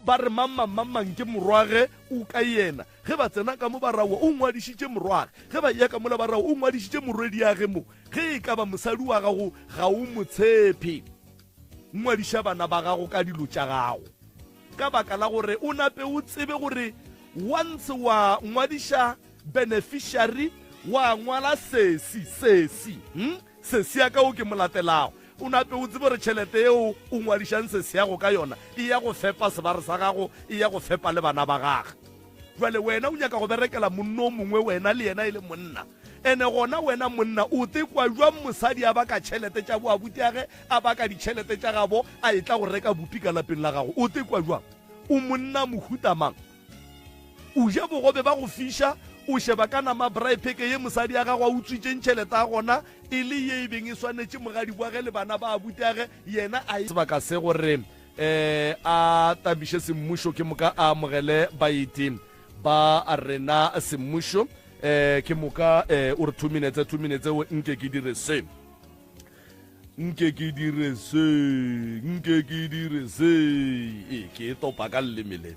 Ba re mang mang mang mang ke morwage o ka yena. Ge ba tsena ka mo ba ra o ngwadišitše morwage. Ge ba eya ka mola ba ra o ngwadišitše morwediage mo. Ge e ka ba mosadi wa gago ga o mo tshepe, ngwadiša bana ba gago ka dilo tša gago. Ka baka la gore o nape o tsebe gore once wa ngwadiša beneficiary wa ngwala sesi, sesi, hm, sesi ya ka o ke mo latelago, o nape o tsebe gore tšhelete yeo o ngwadišang sesi yago ka yona e ya go fepa sebare sa gago, e ya go fepa le bana ba gage. Bjale wena o nyaka go berekela monna o mongwe, wena le yena e le monna. Ene gona wena monna o tekwa bjang mosadi a baka tšhelete tša boabutiage, a baka ditšhelete tša gabo, a etla go reka bupi ka lapeng la gago? O tekwa bjang? O monna mohuta mang? O ja bogobe ba go fiša, o sheba ka nama braai pheke ye mosadi ya gago a utswitšeng tšhelete ya gona e le ye e beng e swanetše mogadibwage le bana ba abutiage, yena a. Sebaka se gore E a tabiše semmušo ke moka a amogele baeti ba rena semmušo. E ke moka e o re 2 minutes, 2 minutes o nke ke dire se. Nke ke dire se, nke ke dire se. E ke e topa ka leleme le.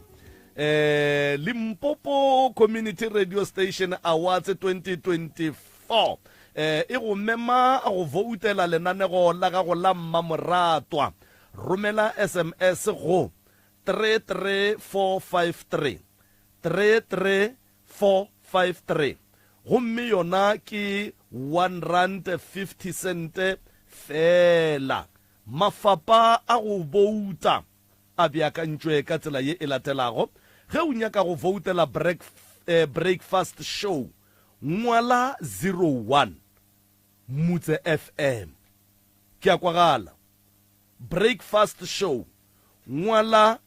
E Limpopo Community Radio Station Awards 2024 e e go mema go voutela lenanego la gago la mmamoratwa. Romela SMS go 33453, 33453, gomme yona ke R1.50 sente feela. Mafapa a go bouta a beakantšwe ka tsela ye e latelago, Ge o nyaka go voutela Breakfast Show, ngwala 01 Mutse FM. Ke a kwagala. Breakfast Show, ngwala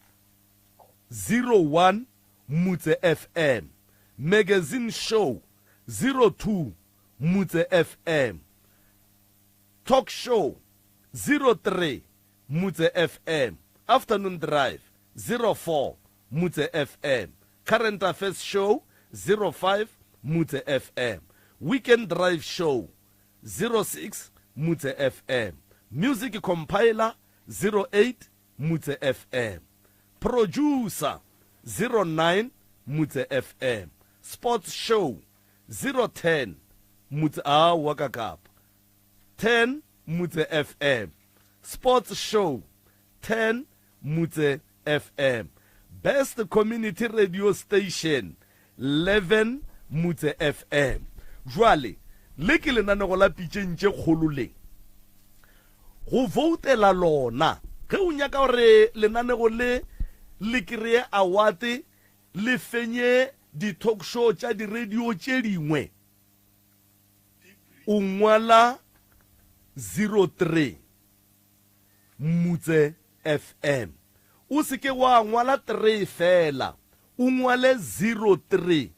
01 Mutse FM, Magazine Show, 02 Mutse FM, Talk Show, 03 Mutse FM, Afternoon Drive, 04 Mutse FM, Current Affairs Show, 05 Mutse FM, Weekend Drive Show, 06 Mutse FM, Music Compiler, 08 Mutse FM, Producer, 09 Mutse FM, Sports Show, 010 Mutse aowa ka kapa 10 Mutse FM, Sports Show, 10 Mutse FM, Best Community Radio Station, 11 Mutse FM. Jwale, le ke lenanego la pitšeng tše kgolo le. Go voutela lona. Ge o nyaka gore lenanego le le kreye award, le fenye di-talk show tša di-radio tše dingwe, o ngwala 03. Mmutse FM. O se ke wa ngwala tree feela, o ngwale 03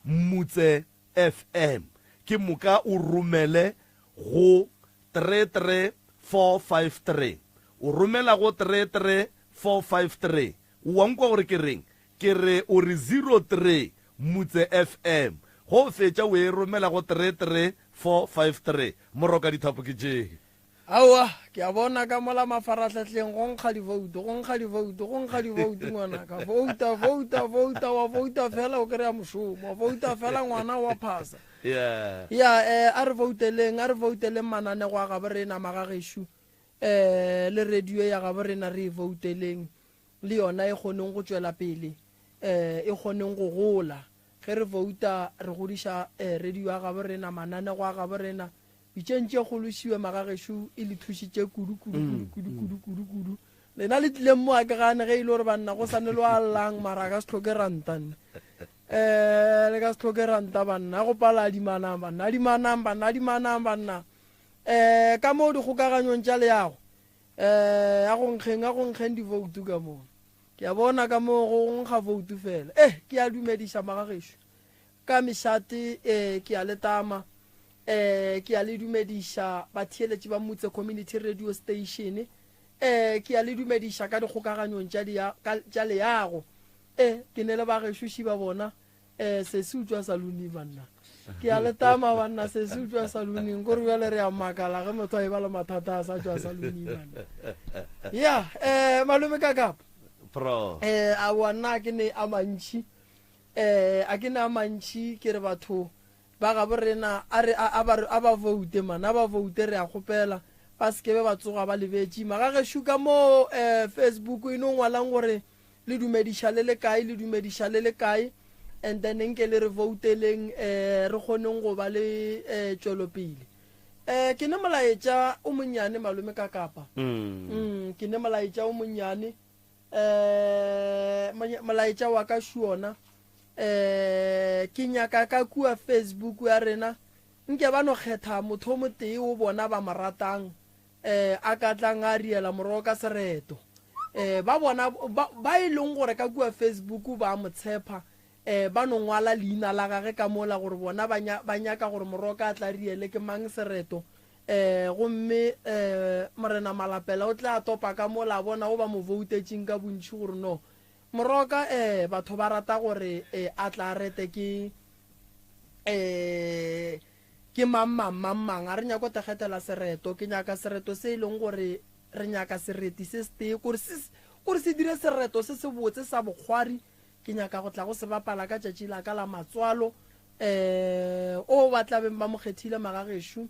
Mmutse FM. Ke moka o romele go 33453. O romela go 33453. O wa nkwa gore ke reng? Ke re o re 03 Mmutse FM. Ge o fetša o e romela go 33453. Moroka dithapo ke tše. Aowa, ke a bona ka mola mafarahlahleng go nkga divoutu, go nkga divoutu, go nkga divoutu ngwanaka. Vouta, vouta, vouta, wa vouta fela o kry-a mošomo, wa vouta fela ngwana wa phasa. Yeah. Ya, eh, a re vouteleng, a re vouteleng mananego a gabo rena magagešo, eh, le radio ya gabo rena re e vouteleng, le yona e kgoneng go tšwela pele, eh, e kgoneng go gola. Ge re vouta re godiša eh, radio ya gabo rena, mananego a gabo rena, Pitšeng tše kgolo šiwe magagešo e le thušitše kudu kudu kudu kudu kudu kudu kudu. Lena le tlileng mo a ke gane ge e le gore banna go sane lo a llang mara a ka se tlhoke ranta nne. Eh le ka se tlhoke ranta banna go pala adimanang banna adimanang banna adimanang banna. Eh ka mo dikgokaganyong tša leago eh a go nkgeng a go nkgeng divoutu ka mo. Ke a bona ka mo go nkga voutu fela. Eh ke a dumediša magagešo. Ka mešate e ke a le tama, e ke a le dumediša batheeletši ba Mutse Community Radio Station, e ke a le dumediša ka dikgokaganyong tša dia, ka, tša leago. E ke ne le bagešo šiba bona, e sesi o tšwa saluning banna. Ke a le tama banna, sesi o tšwa saluning, kore bjale re a makala ge motho a e ba le mathata a sa tšwa saluning banna. Ya, e malome Kakapa. Pro. Eh, aowa nna a ke ne a mantši. Eh, a ke ne a mantši ke re batho ba gabo rena a re a, a ba a ba voute man, a ba voute re a kgopela ba se ke be ba tsoga ba lebetše. Magagešo ka mo eh, Facebook e no ngwalang gore le dumediša le le kae, le dumediša le le kae and then nke le re vouteleng eh, re kgoneng go ba le eh, tšwelopele. Eh, ke ne molaetša o monnyane malome ka kapa. Mm. Ke ne molaetša o monnyane. Eh, molaetša wa ka šuona. Eh, ke nyaka ka kua Facebook ya rena nke ba no kgetha motho o motee o bona ba mo ratang eh a ka tlang a riela morogo ka sereto. Eh, ba bona ba, ba e leng gore ka kua Facebook ba mo tshepa eh ba no ngwala leina la gage ka mola gore bona ba, ba nyaka gore moroka a tla riele ke mang sereto. Eh gomme eh Morena Malapela o tla topa ka mola a bona o ba mo voutetšeng ka bontši gore no moroka eh batho ba rata gore eh a tla rete ke eh ke mang mang mang mang. A re nyako tegetela sereto, ke nyaka sereto se e leng gore re nyaka sereti se setee kore se kore se dire sereto se se botse sa bokgwari. Ke nyaka go tla go se bapala ka tšatši la ka la matswalo. Eh, o ba tla beng ba mo kgethile magagešo,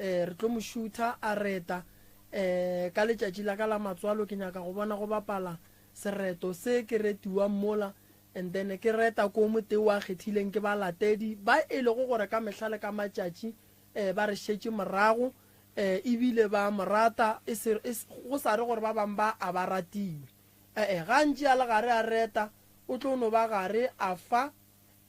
eh, re tlo mo šutha a reta. Eh, ka letšatši la ka la matswalo ke nyaka go bona go bapala sereto se ke retiwang mola, and then ke reta ko motee wa kgethileng ke balatedi ba e lego gore ka mehla le ka matšatši eh, ba re šetše morago, eh, ebile ba mo rata, e se, e se, go sa re gore ba bang ba a ba ratiwe. Ee, gantši a le gare a reta, o tlo no ba gare a fa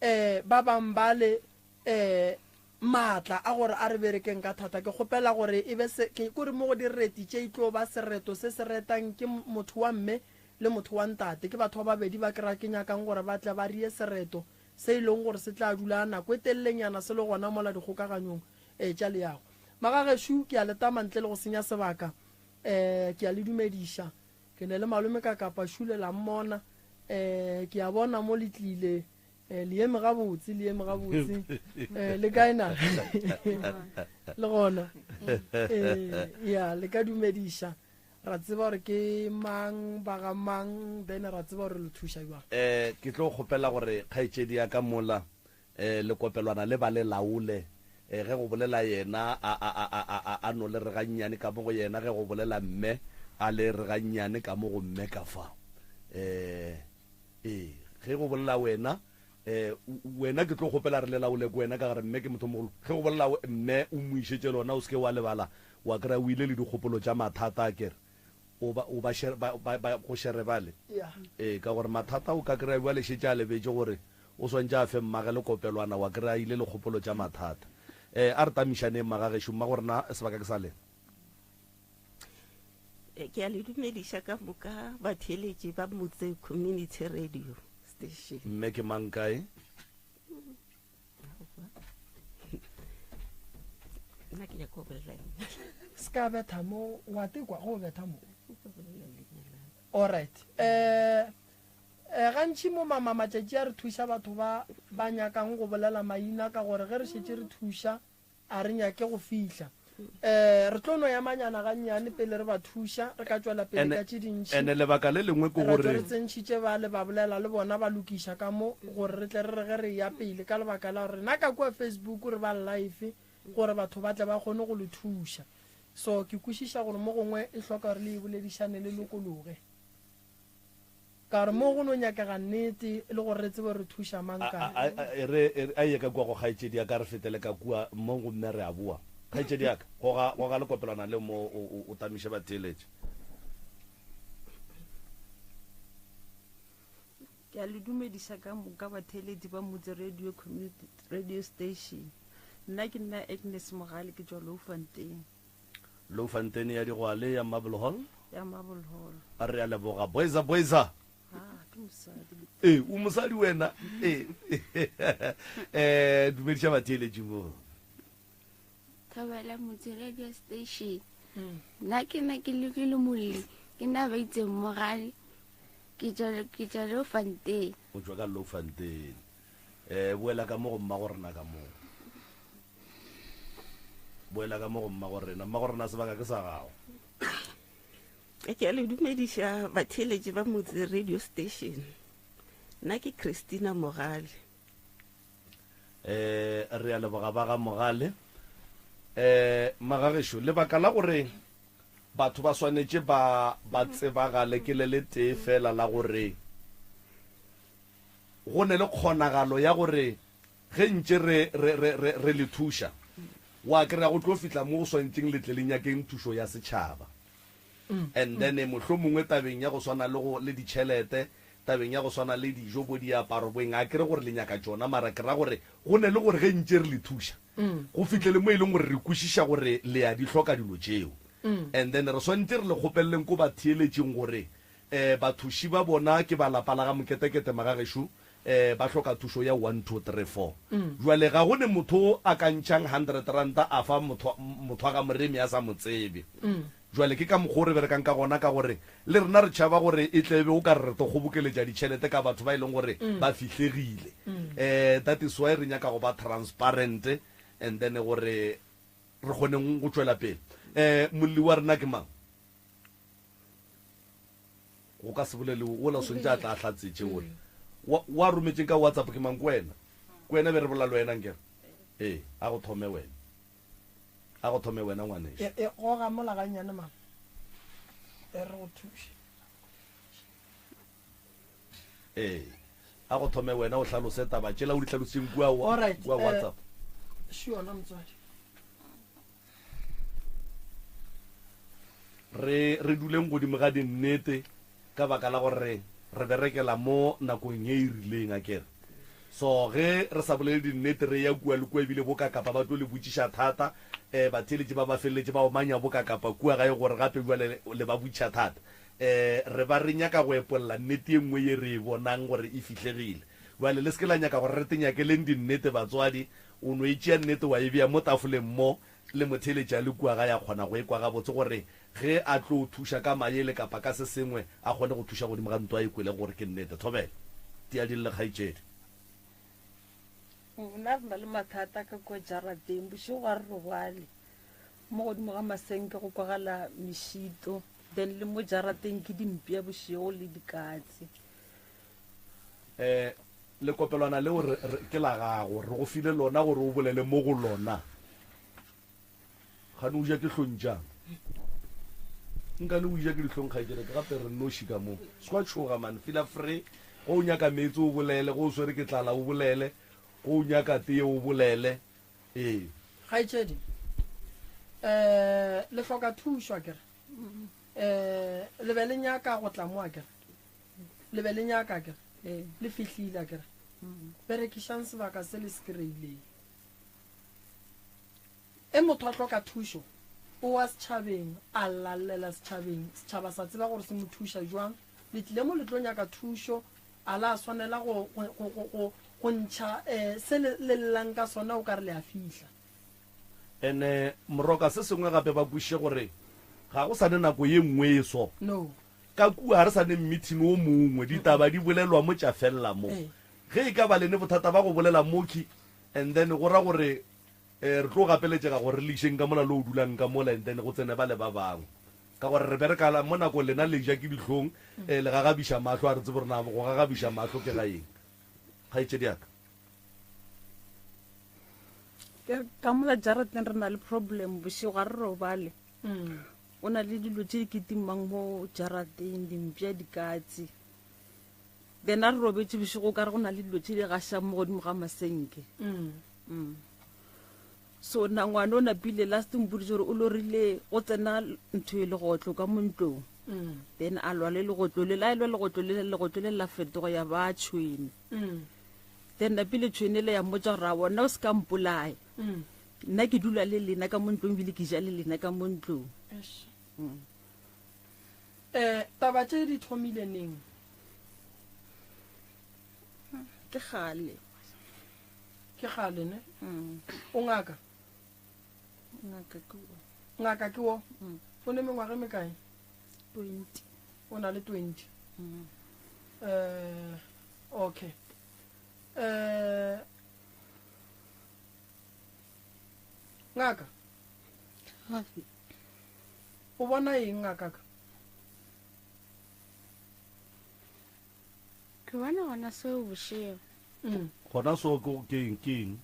eh, ba bang bale eh, maatla a gore a re berekeng ka thata. Ke kgopela gore e be se, ke kore mo go direti tše e tlo ba sereto se se retang ke motho wa mme le motho wa ntate. Ke batho ba babedi ba ke ra ke nyakang gore ba tle ba rie sereto se e leng gore se tla dula nako e telelenyana se le gona mola dikgokaganyong eh, tša leago. Magagešo, ke a le tama ntle le go senya sebaka, eh, ke a le dumediša. Ke ne le malome ka kapa šule la mmona. Eh, ke a bona mo le tlile. Eh, le eme gabotse, le eme gabotse. Eh, le kae na? Le gona. Eh, ya, le ka dumediša. Ra tseba gore ke mang, ba ga mang, then ra tseba gore le thuša bjang. Eh, ke tlo kgopela gore kgaetšedi ya ka mola Eh, lekopelwana le ba le laole. Eh, ge go bolela yena, a, a, a, a, a, a no le re gannyane ka mo go yena, ge go bolela mme, a le re gannyane ka mo go mme ka fa. Eh, ee, ge go bolela wena, eh, wena ke tlo kgopela re le laole ke wena ka gare mme ke motho mogolo. Ge go bolela mme o mo išetše lona, o se ke wa lebala, wa kry-a o ile le dikgopolo tša mathata, akere. O ba, o ba, ba, ba, ba go shere bale. Ee, ka gore mathata o ka kry-a bjale šetše a lebetše gore O swantše a fe mmage lekopelwana wa kry a ile le kgopolo tša mathata. Eh, a re tamišaneng magagešo, mmago rena sebaka ke sa lena. Eh, ke a le dumediša ka moka batheeletši ba Motse Community Radio Station. Mme ke mang kae? Nna ke nyaka go bolela leina. Se ka betha mo, wa tekwa go betha mo. Alright. Eh, Eh, gantši mo mama matšatši a re thuša batho ba ba nyakang go bolela maina ka gore ge re šetše re thuša a re nyake go fihla. Eh, re tlo no emanyana gannyane pele re ba thuša, re ka tšwela pele Ene, ka tše dintši. ene lebaka le lengwe ke Ra tšwa gore re tsentšhitše bale ba bolela le bona ba lokiša ka mo gore re tle re re ge re eya pele ka lebaka la gore rena ka kua Facebook re ba live gore batho ba tle ba kgone go le thuša. So ke kwešiša gore mo gongwe e hloka gore le e boledišane le lokologe. Ka gore mo go no nyakega nnete e le gore re tsebe re thuša mang A, kae. a, a, e re, e re, a ye ka kua go kgaetšedi ya ka, re fetele ka kua mo gomme re a boa. Kgaetšedi ya ka, goga, goga lekopelwana leo mo o, o, o tamiše batheeletši. Ke a le dumediša ka moka batheeletši ba Motse Radio Community Radio Station. Nna ke nna Agnes Mogale ke tšwa Louwfontein. Louwfontein ya Digwale ya Marble Hall. Ya Marble Hall. A re a leboga. Boyza boyza. Ah, ke mosadi. Ee, o mosadi wena. Ee. Eh, dumediša batheeletši mo. Thobela Motse Radio Station. Nna ke nna ke lokile molli, ke nna ba itseng mogale. Ke tšwa ke tšwa Louwfontein. O tšwa ka Louwfontein. Eh, boela ka mo go mmago rena ka mo. Boela ka mo go mmago rena. Mmago rena sebaka ke sa gago. Ke a le dumediša batheeletši ba Motse Radio Station. Nna ke Christina Mogale. Eh, re a leboga ba ga Mogale. Eh, magagešo, lebaka la gore batho ba swanetše ba ba tsebagale ke le le tee fela la gore go ne le kgonagalo ya gore ge ntše re, re, re, re, re le thuša, wa kry-a go tlo fihla mo go swanetšeng le tle le nyakeng thušo ya setšhaba. And then mohlomongwe tabeng ya go swana le go, le ditšhelete, tabeng ya go swana le dijo, bo diaparo, bo eng, a ke re gore le nyaka tšona, mara ke ra gore go ne le gore ge ntše re le thuša, go fihle le mo e leng gore re kwešiša gore le a di hloka dilo tšeo. And then re swanetše re le kgopeleleng ko batheeletšing gore um bathuši ba bona ke ba lapa la ga Moketekete magagešo, um ba hloka thušo ya one, two, three, four. Bjale ga go ne motho a ka ntšhang hundred ranta a fa motho, motho wa ga Moremi a sa mo tsebe. Bjale ke ka mokgwa o re berekang ka gona, ka gore le rena re tšhaba gore e tle e be o ka re re tlo kgobokeletša ditšhelete ka batho ba e leng gore ba fihlegile. Um that is why re nyaka go ba transparent and then gore re kgoneng go tšwela pele. Um molli wa rena ke mang? Go ka se bolele wola o swantše a tla a hlatsetše wola. Wa, wa rometšeng ka WhatsApp ke mang? Ke wena? Ke wena be re bolela le wena nkere? Ee, a go thome wena. A go thome wena ngwanešu. E, e goga mola gannyane mama. E re go thuše. Ee, a go thome wena o hlalose taba tšela o di hlalositseng kua, Alright, kua eh, WhatsApp. Še yona motswadi. Re, re duleng godimo ga dinnete, ka baka la gore re berekela mo nakong ye e rileng, a ke re. So, ge re sa bolele dinnete, re eya kua le kua, ebile bokakapa ba tlo le botšiša thata, eh, batheeletši ba ba feleletše ba omanya bokakapa kua gae gore gape bjale le ba botšiša thata. Eh, re ba re nyaka go epolla nnete ye nngwe ye re e bonang gore e fihlegile. Bjale le se ke la nyaka gore re tenyakeleng dinnete, batswadi. O no e tšea nnete wa e bea mo tafoleng mo, le motheeletši a le kua gae a kgona go e kwa gabotse gore ge a tlo thuša ka maele kapa ka se sengwe a kgone go thuša godimo ga nto a e kwelego gore ke nnete. Thobela. Tia di lle kgaetšedi. Nna re na le mathata ka kua jarateng, bošego ga re robale. Mo godimo ga masenke go kwagala mešito, then le mo jarateng ke dimpša bošego le dikatse. Eh, lekopelwana leo re, re, ke la gago, re go file lona gore o bolele mo go lona. Kgane o ja ke hlong tšang? Nkane o ja ke dihlong kgaetšedi ka gape re noši ka mo. Se kwa tšhoga man, feel free. Go o nyaka meetse o bolele, go o swere ke tlala o bolele, go o nyaka tee o bolele. Ee. Kgaetšedi, eh, le hloka thušo akere? Eh, le be le nyaka go tla mo akere? Le be le nyaka akere? Ee. Le fihlile akere? Berekišang sebaka se le se kry-ileng. E motho a hloka thušo, o wa setšhabeng, a lallela setšhabeng, setšhaba sa tseba gore se mo thuša jwang. Le tlile mo le tlo nyaka thušo, a la swanela go, go, go, go, go, go ntšha um se le, le llang ka sona o ka re le a fihla. Ene Moroka, se sengwe gape ba kwešiše gore ga go sa ne nako ye nngwe e so. No. Ka kua ga re sa ne mmithini wo mongwe, ditaba di bolelwa mo tša felela mo. Ge e ka ba le ne bothata ba go bolela mokhwi and then go ra gore re tlo gapeletšega gore re le išeng ka mola le o dulang ka mola and then go tsene bale ba bangwe. Ka gore re bereka mo nakong lena le ja ke dihlong, le gagabiša mahlo, ga re tsebe gore na go gagabiša mahlo ke ga eng. Kgaetšedi ya ka. Ka mola jarateng re na le problem bošego ga re robale. O na le dilo tše di kitimang mo jarateng, dimpša, dikatse. Then a re robetše bošego o ka re go na le dilo tše di gašang mo godimo ga masenke. Mm. So na ngwana o napile last mpoditše gore o lorile go tsena ntho e legotlo ka mo ntlong. Then a lwa le legotlo le, la e lwa legotlo le, legotlo le la fetoga ya ba tšhwene. Then napile tšhwene le ya mmotša gore a bona o se ka mpolaya. Nna ke dula le lena ka mo ntlong ebile ke ja le lena ka mo ntlong. Eish. Eh, taba tše di thomile neng? Ke kgale. Ke kgale ne? O ngaka? Ngaka ke wo. Ngaka ke wo? O ne mengwaga e mekae? 20. O na le 20. Eh, okay. Eh, Ngaka, o bona eng ngakaka? Ke bona gona seo bošego. Mm. Gona so ke ke eng ke eng?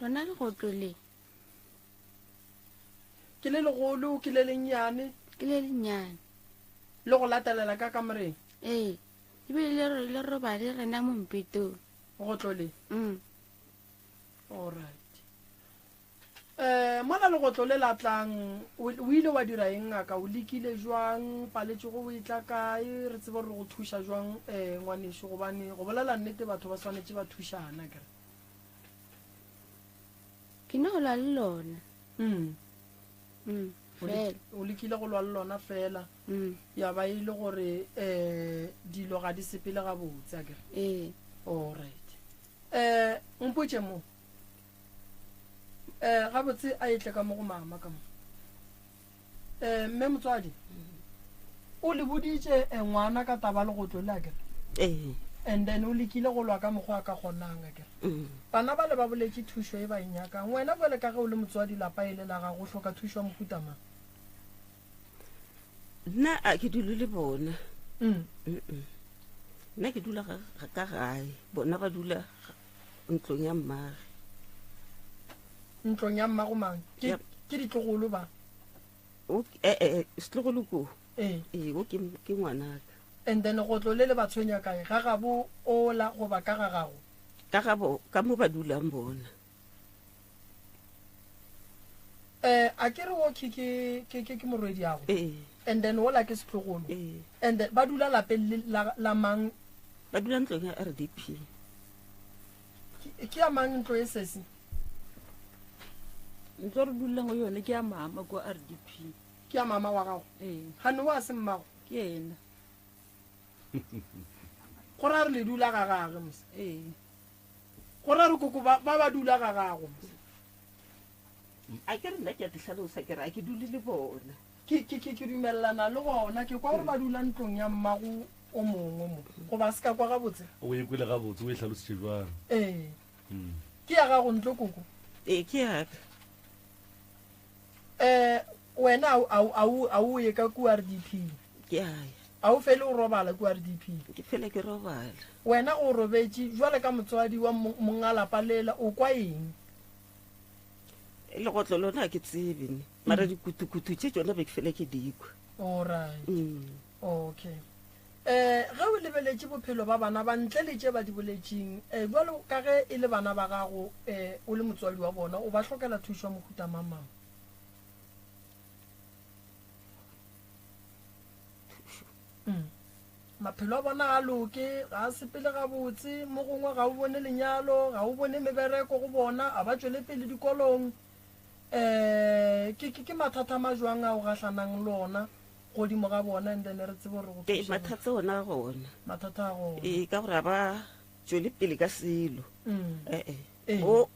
Lona legotlo le. Ke le legolo, ke le lennyane? Ke le lennyane. Le go latelela ka kamoreng? Ee, ebile le le robale rena mo mpetong. Legotlo le? Mm. Alright. Um mola legotlo le la tlang, o o ile wa dira eng ngaka? O lekile jwang? Paletšego o etla kae? Re tsebe gore re go thuša jwang um ngwanešu, gobane go bolela nnete batho ba swanetše ba thušana akere. Ke no lwa le lona. Mm. Mm, O le- fela. O lekile go lwa le lona fela. Mm. Ya ba e le gore um dilo ga di sepele gabotse akere. Ee. Alright. Um mpotše mo. Um gabotse a etle ka mo go mama ka mo. Um mme motswadi, o le boditše eh, ngwana ka taba legotlo le akere? Ee. And then o lekile go lwa ka mokgwa a ka kgonang akere? Mm. Bana bale ba boletše thušo e ba e nyakang. Wena bjale ka ge o le motswadi lapa e le la gago, o hloka thušo ya mohuta mang? Nna a ke dule le bona. Mm. Mm-mm. Nna ke dula ka gae, bona ba dula ntlong ya mmage. Ntlong ya mmago mang? Ke, Ya. ke ditlogolo ba? O, eh, eh, setlogolo ko. Ee. Ee, o ke, ke ngwanaka. And then gotlo le le ba tshwenya kae? Ga gabo ola goba ka ga gago? Ka gabo, ka mo ba dulang bona. Eh, a ke re wo ke, ke, ke, ke, ke morwediago. Ee. And then wola ke setlogolo. Ee. And then ba dula lapeng le, la, la mang? Ba dula ntlong ya RDP. Ke, ke ya mang ntlo e sesi? Ntlo re dulang go yone ke ya mama kwa RDP. Ke ya mama wa gago? Ee. Gane wa se mmago? Ke yena. Go ra re le dula ga gage mose. Ee. Go ra re koko ba, ba ba dula ga gago mose. A ke re nna ke a dihlalosa ke re a ke dule le bona. Ke, ke, ke, ke dumelelana le gona. Ke kwa gore ba dula ntlong ya mmago o mongwe mo. Goba se ka kwa gabotse? O e kwele gabotse, o e hlalositše bjang? Ee. Mm. Ke ya gago ntlo koko? Ee, ke ya ka. Eh, wena a o, a o, a o, a o ye ka kua RDP? Ke a ya. A o fele o robala kua RDP? Ke fele ke robala. Wena o robetše jwale ka motswadi wa monga lapa lela, o kwa eng? Legotlo lona ga ke tsebe ne, mara dikutukutu tše tšona be ke fele ke di kwa. Alright. Mm. Okay. Eh, ge o lebeletše bophelo ba bana ba ntle le tše ba di boletšeng, eh, bjalo ka ge e le bana ba gago, eh, o le motswadi wa bona, o ba hlokela thušo ya mohuta mang mang? Mm. Maphelo a bona ga a loke, ga a sepele gabotse, mo gongwe ga o bone lenyalo, ga o bone mebereko go bona, a ba tšwele pele dikolong. Eh, ke, ke, ke mathata a majwang a o gahlanang le ona godimo ga bona, and then re tsebe gore go Ee, thuša mathata ona a gona. Mathata a gona. Ee, ka gore a ba tšwele pele ka selo. Mm. Eh, eh. Ee. O,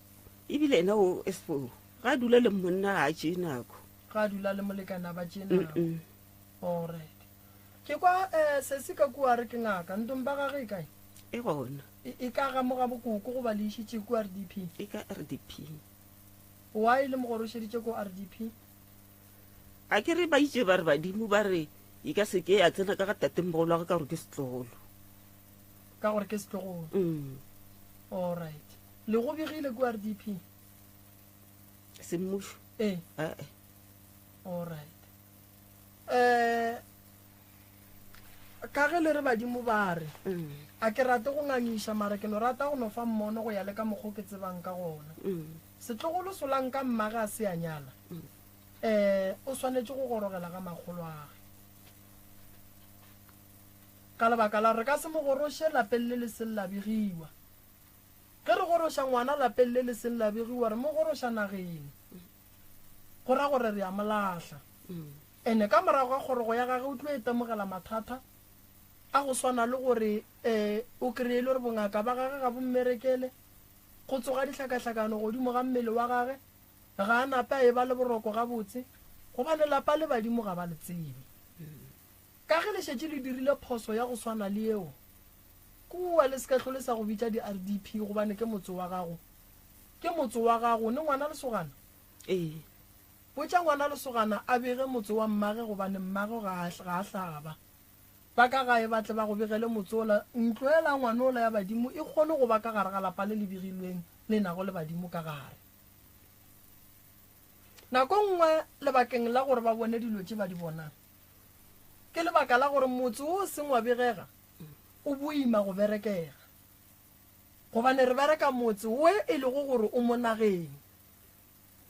ebile ena o Espo, ga a dula le monna ga a tšee nako. Ga a dula le molekane a ba tšee nako. Mm-mm. Alright. Ke kwa, eh, sesi ka kua re ke ngaka. Ntong ba gage e kae? E gona. E, e ka ga mo ga bokoko goba le išitše kua RDP? E ka RDP. Why le mo gorošeditše ko RDP? A ke re ba itše ba re badimo ba re e ka se ke ya tsena ka ga tatemogolo wa ka ka gore ke setlogolo. Ka gore ke setlogolo. Mm. Alright. Le go begile ko RDP? Semmušo. Ee. Eh. Alright. Eh, ka ge le re badimo ba re, Mm. a ke rate go ngangiša mara ke no rata go no fa mmono go ya le ka mokgo ke tsebang ka gona. Mm. Setlogolo solang ka mmage a se a nyala, Mm. eh, o swanetše go gorogela ga makgoloage. Ka lebaka la re ka se mo goroše lapeng le le seng la begiwa. Ge re goroša ngwana lapeng le le seng la begiwa, re mo goroša nageng. Go ra gore re a mo lahla. Ene ka morago ga kgorogo ya gage o tlo itemogela mathata a go swana le gore um o kry-e le gore bongaka ba gage ga bo mmerekele, go tsoga dihlakahlakano godimo ga mmele wa gage, ga a nape a eba le boroko gabotse, gobane lapa le badimo ga ba le tsebe. Ka ge le šetše le dirile phoso ya go swana le yeo, kua le se ka hlole sa go bitša di-RDP gobane ke motse wa gago. Ke motse wa gago, ne ngwana lesogana? Ee. Botša ngwana lesogana a bege motse wa mmage gobane mmagwe ga a, ga a hlaba. Ba ka gae ba tle ba go begele motse wola, ntlo yela ya ngwana wola ya badimo e kgone go ba ka gare ga lapa le le begilweng le nago le badimo ka gare. Nako nngwe lebakeng la gore ba bone dilo tše ba di bonang, ke lebaka la gore motse wo o seng wa begega o boima go berekega. Gobane re bereka motse we e lego gore o mo nageng.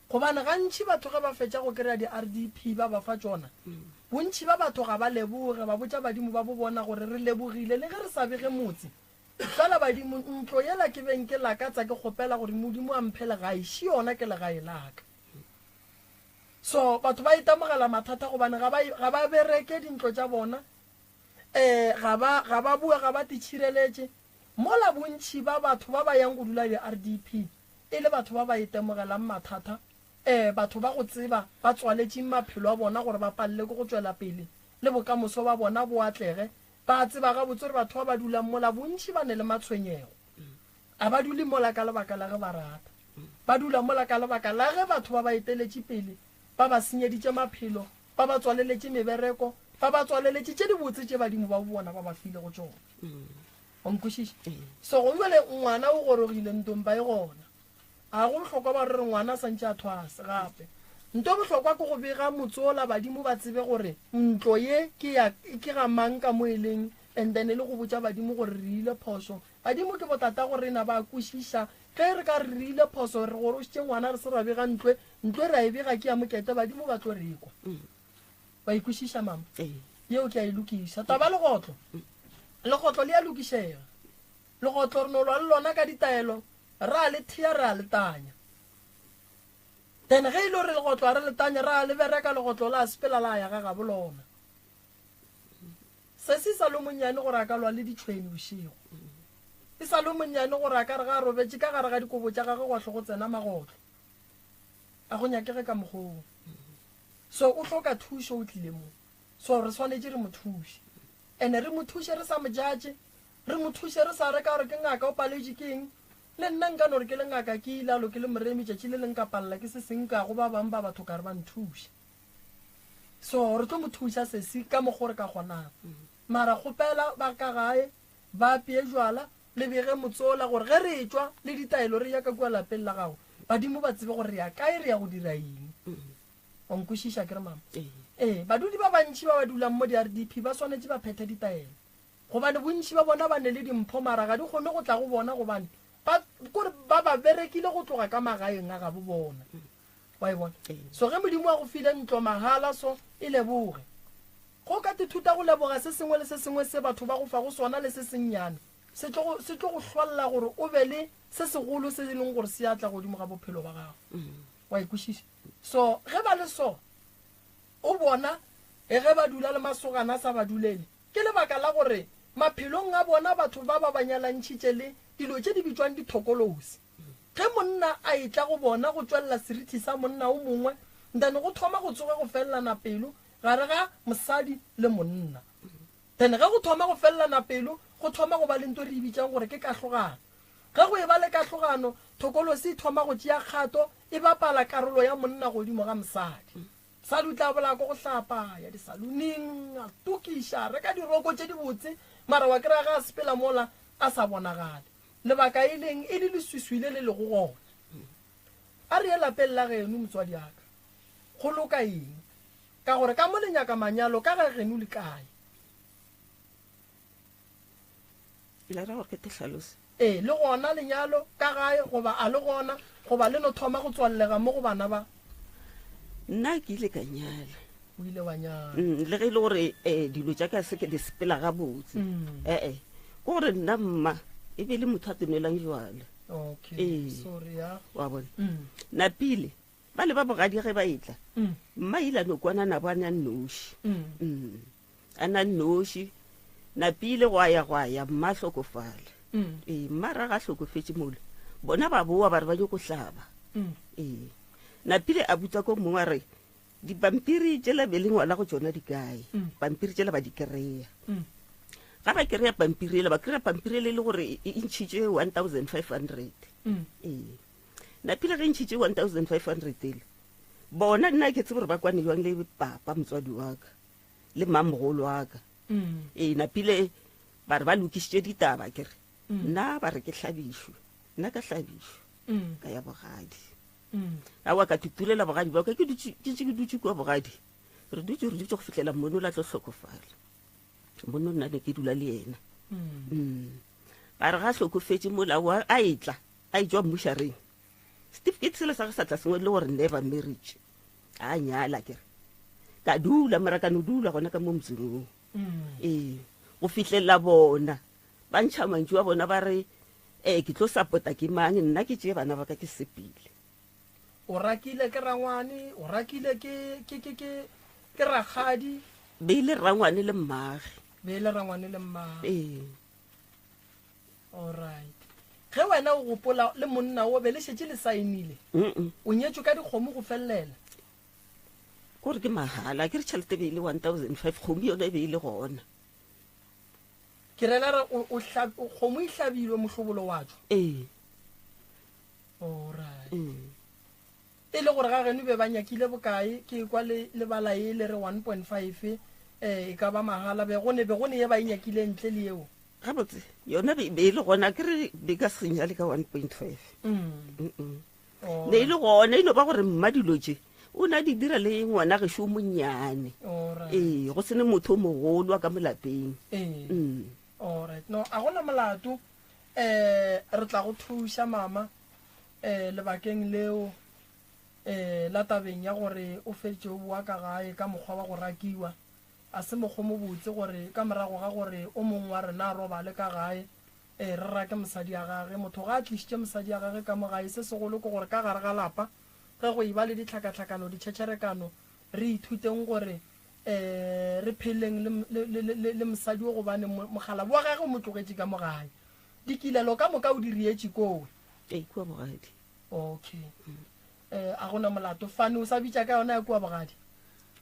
Gobane gantši batho ge ba fetša go kry-a di-RDP ba ba fa tšona, bontši ba batho ga ba leboge, ba botša badimo ba bo bona gore re lebogile le ge re sa bege motse. Fela badimo, ntlo yela ke beng ke lakatsa ke kgopela gore Modimo a mphe legae, še yona ke legae la ka. So batho ba itemogela mathata gobane ga ba, ga ba bereke dintlo tša bona, um ga ba, ga ba bue, ga ba titšhireletše. Mola bontši ba batho ba ba yang go dula di-RDP e le batho ba ba itemogelang mathata, ee, batho ba go tseba ba tswaletšeng maphelo a bona gore ba palele ke go tšwela pele le bokamoso ba bona bo atlege, ba tseba gabotse gore batho ba ba dulang mola bontši ba ne le matshwenyego. A ba dule mola ka lebaka la ge ba rata. Ba dula mola ka lebaka la ge batho ba ba eteletše pele, ba ba senyeditše maphelo, ba ba tswaleletše mebereko, ba ba tswaleletše tše dibotse tše badimo ba bo bona ba ba filego tšona. Wa nkwešiša? So go bjale ngwana o gorogile ntompa e gona. A go bohlokwa ba re re ngwana a santše a thwase gape. Nto bohlokwa ke go bega motsola badimo ba tsebe gore ntlo ye ke ya ke ga mang ka mo e leng and then le go botša badimo gore re ile phoso. Badimo ke botatago rena ba kwešiša ge re ka re re ile phoso re gorošitše ngwana re se ra bega ntlo e, ntlo e re a e bega ke ya mokete badimo ba tlo re kwa. Wa e kwešiša mama? Yeo ke a e lokiša. Taba legotlo. Legotlo le a lokišega. Legotlo re no lwa le lona ka ditaelo, ra le thea ra le tanya. Then ge e le gore legotlo a re le tanya, ra le bereka legotlo la sepela la ya ga gabo lona. Sesi sa lo monnyane gore a ka lwa le ditšhweni bošego. E sa lo monnyane gore a ka re ga a robetše ka gare ga dikobo tša gagwe gwa hlo go tsena magotlo. A go nyakege ka mokgoo. So o hloka thušo o tlile mo. So re swanetše re mo thuše. Ene re mo thuše re sa mo judge, re mo thuše re sa re ka gore ke ngaka o paletšwe ke eng. Le nna nka no re ke le ngaka ke ilalo ke le moremi tšatši le leng ka palela ke se seng ka go ba bang ba batho ka re ba nthuše. So re tlo mo thuša sesi ka mokgo re ka kgonang. Mara kgopela ba ka gae ba apee jwala le bege motsola gore ge re etšwa le ditaelo re ya ka kua lapeng la gago badimo ba tsebe gore re ya kae re ya go dira eng. Wa nkwešiša ke re mama? Ee, badudi ba bantši ba ba dulang mo di-RDP ba swanetše ba phethe ditaelo gobane bontši ba bona ba ne le dimpho mara ga di kgone go tla go bona gobane ba kore ba ba berekile go tloga ka magaeng a gabo bona. Wa e bona? So ge Modimo a go file ntlo mahala so e leboge. Go ka tithuta go leboga se sengwe le se sengwe se batho ba go fago sona le se sennyane se tlo go se tlo go hlolla gore o be le se segolo se e leng gore se a tla godimo ga bophelo ba gago. Wa e kwešiša? So ge ba le so, o bona e ge ba dula le masogana a sa ba dulele, ke lebaka la gore maphelong a bona batho ba ba ba nyalantšhitše le dilo tše di bitšwang dithokolosi. Ge monna a etla go bona go tšwelela serithi sa monna o mongwe, then go thoma go tsoge go felelana pelo gare ga mosadi le monna. Then ge go thoma go felelana pelo, go thoma go ba le nto re e bitšang gore ke kahlogano. Ge go eba le kahlogano, thokolosi e thoma go tšea kgato, e bapala karolo ya monna godimo ga mosadi. Mosadi o tla bolaya ko go hlapa, ya disaluning, a tokiša, a reka diroko tše dibotse, mara wa kry-a ge a sepela mola a sa bonagale. Lebaka e leng e le leswiswi le le lego gona. A re ye lapeng la geno, motswadi wa ka. Go loka eng? Ka gore ka mo le nyaka manyalo, ka ga geno le kae? Le ra gore ke te hlalose? Ee, le gona lenyalo ka gae goba a le gona, goba le no thoma go tswallega mo go bana ba? Nna ke ile ka nyala. O ile wa nyala. Le ge e le gore um dilo tša ka se ke di sepela gabotse. Ee, ke gore nna mma e be le motho a tenwelang jwala. Okay, Ee. sorry ya. Wa bona? Napile ba le ba bogadi ge ba etla, mma ile a no kwana nabo a na nnoši. A na nnoši. Napile gwa ya gwa ya mma a hlokofala. Ee, mma ra ga hlokofetše mola bona ba boa ba re ba nyoko hlaba. Ee, napile a butsa ko mongwe a re dipampiri tšela be le ngwala go tšona di kae? Pampiri tšela ba di kry-a. Ga ba kry-a pampiri ela, ba kry-a pampiri ele e le gore e ntšhitše 1500. Ee, napile ge e ntšhitše 1500 ele, bona nna ke tsebe gore ba kwane jwang le papa motswadi wa ka le mmamogolo wa ka. Ee, napile ba re ba lokišitše ditaba ke re nna ba re ke hlabišwe, nna ka hlabišwa ka ya bogadi. Aowa ka tutulela bogadi ba ka ke dutše ke ntše ke dutše kua bogadi. Re dutše re dutše go fihlela mmono la tlo hlokofala. Mmono nna ne ke dula le yena. Mm. Ba re ga hlokofetše mola wa a etla a etšwa mmušareng. Certificate sela sa ge sa tla se ngwadile gore never marriage. A nyala ke re. Ka dula mara ka no dula gona ka mo motseng wo. Ee, go fihlelela bona ba ntšha mantšu a bona ba re ee ke tlo sapota ke mang nna ke tšee bana ba ka ke sepile. O rakile ke rangwane, o rakile ke ke ke ke ke rakgadi. Be e le rangwane le mmage. Be e le rangwane le mmage. Ee. Alright. Ge wena o gopola le monna o be le šetše le saenile? Mm. O nyetšwe ka dikgomo go felelela? Kore ke mahala, ke re tšhelete be e le 1005 kgomo yona e be e le gona. Ke rela re o, o hla, kgomo e hlabilwe mohlobolo wa tšwa? Ee. Alright. Mm. E le gore ga geno be ba nyakile bokae? Ke kwa le, le bala e le re 1.5 eh, e ka ba mahala. Be go ne, be go ne ye ba e nyakile ntle le yeo? Gabotse, yona be, be e le gona, ke re be ka se nyale ka 1.5. Mm. Mm -mm. Ne e le gona, e no ba gore mma dilo tše o ne a di dira le ngwana gešo o monnyane. Alright. Ee, go se ne motho o mogolo wa ka mo lapeng. Ee. Mm. Alright. No, a gona molato. Eh, re tla go thuša mama eh lebakeng leo eh la tabeng ya gore o fetše o boa ka gae ka mokgwa wa go rakiwa. A se mokgwa o mobotse gore ka morago ga gore o mongwe wa rena a robale ka gae eh re rake mosadi ya gage. Motho ga a tlišitše mosadi ya gage ka mo gae se segolo ke gore ka gare ga lapa ge go eba le ditlhakatlhakano, ditšhetšherekano re ithuteng gore eh re pheleng le, le, le, le, le mosadi o gobane mokgalabo wa gage o mo tlogetše ka mo gae. Dikilelo ka moka o di rietše kowe. Ee, kua bogadi. Okay. Eh, a gona molato. Fane o sa bitša ka yona ya kua bogadi?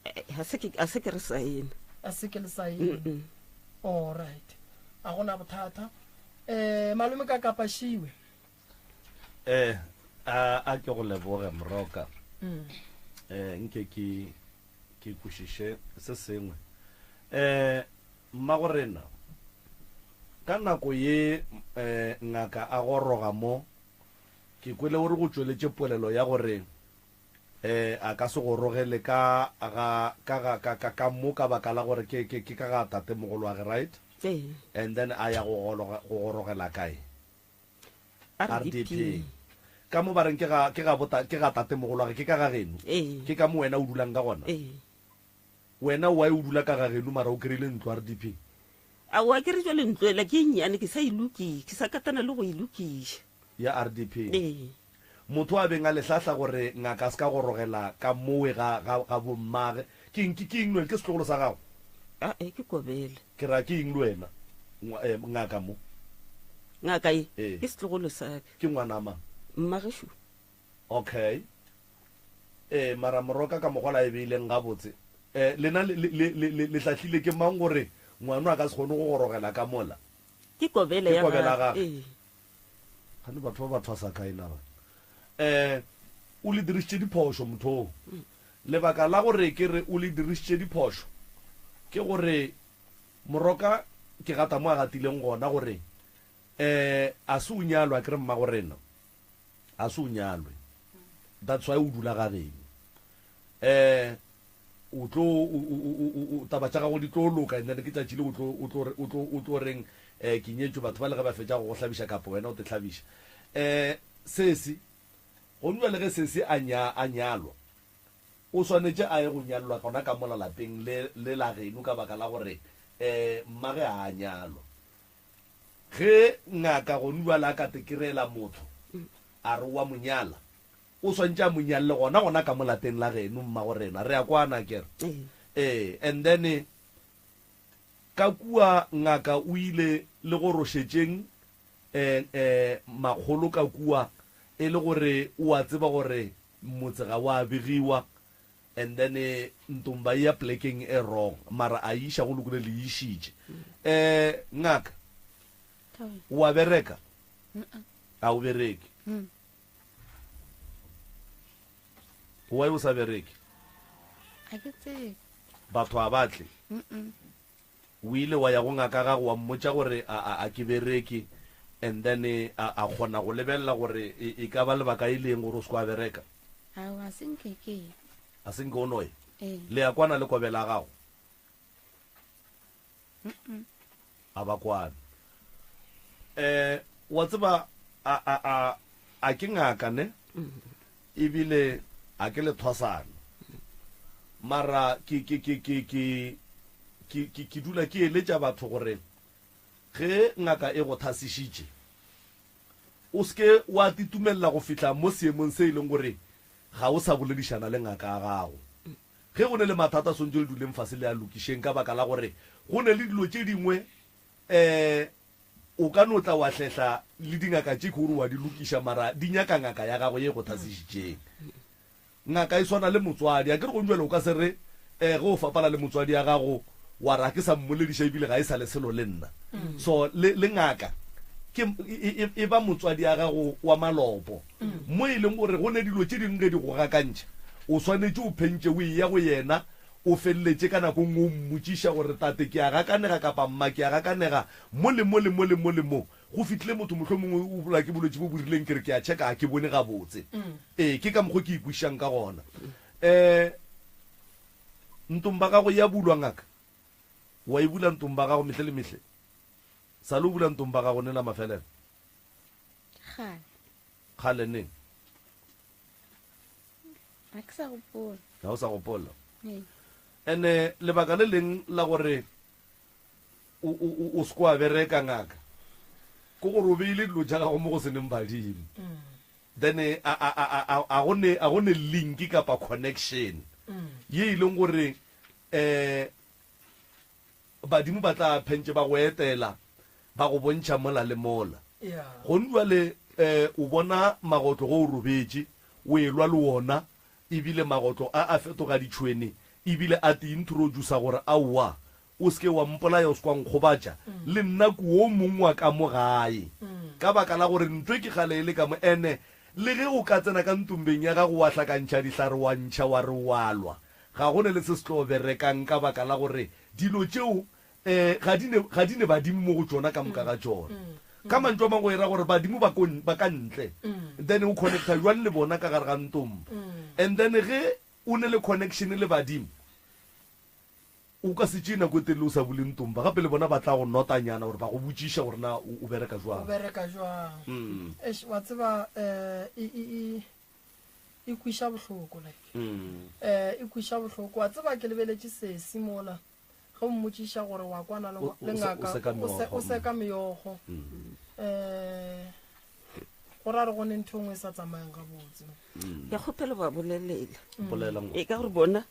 Eh, ga se ke, ga se ke re saena. A se ke le saena. Mm -mm. All right. A gona bothata. Eh, malome ka kapa šiwe. Eh, a a ke go leboge moroka. Mm. Eh, nke ke ke kwešiše se sengwe. Eh, mmagorena, ka nako ye eh, ngaka a goroga mo, ke kwele o re go tšweletše polelo ya gore eh, a ka se gorogele ka ga, ka ga, ka, ka, ka mo ka baka la gore ke, ke, ke ka ga tatemogolwage, right? Ee. And then a ya go gologa, go gorogela kae? RDP. Ka mo ba reng ke ga, ke ga bota, ke ga tatemogolwage, ke ka ga geno? Ee. Ke ka mo wena o dulang ka gona? Ee. Wena why o dula ka ga geno mara o kry-ile ntlo RDP? Aowa ke re jwale ntlo ela ke e nnyane ke sa e lokiša, ke sa katana le go e lokiša. Ya RDP. Ee. Motho a beng a le hlahla gore ngaka a se ka gorogela ka mowe ga, ga, ga bommage, ke eng, ke, ke eng le wena? Ke setlogolo sa gago? Ae, ke kobele. Ke ra ke eng le wena, ngwa, eh, ngaka mo? Ngaka ye, Ee. ke setlogolo sa ka. Ke ngwana mang? Mmagešo. Okay. Ee, mara moroka ka mokgwa la e beileng gabotse. Eh, lena le, le, le, le, le hlahlile ke mang gore ngwano a ka se kgone go gorogela ka mola? Ke kobele Ke ya kobela gagwe. gagwe. Ee. Gane batho ba ba thwasa kae na ba? Eh, o le dirišitše diphošo motho o. Lebaka la gore ke re o le dirišitše diphošo ke gore Moroka ke gata mo a gatileng gona gore eh a se o nyalwe akere mmagorena a se o nyalwe that's why o dula ga geno eh o tlo o taba tša gago di tlo loka and then ke tšatši le o tlo o tlo o tlo o tlo reng eh ke nyetšwe batho ba le ge ba fetša go go hlabiša kapa wena o te hlabiša eh sesi gone bjale ge sesi a nya a nyalwa O swanetše a ye go nyalelwa gona ka mola lapeng le, le la geno ka baka la gore um mmage ga a nyalwa. Ge ngaka gonu bjale a ka tekerela motho a re o a mo nyala, o swanetše a mo nyalele gona gona ka mo lapeng la geno mmagorena. Re a kwana akere? Ee. And then ka kua ngaka o ile le go rošetšeng um um makgolo ka kua e le gore o a tseba gore Motse ga wa begiwa and then Ntomba e ya plekeng e wrong mara a e iša go lokile le e išitše. Eh ngaka wa bereka? A o bereke? Why o sa bereke? Ga ke tsebe. Batho a ba tle? O ile wa ya go ngaka gago wa mmotša gore a, a, a ke bereke and then a, a kgona go lebelela gore e, e ka ba lebaka e leng gore o se ke wa bereka? Aowa, a se nke ke ye. A se nke o no ye? Ee. Le ya kwana le kobela ya gago? A ba kwane. Eh, wa tseba a, a, a, a ke ngaka ne? Ebile a ke lethwasana. Mara ke, ke, ke, ke, ke, ke, ke, ke dula ke eletša batho gore ge ngaka e go thasišitše, o se ke wa titumelela go fihla mo seemong se e leng gore ga o sa boledišana le ngaka ya gago. Ge go ne le mathata swantše le duleng fase le a lokišeng ka baka la gore go ne le dilo tše dingwe um o ka no tla wa hlehla le dingaka tše ke gore wa di lokiša mara di nyaka ngaka ya gago ye e go thasišitšeng. Ngaka e swana le motswadi. Akere gong jwale o ka se re um ge o fapana le motswadi ya gago wa re ga ke sa mmolediša ebile ga e sa le selo le nna. So le, le ngaka ke e, e, e ba motswadi ya gago wa malopo. Mo e leng gore go ne dilo tše dingwe ge di go gakantšha, o swanetše o phentše o eya go yena, o feleletše ka nako nngwe o mmotšiša gore tate ke a gakanega kapa mma ke a gakanega mo le mo le mo le mo le mo. Go fihlile motho mohlomongwe o bolaya ke bolwetši bo bo rileng, ke re ke a checka ga ke bone gabotse. Ee, ke ka mokgo ke ikwešišang ka gona. Um ntomba gago ya bulwa ngaka? Wa e bula ntomba gago mehle le mehle? Sa le o bula ntomba gago neng la mafelelo? Kgale. Kgale neng? Ga ke sa gopola. Ga o sa gopola? Ee. Ene lebaka le leng la gore o, o, o, o se ke wa bereka ngaka ke gore o beile dilo tša gago mo go se neng badimo. Then a, a, a, a, a, a go ne, a go ne link kapa connection ye e leng gore um badimo ba tla phentše ba go etela ba go bontšha mola le mola. Gone bjale um o bona magotlo ge o robetše o elwa le wona ebile magotlo a a fetoga ditšhwene ebile a te introducer gore aowa O se ke wa mpolaya, o se ke wa nkgobatša, le nna ke wo mong wa ka mo gae. Ka baka la gore ntwe ke kgale e le ka mo, ene le ge o ka tsena ka ntombeng ya gago wa hlakantšha dihlare wa ntšha wa re wa lwa, ga go ne le se se tlo berekang ka baka la gore dilo tšeo um ga di ne, ga di ne badimo mo go tšona ka moka ga tšona. Ka mantšu a mangwe go e ra gore badimo ba ko, ba ka ntle, then o connecta bjang le bona ka gare ga ntomba? And then ge o ne le connection le badimo, O ka se tšee nako e telele o sa bule ntomba. Gape le bona ba tla go notanyana gore ba go botšiša gore na o bereka jwang. O bereka jwang. Eish, wa tseba eh, e, e, e, e kwiša bohloko like. Eh, e kwiša bohloko. Wa tseba ke lebeletše sesi mola ge o mmotšiša gore wa kwana le, le ngaka, o se, o seka meokgo. Eh, go ra re go ne ntho e nngwe e sa tsamayeng gabotse. Ke kgopela ba bolelela. Bolela ngwana. E ka gore bona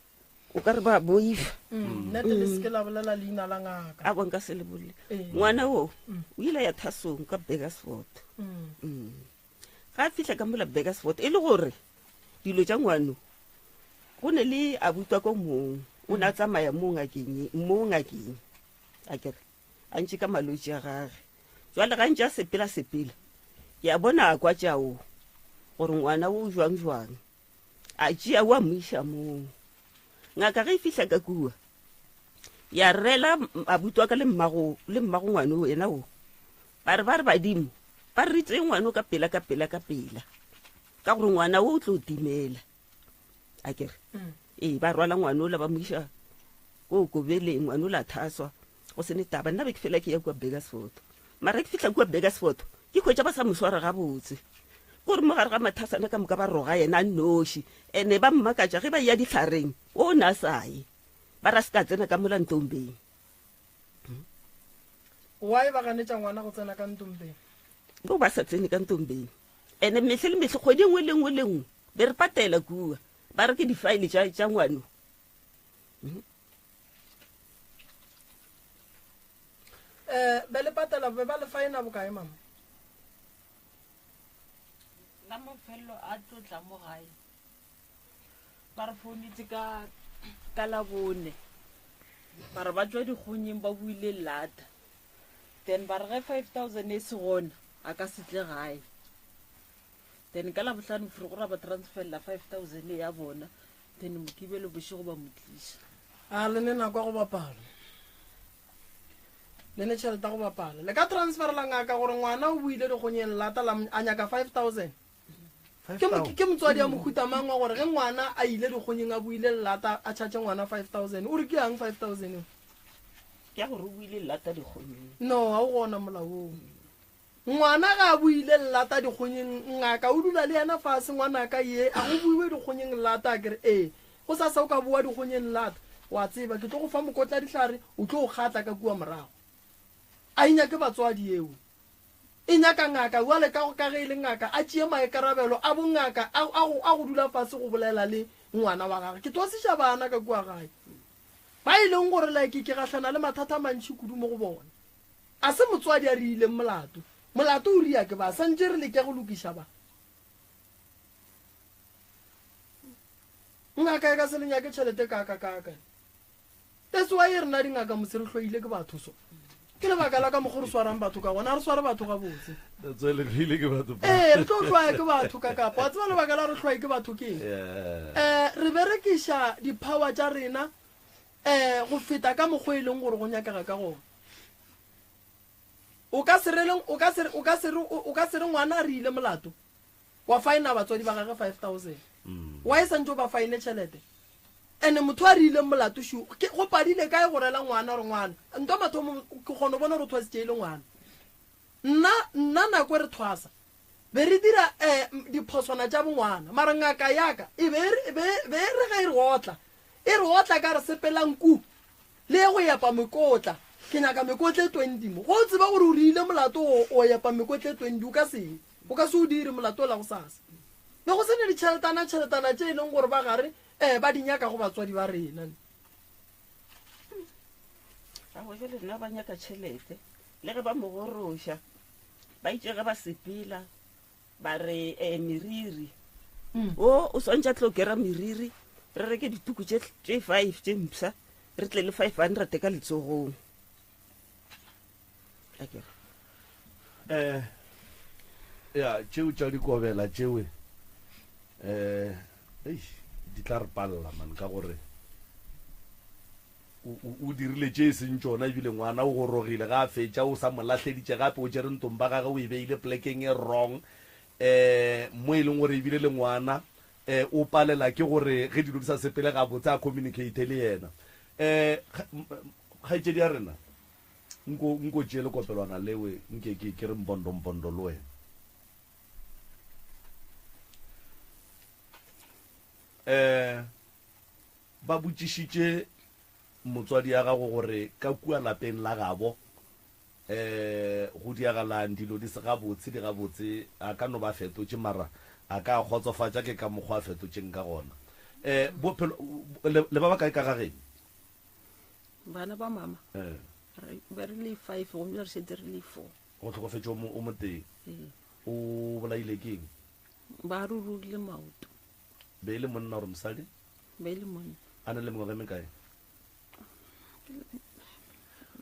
o ka re ba boifa. Mm, nnete le seke la bolela leina la ngaka. A bonka se le bolele. Ee. Ngwana o o ile ya thasong ka Burgersfort. Ga a fihla ka mola Burgersfort e le gore dilo tša ngwano go ne le abutwa ko mong o ne a tsamaya mo ngakeng mo ngakeng a kere a ntše ka malwetši a gage jwale ga ntše a sepela sepela ke a bona a kwa tšao gore ngwana o jwang jwang A tšea wa mo iša moo. Ngaka ge e fihla ka kua, ya rela abuti wa ka le mmago le mmago ngwane o yena o. Ba re ba re badimo ba re tseye ngwane o ka pela ka pela ka pela ka gore ngwana o o tlo timela. A kere ee ba rwala ngwane ola ba mo iša ko kobeleng ngwane ola a thaswa go se ne taba nna be ke fela ke ya kua Burgersfort mara ke fihla kua Burgersfort ke hwetša ba sa mo swara gabotse kore mo gare ga mathasana ka moka ba roga yena a nnoši ene ba mmakatša ge ba ya dihlareng o ne a sa ye ba ra se ka tsena ka mola ntombeng Why ba ganetša ngwana go tsena ka ntombeng? Bo ba sa tsene ka ntombeng ene mehle le mehle kgwedi e nngwe le nngwe le nngwe be re patela kua ba re ke difaele tša ngwano Eh, be le patela be ba le faena bokae mama? La mafelelo a tlo tla mo gae ba re founetse ka ka labone ba re ba tswa dikgonyeng ba buile lata then ba re ge 5000 e se gona a ka se tle gae then ka labohlano fore go ra ba transferela 5000 ya bona then mokibelo bošego ba mo tliša A le ne nako ya go bapala. Le ne tšhelete ya go bapala. Le ka transferela ngaka gore ngwana o boile dikgonyeng lata la a nyaka 5000. Ke mo- ke motswadi ya mohuta mang wa gore ge ngwana a ile dikgonyeng a boile lata a charge ngwana 5000 o re ke yang 5000 eo? Ke ya gore o boile lata dikgonyeng. No, ga o gona molao oo. Ngwana ga a boile lata dikgonyeng ngaka o dula le yena fase ngwanaka ye a go buiwe dikgonyeng lata a kere ee go sasa o ka boa dikgonyeng lata wa tseba ke tlo go fa mokotla dihlare o tlo o kgatla ka kua morago. A e nyake batswadi yeo e nyaka ngaka jwale ka ka ge e le ngaka a tšee maikarabelo a bongaka a a go a go dula fase go bolela le ngwana wa gagwe. Ke thwasiša bana ka kua gae ba e leng gore like ke gahlana le mathata a mantši kudu mo go bona. A se motswadi a re ileng molato. Molato o ria ke ba. Santše re leke go lokiša ba. Ngaka e ka se le nyake tšhelete kaka kaka. That's why rena dingaka mose re hloile ke batho so. Ke lebaka la ka mokgo re swarang batho ka gona. A re sware batho gabotse. That's why le hloile ke batho. Ee, re tlo hloya ke batho ka kapa. Wa tseba lebaka la re hloye ke batho ke eng? Eh, re berekiša di-power tša rena eh go feta ka mokgo e leng gore go nyakega ka gona. O ka se rele, o ka se, o ka se re, o ka se re ngwana a re ile molato, wa faena batswadi ba gage 5000. Wa e santse o ba faene tšhelete? Ene motho a re ileng molato shu, ke go padile kae go rela ngwana gore ngwana, nto mathomo ke kgona go bona gore o thwasitše e le ngwana. Nna, nna nako e re thwasa, be re dira um diphoswana tša bongwana, mara ngaka yaka e be e be, be e re ge e re otla, e re otla ka re sepelang ku Le ye go epa mekotla. Ke nyaka mekotla e 20 mo. Ge o tseba gore o riile molato o, o epa mekotla e 20, o ka se ye. O ka se o dire molato ola gosasa. Be go se ne ditšheletana, tšheletana tše e leng gore ba gare eh, ba di nyaka go batswadi ba rena. Aowa, jale nna ba nyaka tšhelete. Le ge ba mo goroša, ba itše ge ba sepela, ba re eh, meriri mm. o o swantse a tlo kera meriri re reke dituku tše five tše mpsha re tle le 500 ka letsogong eh ya tšeo tša dikobela tšewe eh eish di tla re palela man ka gore O, o dirile tše e seng tšona, ebile ngwana o gorogile, ga a fetša o sa mo lahleditše gape, o tšere ntomba gage o e beile plekeng e wrong, um mo e leng gore ebile le ngwana um o palela ke gore ge dilo di sa sepele gabotse a communicate le yena. Um kgaetšedi ya rena, nko, nko tšee lekopelwana lewe nke ke, ke re mpondo mpondo le wena. Um Ba botšišitše motswadi ya gago gore ka kua lapeng la gabo um go diagalang, dilo di se gabotse, di gabotse, a ka no ba a fetotše mara a ka a kgotsofatša ke ka mokgwa a fetotšeng ka gona. Um bophelo, le, le ba bakae ka ga geno? Bana ba mama Eh. re be re le five gomme re šetše re le four. Go hlokofetše o mo, o motee. Ee. O bolaile ke eng? Ba rurugile maoto. Be e le monna gore mosadi? Be e le monna. A na le mengwaga e mekae?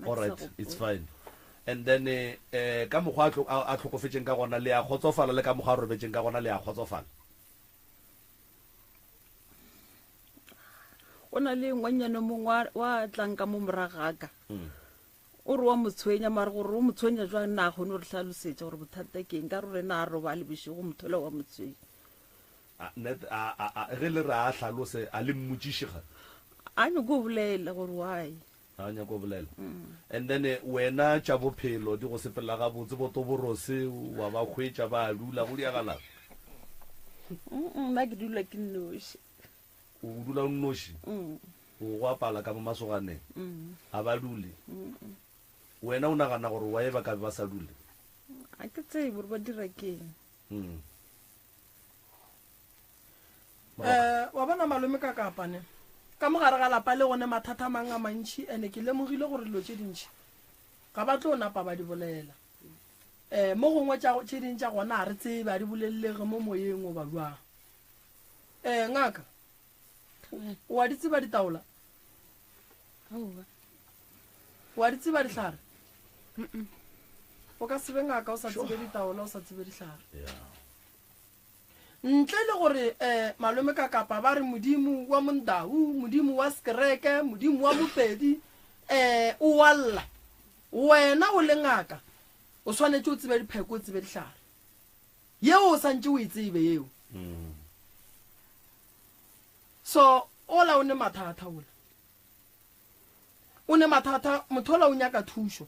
All right, it's fine. And then eh, eh ka mokgwa a hlokofetšeng ka gona le a kgotsofala le ka mokgwa a robetšeng ka gona le a kgotsofala? O na le ngwanyana mongwe wa tlang ka mo moragaka. Mm. O re wa mo tshwenya mare gore o mo tshwenya jwang nna a kgone go re hlalosetša gore bothata ke eng ka gore rena a robale bošego motho wa mo tshwenya. A, net, a, a, a, ge le re a hlalose, a le mmotšiše ga? A nyako bolela gore why. A nyako bolela. And then eh, wena tša bophelo di go sepelela gabotse, bo Toborose wa ba hwetša ba a dula, go diagalang? Mm, nna ke dula ke nnoši. O dula o nnoši? Mm. O go apala ka mo masoganeng? Mm. Ga ba dule? Wena o nagana gore why ba ka be ba sa dule? A ke tsebe gore ba dira keng. Mm. Eh, wa bona malome ka kapa ne ka mo gare ga lapa le gone mathata a mang a mantšhi ene ke lemogile gore dilo tše dintšhi ga ba tlo napa ba di bolela um mo gongwe tše ding tša gona ga re tsebe a di bolelelege mo moyeng goba jwang um ngaka wa di tseba ditaola wa di tseba dihlare o ka se be ngaka o sa tsebe ditaola o sa tsebe dihlare ntle le gore um malome ka kapa ba re modimo wa mondau modimo wa sekereke modimo wa mopedi um o walla. Wena o le ngaka o swanetše o tsebe dipheko o tsebe dihlare. Yeo o santše o e tsebe yeo. So ola o ne mathata ola. O ne mathata motho ola o nyaka thušo.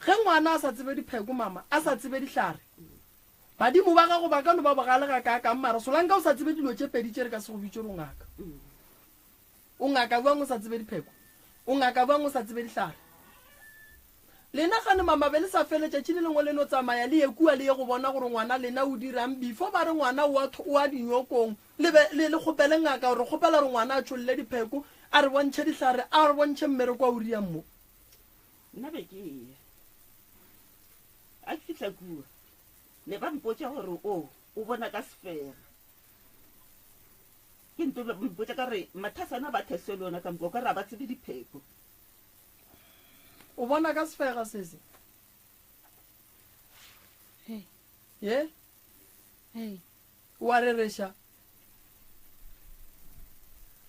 Ge ngwana a sa tsebe dipheko mama, a sa tsebe dihlare, badimo ba gago ba ka no ba bogale gakaakang mara solanka o sa tsebe dilo tše pedi tše re ka se go bitše gore o ngaka. O ngaka bjang o sa tsebe dipheko? O ngaka bjang o sa tsebe dihlare? Lena gane mama be le sa fele tšatši le lengwe le no tsamaya le ye kua le ye go bona gore ngwana lena o dirang before ba re ngwana o a o a dinyokong le be le le kgopele ngaka gore kgopela gore ngwana a tšholle dipheko a re bontšhe dihlare a re bontšhe mmereko a o riang mo. Nna be ke eya. A ke fihla kua ne ba mpotša gore o o bona ka sefega. Ke nto mpotša ka re mathasana ba these le ona ka moka o ka re a ba tsebe dipheko. O bona ka sefega sese? Hey. Ye? Hey. O a rereša?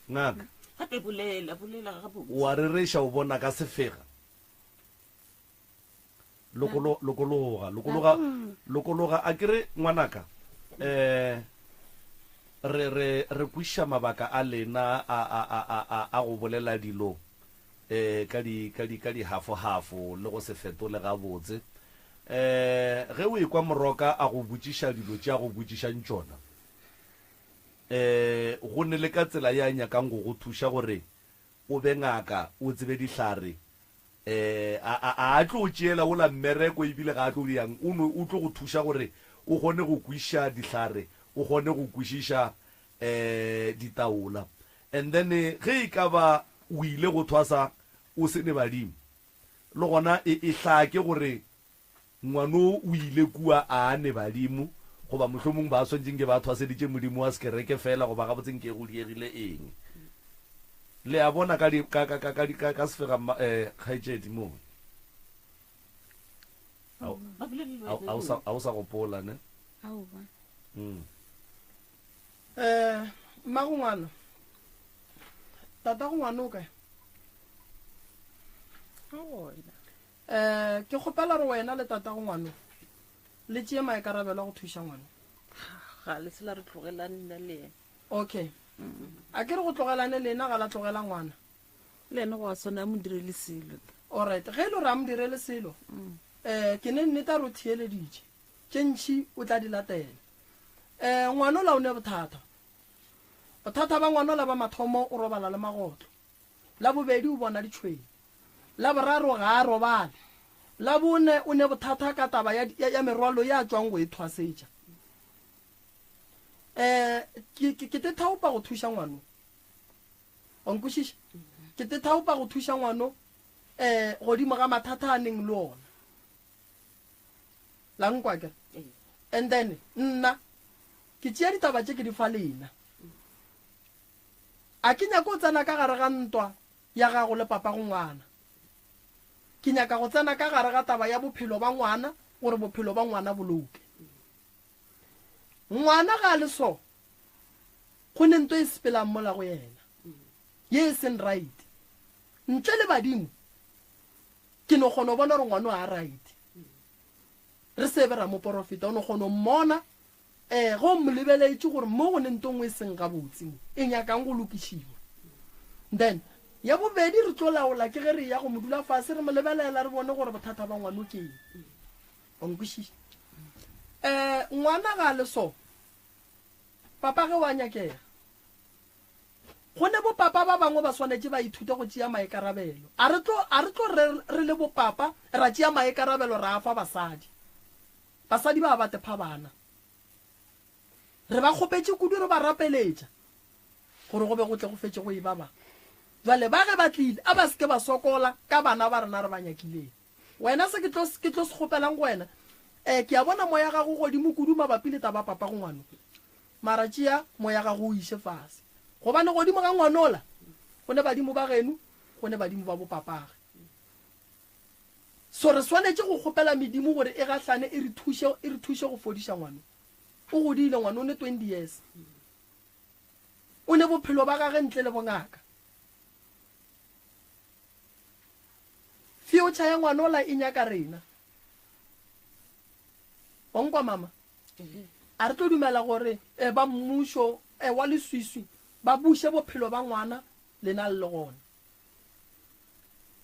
Ngaka. Gape bolela, bolela gabotse. O a rereša o bona ka sefega? Lokolo, lokologa, lokologa, lokologa. A ke re ngwanaka, eh, re, re, re kwešiša mabaka a lena a, a, a, a, a, a go bolela dilo, eh, ka di, ka di, ka dihafohafo le go se fetole gabotse. Eh, ge o ekwa Moroka a go botšiša dilo tše a go botšišang tšona, eh, go ne le ka tsela ye a nyakang go go thuša gore o be ngaka, o tsebe dihlare, Eh, a, a, a a tlo tšeela wola mmereko ebile ga a tlo diang, o no, o tlo go thuša gore o kgone go kwešiša dihlare, o kgone go kwešiša eh ditaola. And then ge e ka ba o ile go thwasa o se ne badimo, le gona e, e hlake gore Ngwano o ile kua a ne badimo, goba mohlomong ba swanetše nke ba thwaseditše modimo wa sekereke feela, goba gabotse nke go diegile eng. Le a bona ka di, ka, ka, ka, ka, ka, ka sefega mma, eh, kgaetšedi mo. A o, a, a o sa, a o sa gopola, ne? Aowa. Mm. Eh, mmago ngwana. Tatago ngwana o kae? O gona. Eh, ke kgopela gore wena le tatago ngwano le tšee maikarabelo a go thuša ngwano. Ga le se la re tlogelane nna le yena. Okay. A ke re go tlogelane lena ga la tlogela ngwana. Le yena go a swana a mo direle selo. Alright, ge e le gore a mo direle selo, eh, ke ne nnete a re o theeleditše. Tše ntši o tla di latela. Eh, ngwanola o ne bothata. Bothata ba ngwanola ba mathomo o robala le magotlo. La bobedi o bona ditšhwene. La boraro ga a robale. La bone o ne bothata ka taba ya, ya, ya merwalo ye a tšwang go e thwasetša. Um ke, ke, ke te thaopa go thuša ngwano. Wa nkwešiša? Ke te thaopa go thuša ngwano um godimo ga mathata a neng le ona. La nkwa ke? And then nna ke tšea ditaba tše ke di fa lena. A ke nyake go tsena ka gare ga ntwa ya gago le papago ngwana. Ke nyaka go tsena ka gare ga taba ya bophelo ba ngwana gore bophelo ba ngwana bo loke. Ngwana ga a le so, go ne nto e sepelang mola go yena ye e seng right. Ntle le badimo, ke no kgona go bona gore ngwano ga a right. Re se be ra mo porofeta, o no kgona go mmona Ee, ge o mo lebeletše gore mo go ne nto nngwe e seng gabotse mo, e nyakang go lokišiwa. Then, ya bobedi re tlo laola ke ge re eya go mo dula fase re mo lebelela re bone gore bothata ba ngwano ke eng. Wa nkwešiša? Eh, ngwana ga a le so, papa ge wa nyakega. Go ne bopapa ba bangwe ba swanetše ba ithute go tšea maikarabelo. A re tlo, a re tlo re re le bopapa ra tšea maikarabelo ra a fa basadi. Basadi ba ba tepha bana. Re ba kgopetše kudu re ba rapeletša gore go be go tle go fetše go eba ba. Bjale ba ge ba tlile, a ba se ke ba sokola ka bana ba rena re ba nyakileng. Wena se ke tlo, ke tlo se kgopelang go wena, eh, ke a bona moya gago godimo kudu mabapi le taba papago ngwano. Mara tšea moya gago o iše fase. Gobane godimo ga ngwanola, go ne badimo ba geno, go ne badimo ba bopapage. So re swanetše go kgopela medimo gore e gahlane e re thuše, e re thuše go fodiša ngwano. O godile ngwano, o ne 20 years. O ne bophelo ba gage ntle le bongaka. Future ya ngwanola e nyaka rena. Wa nkwa mama? A re tlo dumela gore eh, ba mmušo eh, wa leswiswi ba buše bophelo ba ngwana lena le le gona.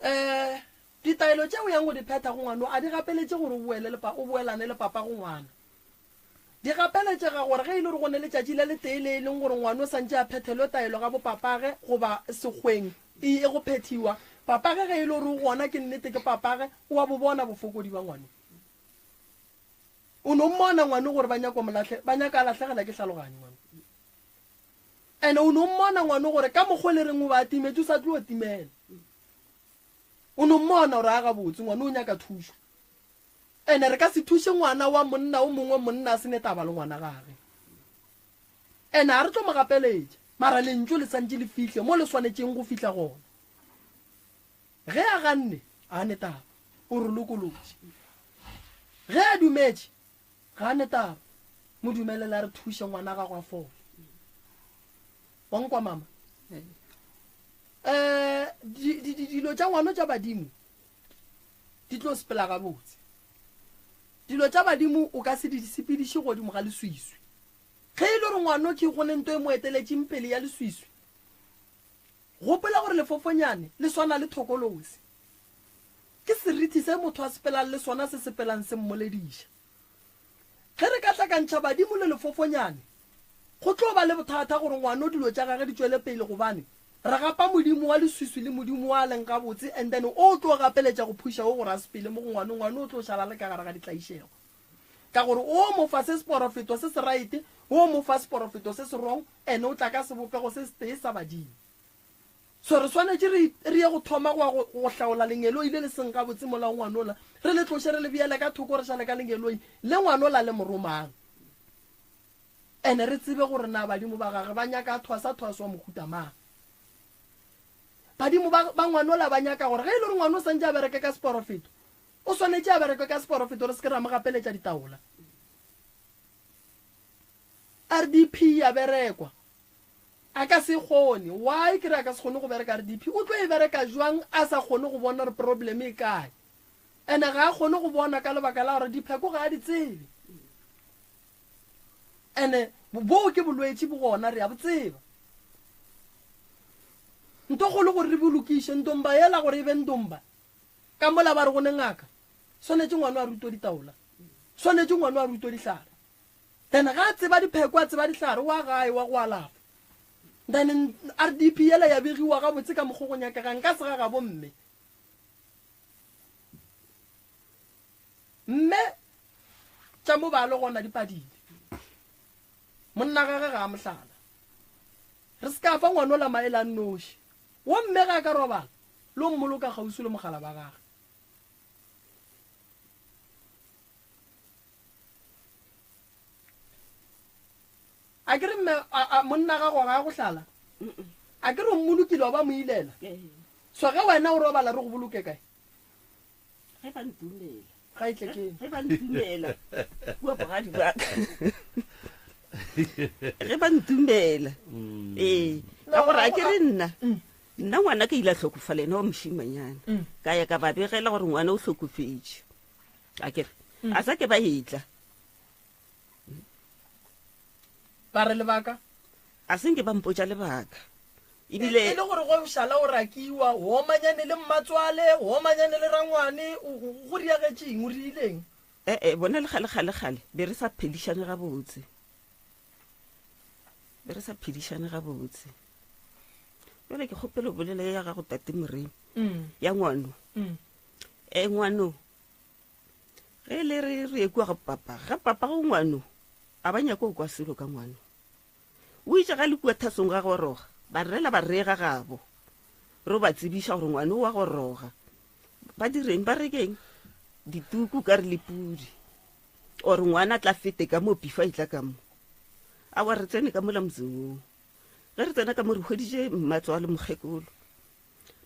Eh, ditaelo tše o yang go di phetha go ngwano a di gapeletše gore o boele le pa, o boelane le papa go ngwana. Di gapeletšega gore ge e le gore go ne letšatši le letee le e leng gore ngwana o santše a phethelwe taelo ga bopapage goba sekgweng e ye go phethiwa, papage ge e le gore o gona ke nnete ke papage, o a bo bona bofokodi ba ngwano. O no mmona ngwano gore ba nyako mo lahle, ba nyaka a lahlegela ke hlaloganyo ngwano. Ene o no mmona ngwano gore ka mokgwa le reng o ba a timetše o sa tlo timela. O no mmona gore a gabotse ngwano o nyaka thušo. Ene re ka se thuše ngwana wa monna o mongwe monna a se ne taba le ngwana gage. Ene ga re tlo mo gapeletša, mara lentšu le santše le fihle mo le swanetšeng go fihla gona. Ge a ganne, ga a ne taba, o re lokolotše. Ge a dumetše, ga a ne taba, mo dumelele a re thuše ngwana gago a fole. Wa nkwa mama? Um dilo tša ngwano tša badimo di tlo sepela gabotse. Dilo tša badimo o ka se di sepediše godimo ga leswiswi. Ge e le gore ngwano ke go ne nto e mo eteletšeng pele ya leswiswi, gopola gore lefofonyane le swana le thokolosi. Ke serithi se motho a sepelang le sona se sepelang se mmolediša. Ge re ka hlakantšha badimo le lefofonyane, go tlo ba le bothata gore ngwano dilo tša gage di tšwele pele gobane re gapa modimo wa leswiswi le modimo wa leng gabotse and then o tlo gapeletša go phuša wo gore a sepele mo go ngwano, ngwano o tlo šala le ka gare ga ditlaišego ka gore o mo fa se seporofeto se se right, o mo fa seporofeto se se wrong and o tla ka sebopego se setee sa badimo. So re swanetše re, re ye go thoma go, go, go hlaola lengeloi le le seng gabotse mola go ngwanola, re le tloše re le beele ka thoko re šale ka lengeloi le ngwanola le mo romang. Ene re tsebe gore na badimo ba gage ba nyaka a thwasa thwaso wa mohuta mang. Badimo ba, ba ngwanola ba nyaka gore ge e le gore ngwano o santše a bereke ka seporofeto, o swanetše a bereke ka seporofeto re se ke ra mo gapeletša ditaola. RDP ya berekwa. A ka se kgone. Why ke re a ka se kgone go bereka RDP? O tlo e bereka jwang a sa kgone go bona gore problem e kae? Ene ga a kgone go bona ka lebaka la gore dipheko ga a di tsebe. Ene boo ke bolwetši bo gona re a bo tseba. Nto kgolo gore re bolokiše ndomba yela gore e be ndomba. Ka mola ba re go ne ngaka. Swanetše ngwana a rutwe ditaola. Swanetše ngwana a rutwe dihlare. Then ga a tseba dipheko a tseba dihlare wa gae wa go alafa. Then RDP yela ya begiwa gabotse ka mokgo go nyakegang ka sega gabo mme. Mme tša mo ba le gona di padile. Monna gage ga a mohlala. Re se ka fa ngwanola maele a nnoši. Wo mme ga a ka robala, lo mmoloka kgauswi le mogala ba gage. A ke re mme monna gago ga a go hlala? A ke re o mmolokile wa ba mo ilela? So ge wena o robala re go boloke kae? Ge ba ntumela. Ga e tle ke. Ge ba ntumela. Kua bogadi ba ka. Ge ba ntumela. Mm. Ee. Ka gore a ke re nna. Mm. Nna ngwana ka ile a hlokofala ena wa mošimanyana. Mm. Ka ya ka ba begela gore ngwana o hlokofetše. A ke re. A sa ke ba etla. Ba re lebaka? A se nke ba mpotša lebaka. Ebile e le gore go šala o rakiwa, o omanyane le mmatswale, o omanyane le rangwane, go riagetšeng, o riileng? Ee, bona le kgale kgale kgale be re sa phedišane gabotse. Be re sa phedišane gabotse. Jale ke kgopelo bolela ya gago tate Moremi. Mm. Ya ngwano. Mm. E ngwano. Ge le re re ye kua ga papa, ga papa go ngwano, a ba nyake go kwa selo ka ngwano. O itše ga le kua thasong ga goroga, ba rela ba rega gabo. Ro ba tsebiša gore ngwano wa goroga. Ba direng ba rekeng dituku ka re le pudi. Or ngwana tla fete ka mo pifa e tla ka mo. Awa re tsene ka mola motseng woo. Ge re tsena ka mo re hweditše mmatswalo mokgekolo.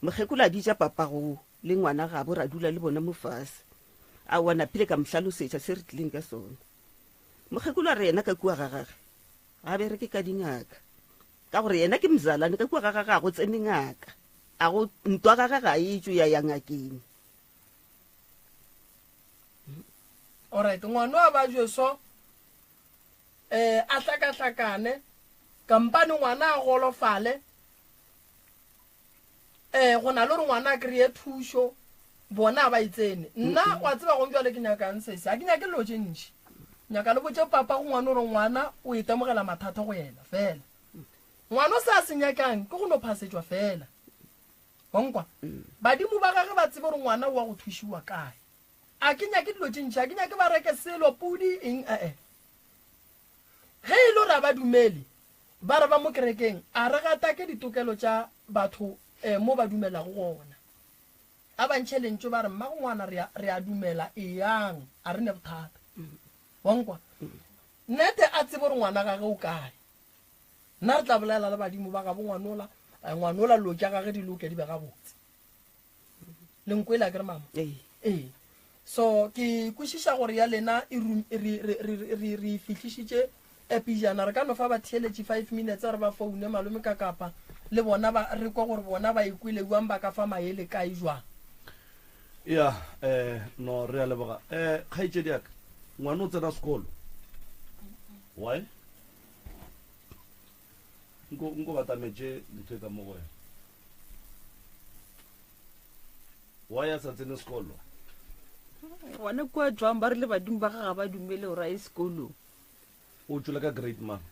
Mokgekolo a bitša papago le ngwana gabo ra dula le bona mo fase. Aowa napile ka mo hlalosetša se re tlileng ka sona. Mokgekolo a re yena ka kua ga gage ga a bereke ka dingaka ka gore yena ke mzalwane ka kua ga gage ga go tsene ngaka. A go ntwa gage ga e tšwe ya ya ngakeng. Alright, ngwano a ba jwe so eh a hlakahlakane kampane ngwana a golofale eh go na le gore ngwana a kry-e thušo bona a ba e tsene nna wa tseba gong jale ke nyakang sese ga ke nyake dilo tše ntši nyaka le botse papa go ngwana gore ngwana o itemogela mathata go yena fela ngwana o se a se nyakang ke go no phasetšwa fela wankwa badimo ba gage ba tsebe gore ngwana wa go thušiwa kae a ke nyake dilo tše ntši a ke nyake ba reke selo pudi eng ee Ge e le gore a ba dumele, ba re ba mo kerekeng, a re gatake ditokelo tša batho mo ba dumelago gona. A ba ntšhe lentšu ba re, Mmagongwana re a, re a dumela, eyang, a re ne bothata. Wa nkwa? Nnete a tsebe gore ngwana gage o kae. Nna re tla bolela le badimo ba gabo ngwanola, ngwanola lo tša gage di loke di be gabotse. Le nkwele a ke re mama? Ee. Ee. So ke kwešiša gore ya lena e re, re, re, re, re e fihlišitše eh, pejana. Re ka no fa batheeletši five minutes re ba foune malome ka kapa le bona ba re kwa gore bona ba ikwele jwang ba ka fa maele kae jwang. Ya, eh, no re a leboga. Eh, kgaetšedi ya ka, ngwana o tsena sekolo? Why? Nko, nko batametše ntho e ka mo go wena. Why a sa tsene sekolo? Gona kua jwang ba rile badimo ba ga ga ba dumele gore a ye sekolong. O tšwele ka grade mang?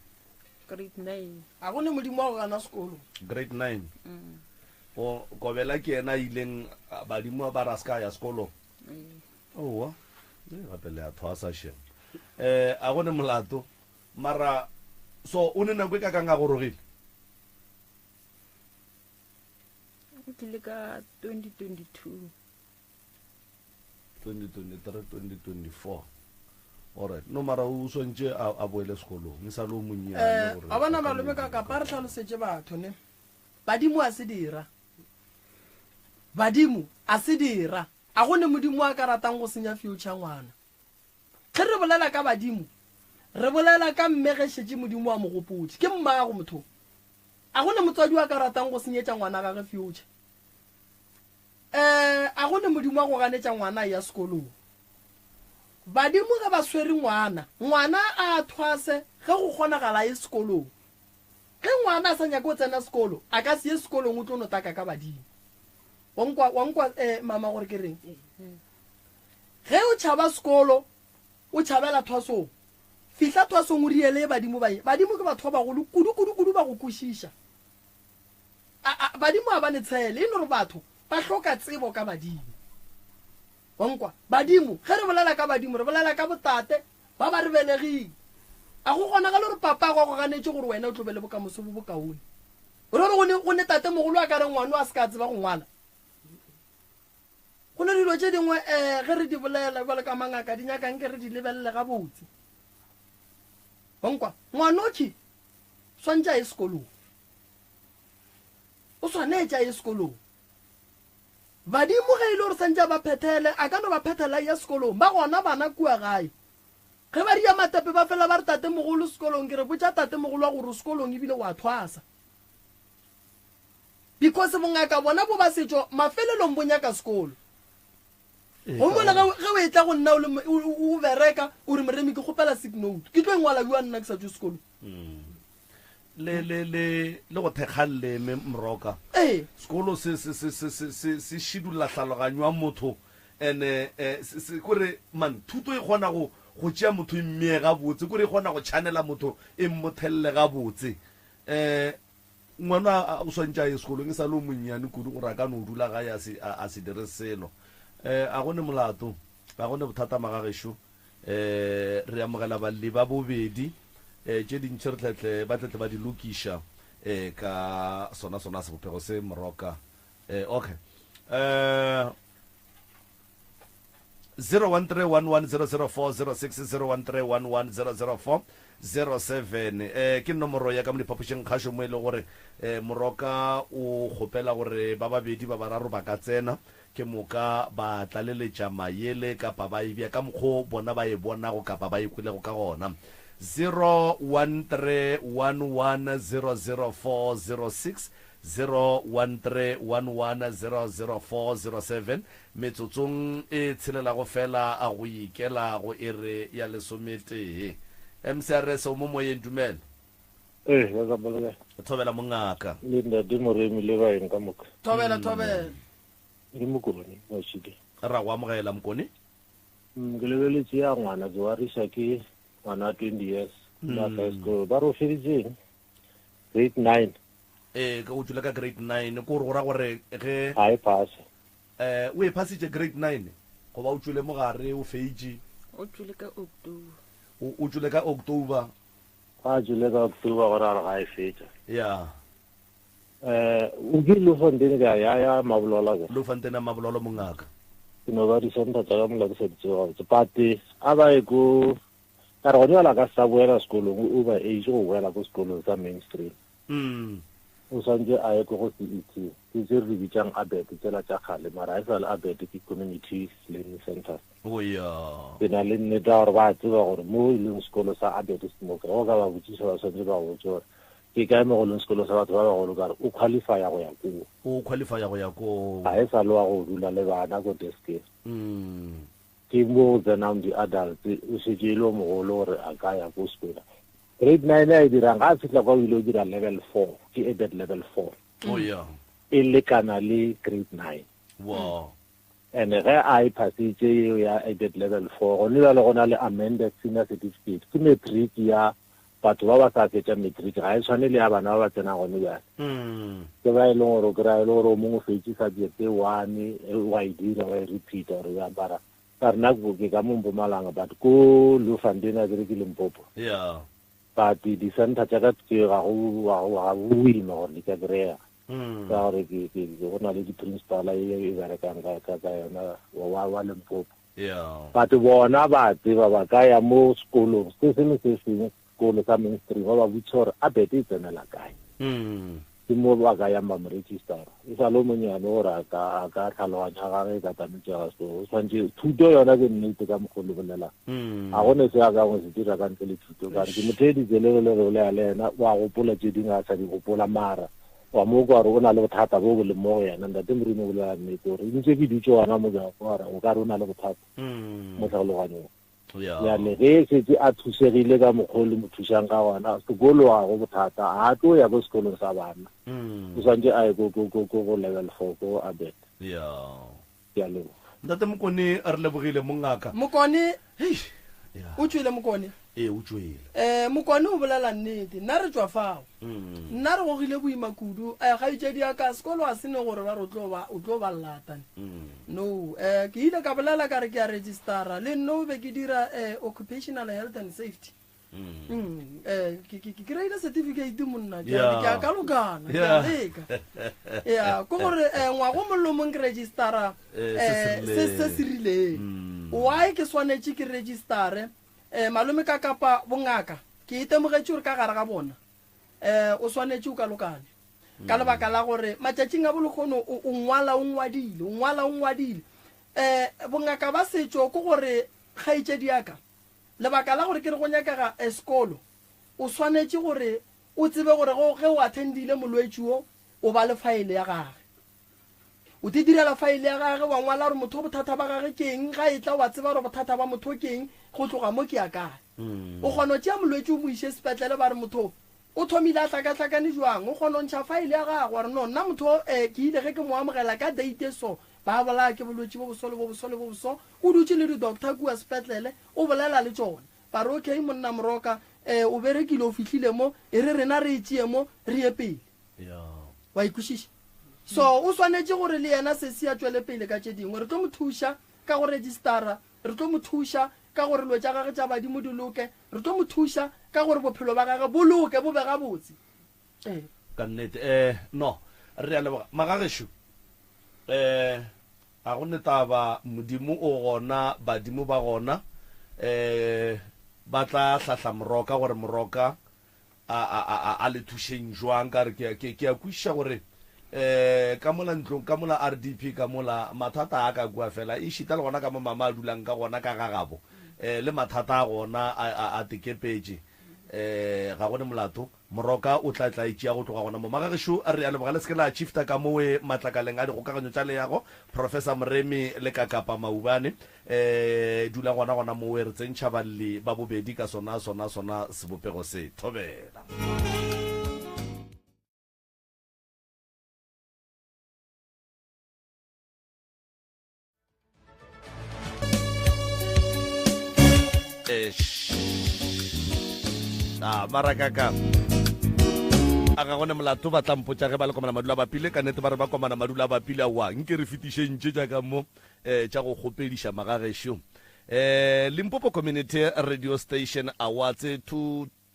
Grade 9. A go ne modimo wa go gana sekolo. Grade 9. Mm. O kobela ke yena a ileng badimo ba ra se ka ya sekolong. Mm. Owa. E gape le a thwasa shem. Eh a go ne molato mara so o ne nako e ka kang a gorogile? O tlile ka 2022. 2023 2024 alright no mara o swantše a, a boele sekolong e sa le o monnyane Eh, gore a bona a ka malome no ka dira kapa re hlalosetše batho ne badimo a se dira badimo a se dira a go ne modimo a ka ratang go senya future ngwana Ge re bolela ka badimo, re bolela ka mme ge šetše Modimo a mo gopotše. Ke mmago motho. A go ne motswadi wa ka ratang go senyetša ngwana gage future? Eh, a go ne Modimo wa go ganetša ngwana a eya sekolong? Badimo ge ba swere ngwana, ngwana a thwase ge go kgonagala a ye sekolong. Ge ngwana a sa nyake go tsena sekolo, a ka se ye sekolong o tlo no taka ka badimo. Wa nkwa, wa nkwa eh, mama gore ke reng? Ge o tšhaba sekolo, o tšhabela thwasong. Fihla thwasong o riele badimo ba ye. Badimo ke batho ba bagolo kudu, kudu, kudu ba go kwešiša. A, a, badimo ga ba ne tshele, e no re batho ba hloka tsebo ka badimo. Wa nkwa? Badimo, ge re bolela ka badimo, re bolela ka botate ba ba re beleging. A go kgonagale gore papago a go ganetše gore wena o tlo be le bokamoso bo bokaone. O re gore go ne, go ne tatemogolo a ka re ngwano a se ka a tseba go ngwala. Go ne dilo tše dingwe um ge re di bolela bjalo ka mangaka di nyaka nke re di lebelele gabotse. Wa nkwa? Ngwanokhi swantše a ye sekolong. O swanetše a ye sekolong. Badimo ge e le gore santše a ba phethele, a ka no ba phethela a eya sekolong. Ba gona bana kua gae. Ge ba ria matepe ba fela ba re tatemogolo sekolong, ke re botša tatemogolo wa gore o sekolong ebile o a thwasa. Because bongaka bona bo ba setšo mafelelong bo nyaka sekolo. Gomme ge ge o etla go nna o le o bereka o re Moremi ke kgopela sick note. Ke tlo e ngwala bjang nna ke sa tšwe sekolong? Le le le le go thekga leleme Mroka. Ee. Sekolo se se se se se se se šidulla hlaloganyo ya motho ene eh, se se kore man thuto e kgona go go tšea motho e mmee gabotse kore e kgona go channela motho e mmothelle gabotse. Eh Ngwana o swantše a ye sekolong e sa le o monnyane kudu gore a ka no dula gae a se, a, a se dire selo. Eh, a go ne molato, ga go ne bothata magagešo. Eh, re amogela balli ba bobedi. Eh, tše dintši re tletle, ba tletle ba di lokiša eh, ka sona sona sebopego se moroka. Eh, okay. Eh, 0131100406 0131100407 eh ke nomoro ya ka mo diphapošing kgašo mo e le gore eh moroka o kgopela gore ba babedi ba bararo ba ka tsena ke moka ba tlaleletša mayele kapa ba e bea ka mokgo bona ba e bonago kapa ba e kwelego ka gona 0131100406. 0131100407 metsotsong e tshelelago fela go ikela go iri ya lesometee. MCRS o mo moyeng, dumela. Ee, ba ka bolela. Thobela mongaka. Le ntate Moremi le baeng ka moka. Thobela, thobela. Ke Mokone, Mashidi. Ra go amogela Mokone. Mm, ke lebeletše ya ngwana ke wariša ke ngwana wa 20 years la high school ba re o feditseng grade 9 Ee, ka o tšwele ka grade 9 ko gore go ra gore ge ga e phase. Eh, o e phasitše grade 9 goba o tšwele mogare o feitše? O tšwele ka October. O, o tšwele ka October. Ga a tšwele ka October gore a re ga e fetša. Ya. Eh, o ke Bloemfontein ka ya ya Mabololo ke. Bloemfontein ya Mabololo mongaka. Ke no ba di-center tša ka mola ke sa di tsebe gabotse. But a ba ye ko ka re gone bjale a ka se sa boela sekolong, o over age go boela ko sekolong sa mainstream. Mm. O swantse a ye ko go CET, ke tse re di bitsang ABET tsela tša kgale, mara ga e sa le ABET ke Community Learning Centers. Oh ya. Ke na le nnete ya gore ba tseba gore mo e leng sekolo sa ABET se mo kae. Go ka ba botšiša ba swantse ba go botse gore ke kae mo go leng sekolo sa batho ba bagolo ka re o qualifya go ya koo. O qualifya go ya koo. Ga e sa le wa go dula le bana ko deskeng. Mm. Ke mo go tsenang di-adults, o šetše e le o mogolo gore a ka ya ko sekola. Grade 9 a e dirang ga a fihla kwa o ile o dira level 4, ke ABET level 4. Oh yeah. E lekana le grade 9. Wow. And ge a e phasitše yeo ya ABET level 4, gone bjale go na le amended senior certificate, ke matric ya batho ba ba sa fetša matric, ga e tshwane le ya bana ba ba tsenang gone bjale. Ke ba e leng gore o kry-a e le gore o mongwe o fetše subject e one, wa e dira, wa e repeat-a gore bjang, mara Ka re nna ke ka mo Mpumalanga but ko Leeufontein a kere ke Limpopo. Yeah. But di center tša ka tse ga go ga go ga go boima gore di ka kry-ega. Ka gore ke ke go na le di principal e e berekang ka ka ka yona wa wa Limpopo. Yeah. But bona ba tseba ba ka ya mo sekolong se sengwe se sengwe sekolo sa mainstream ba ba botšiša gore a bete e tsenela kae. Ke mo ba ka yang ba mo registera. E sa le o monnyane gore a ka, a ka tlhaloganya gage e ka tametšega. So o swanetše, thuto yona ke nnete ka mokgwa o le bolelang. Ga go ne se a ka go se dira ka ntle le thuto. Ka re ke mo theeditše le ge le re bolela le yena, o a gopola tše dingwe a sa di gopola, mara wa mo kwa gore o na le bothata bo bo leng mo go yena. Ntate Moremi o bolela nnete gore ntše ke dutše gona mo ke a kwa gore o ka re o na le bothata mo tlhaloganyong. Bjale ge e šetše a thušegile ka mokgwa o le mo thušang ka gona, sekolo ga go bothata, ga a tlo ya ko sekolong sa bana. O swantše a ye ko, ko, ko, ko go level four, ko ABET. Ke a leboga. Ntate Mokone, re lebogile mongaka. Mokone, Eish, ya. o tšwele Mokone? Ee, o tšwele. Eh, Mokone o bolela nnete. Nna re tšwa fao. Nna re gogile boima kudu. Eh, kgaetšedi ya ka, sekolo ga se ne gore ba re o tlo ba, o tlo ba llata ne. No. Eh, ke ile ka bolela ka re ke a registera. Le nno be ke dira eh, occupational health and safety. Mm, eh, ke, ke, ke kry-ile certificate monna. Ke a, Yeah. ke a kalokana, ke a Yeah. leka. Ya, ke gore eh, ngwaga o mongwe le o mongwe ke registera Eh, se se eh, se, se se rileng. rileng. Why ke swanetše ke registere? Eh, malome ka kapa bongaka, ke itemogetše gore ka gare ga bona eh, o swanetše o kalokane. Ka lebaka la gore matšatšing a bolekgono o, o ngwala o ngwadile, o ngwala o ngwadile. Eh, bongaka ba setšo ke gore kgaetšedi ya ka, lebaka la gore ke re go nyakega eh, sekolo, o swanetše gore o tsebe gore ge, ge o attendile molwetši wo, o ba le faele ya gage. O te direla faele ya gage, wa ngwala gore motho bothata ba gage ke eng, ga e tla wa tseba gore bothata ba motho ke eng, go tloga mo ke ya kae. O kgona go tšea molwetši o mo iše sepetlele ba re motho o thomile a hlakahlakane jwang, o kgona go ntšha faele ya gagwe wa re no nna motho o ke ile ge ke mo amogela ka date e so, ba bolaya ke bolwetši bo boso le bo boso le bo boso, o dutše le di-doctor kua sepetlele o bolela le tšona. Ba re okay monna Moroka, o berekile o fihlile mo, e re rena re e tšee mo re ye pele. Wa e kwešiša? So o swanetše gore le yena sesi a tšwele pele ka tše dingwe. Re tlo mo thuša ka go registara, re tlo mo thuša ka gore dilo tša gage tša badimo di loke, re tlo mo thuša ka gore bophelo ba gage bo loke, bo be gabotse. Ee. Ka nnete. Eh, no, re a leboga. Magagešo, eh, ga go ne taba, Modimo o gona, badimo ba gona, eh, ba tla hlahla Moroka gore Moroka a, a, a, a, a le thušeng jwang? Ka re ke, ke, ke a kwešiša gore um ka mola ntlong, ka mola RDP, ka mola mathata a ka kua fela, ešita le gona ka mo mama a dulang ka gona ka ga gabo, um le mathata a gona a, a, a tekepetše, um ga go ne molato. Moroka o tla tla e tšea go tloga gona mo. Magagešo, re a leboga le se ke la tšhifta ka mowe matlakaleng a dikgokaganyo tša leago. Professor Moremi le Kakapa Maubane, e dula gona gona mowe re tsentšha balli ba bobedi ka sona sona sona sebopego se. Thobela. A mara kaka a ga gone molato ba tla mpotša ge ba le komana madula a bapile ka nnete ba re ba komana madula a bapile aowa nke re fetišeng tše tša ka mo um tša go kgopediša magagešo um Limpopo Community Radio Station Awards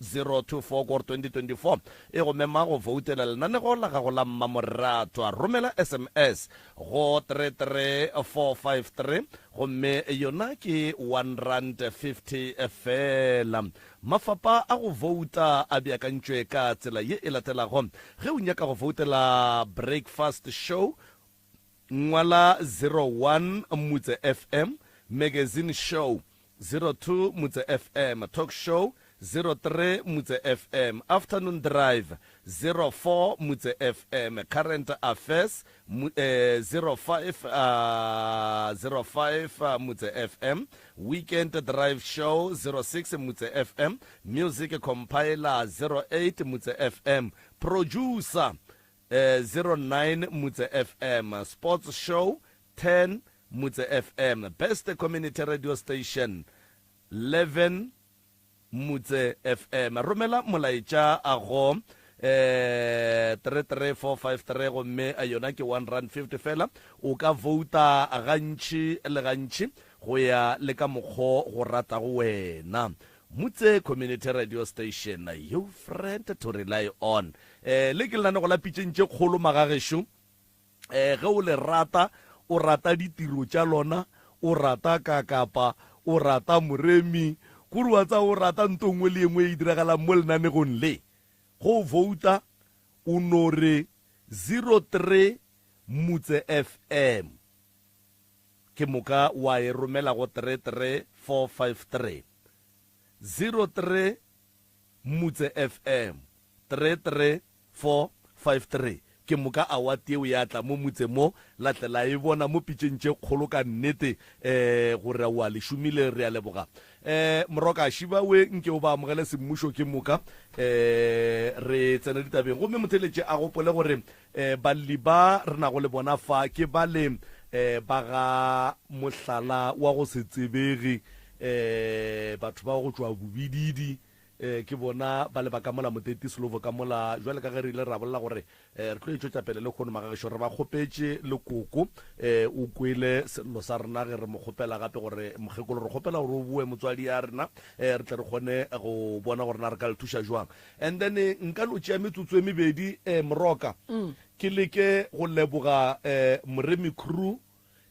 2024 kor 2024 e go mema go voutela lenanego la gago la mmamoratwa. Romela sms go 33453 gomme yona ke R1.50 feela. Mafapa a go vouta a beakantšwe ka tsela ye e latelago. Ge o nyaka go voutela Breakfast Show, ngwala 01 Mutse FM, Magazine Show, 02 Mutse FM, Talk Show, 03 Mutse FM, Afternoon Drive, 04 Mutse FM, Current Affairs, 05 05 Mutse FM, Weekend Drive Show, 06 Mutse FM, Music Compiler, 08 Mutse FM, Producer, 09 Mutse FM, Sports Show, 10 Mutse FM, Best Community Radio Station, 11 Mutse FM. Romela molaetša a go eh 33453 gomme yona ke R1.50 fela. O ka vouta gantši le gantši go ya le ka mokgo go ratago wena. Mutse Community Radio Station, your friend to rely on. Eh le ke lenanego la pitšeng tše kgolo magagešo. Eh, ge o le rata, o rata ditiro tša lona, o rata kakapa, o rata moremi, kore wa tseba o rata nto nngwe le engwe e diragalang mo lenanegong le. Go o vouta, o no re 03 Mutse FM. Ke moka wa e romela go 33453. 03 Mutse FM. 33453. Ke moka award yeo ya tla mo motse mo, la tle la e bona mo pitšeng tše kgolo ka nnete, eh, gore aowa le šomile, re a leboga. Eh, Moroka, šiba we nke o ba amogele semmušo ke moka, eh, re tsene ditabeng. Gomme motheeletši a gopole gore, eh, balli ba re nago le bona fa ke bale, eh, ba ga mohlala wa go se tsebege, eh, batho ba go tšwa Bobididi, Ee, ke bona ba le ba ka mola Moteti Slovo ka mola. Bjale ka ge re ile ra bolela gore re tlo e tšwetša pele lehono, magagešo, re ba kgopetše le koko. Ee, o kwele sello sa rena ge re mo kgopela gape gore, Mokgekolo, re kgopela gore o boe motswadi ya rena, ee, re tle re kgone go bona gore na re ka le thuša jwang. And then nka no tšea metsotso e mebedi, ee, Moroka, ke leke go leboga, ee, Moremi Crew,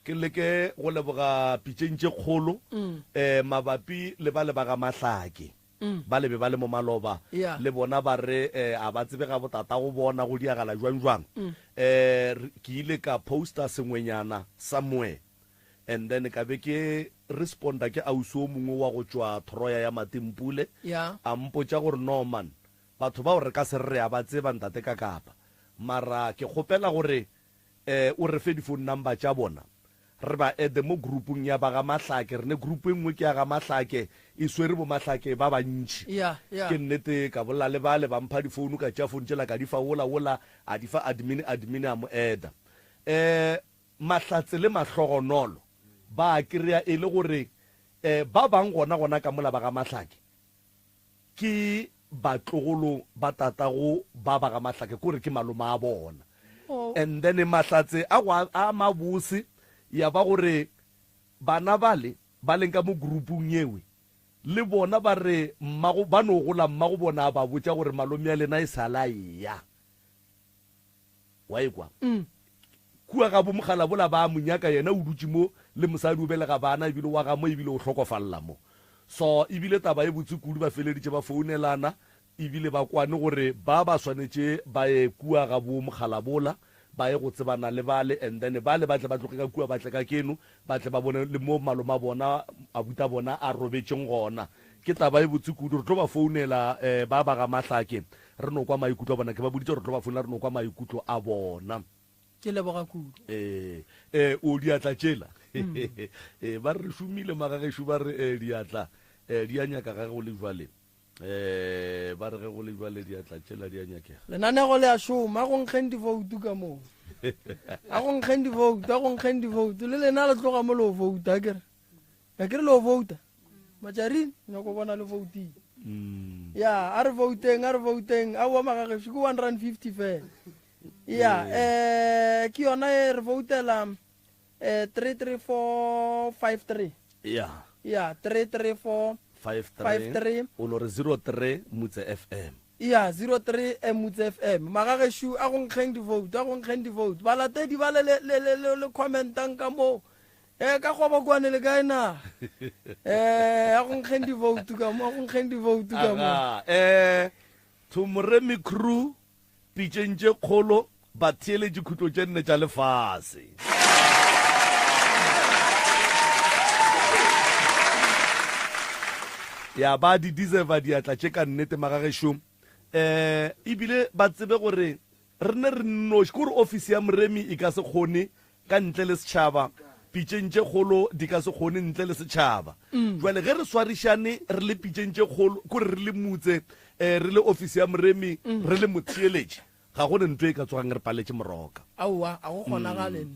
Ke leke go leboga pitšeng tše kgolo um mabapi le bale ba ga Mahlake. Bale be ba le mo maloba, le bona ba re um a ba tsebe ga botatago bona go diagala jwang jwang. Um ke ile ka poster sengwenyana somewhere and then ka be ke responda ke ausi o mongwe wa go tšwa Thoroya ya Matimpule, a mpotša gore no man, batho bao re ka se re re a ba tseba ntate Kakapa, mara ke kgopela gore Eh, o re fe di-phone number tša bona, re ba add-e mo group-ong ya ba ga Mahlake. Re ne group e nngwe ke ya ga Mahlake, e swere bo Mahlake ba bantši. Ya, ya. Ke nnete, ka bolela le bale, ba mpha di-phone, ka tšea phone tšela ka di fa wola, wola a di fa admin, admin a mo add-a. Eh, Mahlatse le Mahlogonolo ba a kry-a e le gore, eh, ba bang gona gona ka mola ba ga Mahlake, Ke batlogolo ba tatago ba ba ga Mahlake, kore ke malome a bona. And then Mahlatse a go a mabose ya ba gore bana bale ba leng ka mo groupung yewe le bona ba re mmago ba no gola mmago bona a ba botša gore malome ya lena e sale a eya. Wa e kwa? Kua ga bo mogala bola ba mo nyaka yena o dutše mo le mosadi o belega bana ebile wa ga mo ebile o hlokofalla mo. So ebile taba e botse kudu ba feleditše ba founelana ebile ba kwane gore ba ba swanetše ba ye kua ga bo mogala bola ba ye go tsebana le bale and then bale ba tle ba tloge ka kua ba tle ka keno ba tle ba bone le mo maloma bona abuta bona a robetšeng gona. Ke taba e botse kudu. Re tlo ba founela um ba ba ga Mahlake re no kwa maikutlo a bona. Ke ba boditše gore re tlo ba founela re no kwa maikutlo a bona. Ke leboga kudu. Ee, ee, o diatla tšela. Ee, ba re re šomile magagešo ba re ee, diatla ee, di a nyaka ga ge go le bjale. Ee, ba re ge go le bjale diatla tšela di a nyakega. Lenanego le a šoma, a go nkgeng divoutu ka moo. A go nkgeng divoutu, a go nkgeng divoutu. Le lena le tloga mo le o vouta, akere? Akere le o vouta? Matšarine, nyako bona le voutile. Mm. Ya, a re vouteng, a re vouteng. Aowa magagešo ke 150 fela. Ya, eh ke yona e re voutela eh 33453. Ya. Ya, 334 53 o no re 03 Mutse FM. Ya, 03 eh, Mutse FM. Magagešo a go nkgeng di-vote, a go nkgeng di-vote. Balatedi ba le le le le le commentang ka moo. Eh ka kgobokwane le kae na? Eh a go nkgeng di-vote ka mo, a go nkgeng di-vote ka mo. Aga, eh to Moremi crew Pitšeng tše kgolo, ba theeletše khutlo tše nne tša lefase. Ya ba di deserva diatla tše ka nnete magagešo. Eh, ebile ba tsebe gore re ne re nnoši, ke gore ofisi ya Moremi e ka se kgone ka ntle le setšhaba, pitšeng tše kgolo di ka se kgone ntle le setšhaba. Jwale ge re swarišane re le pitšeng tše kgolo, ke gore re le mutse, eh, re le ofisi ya moremi, re le motheeletši, ga go ne ntho e ka tsogang re paletše moroka. Aowa, ga go kgonagale.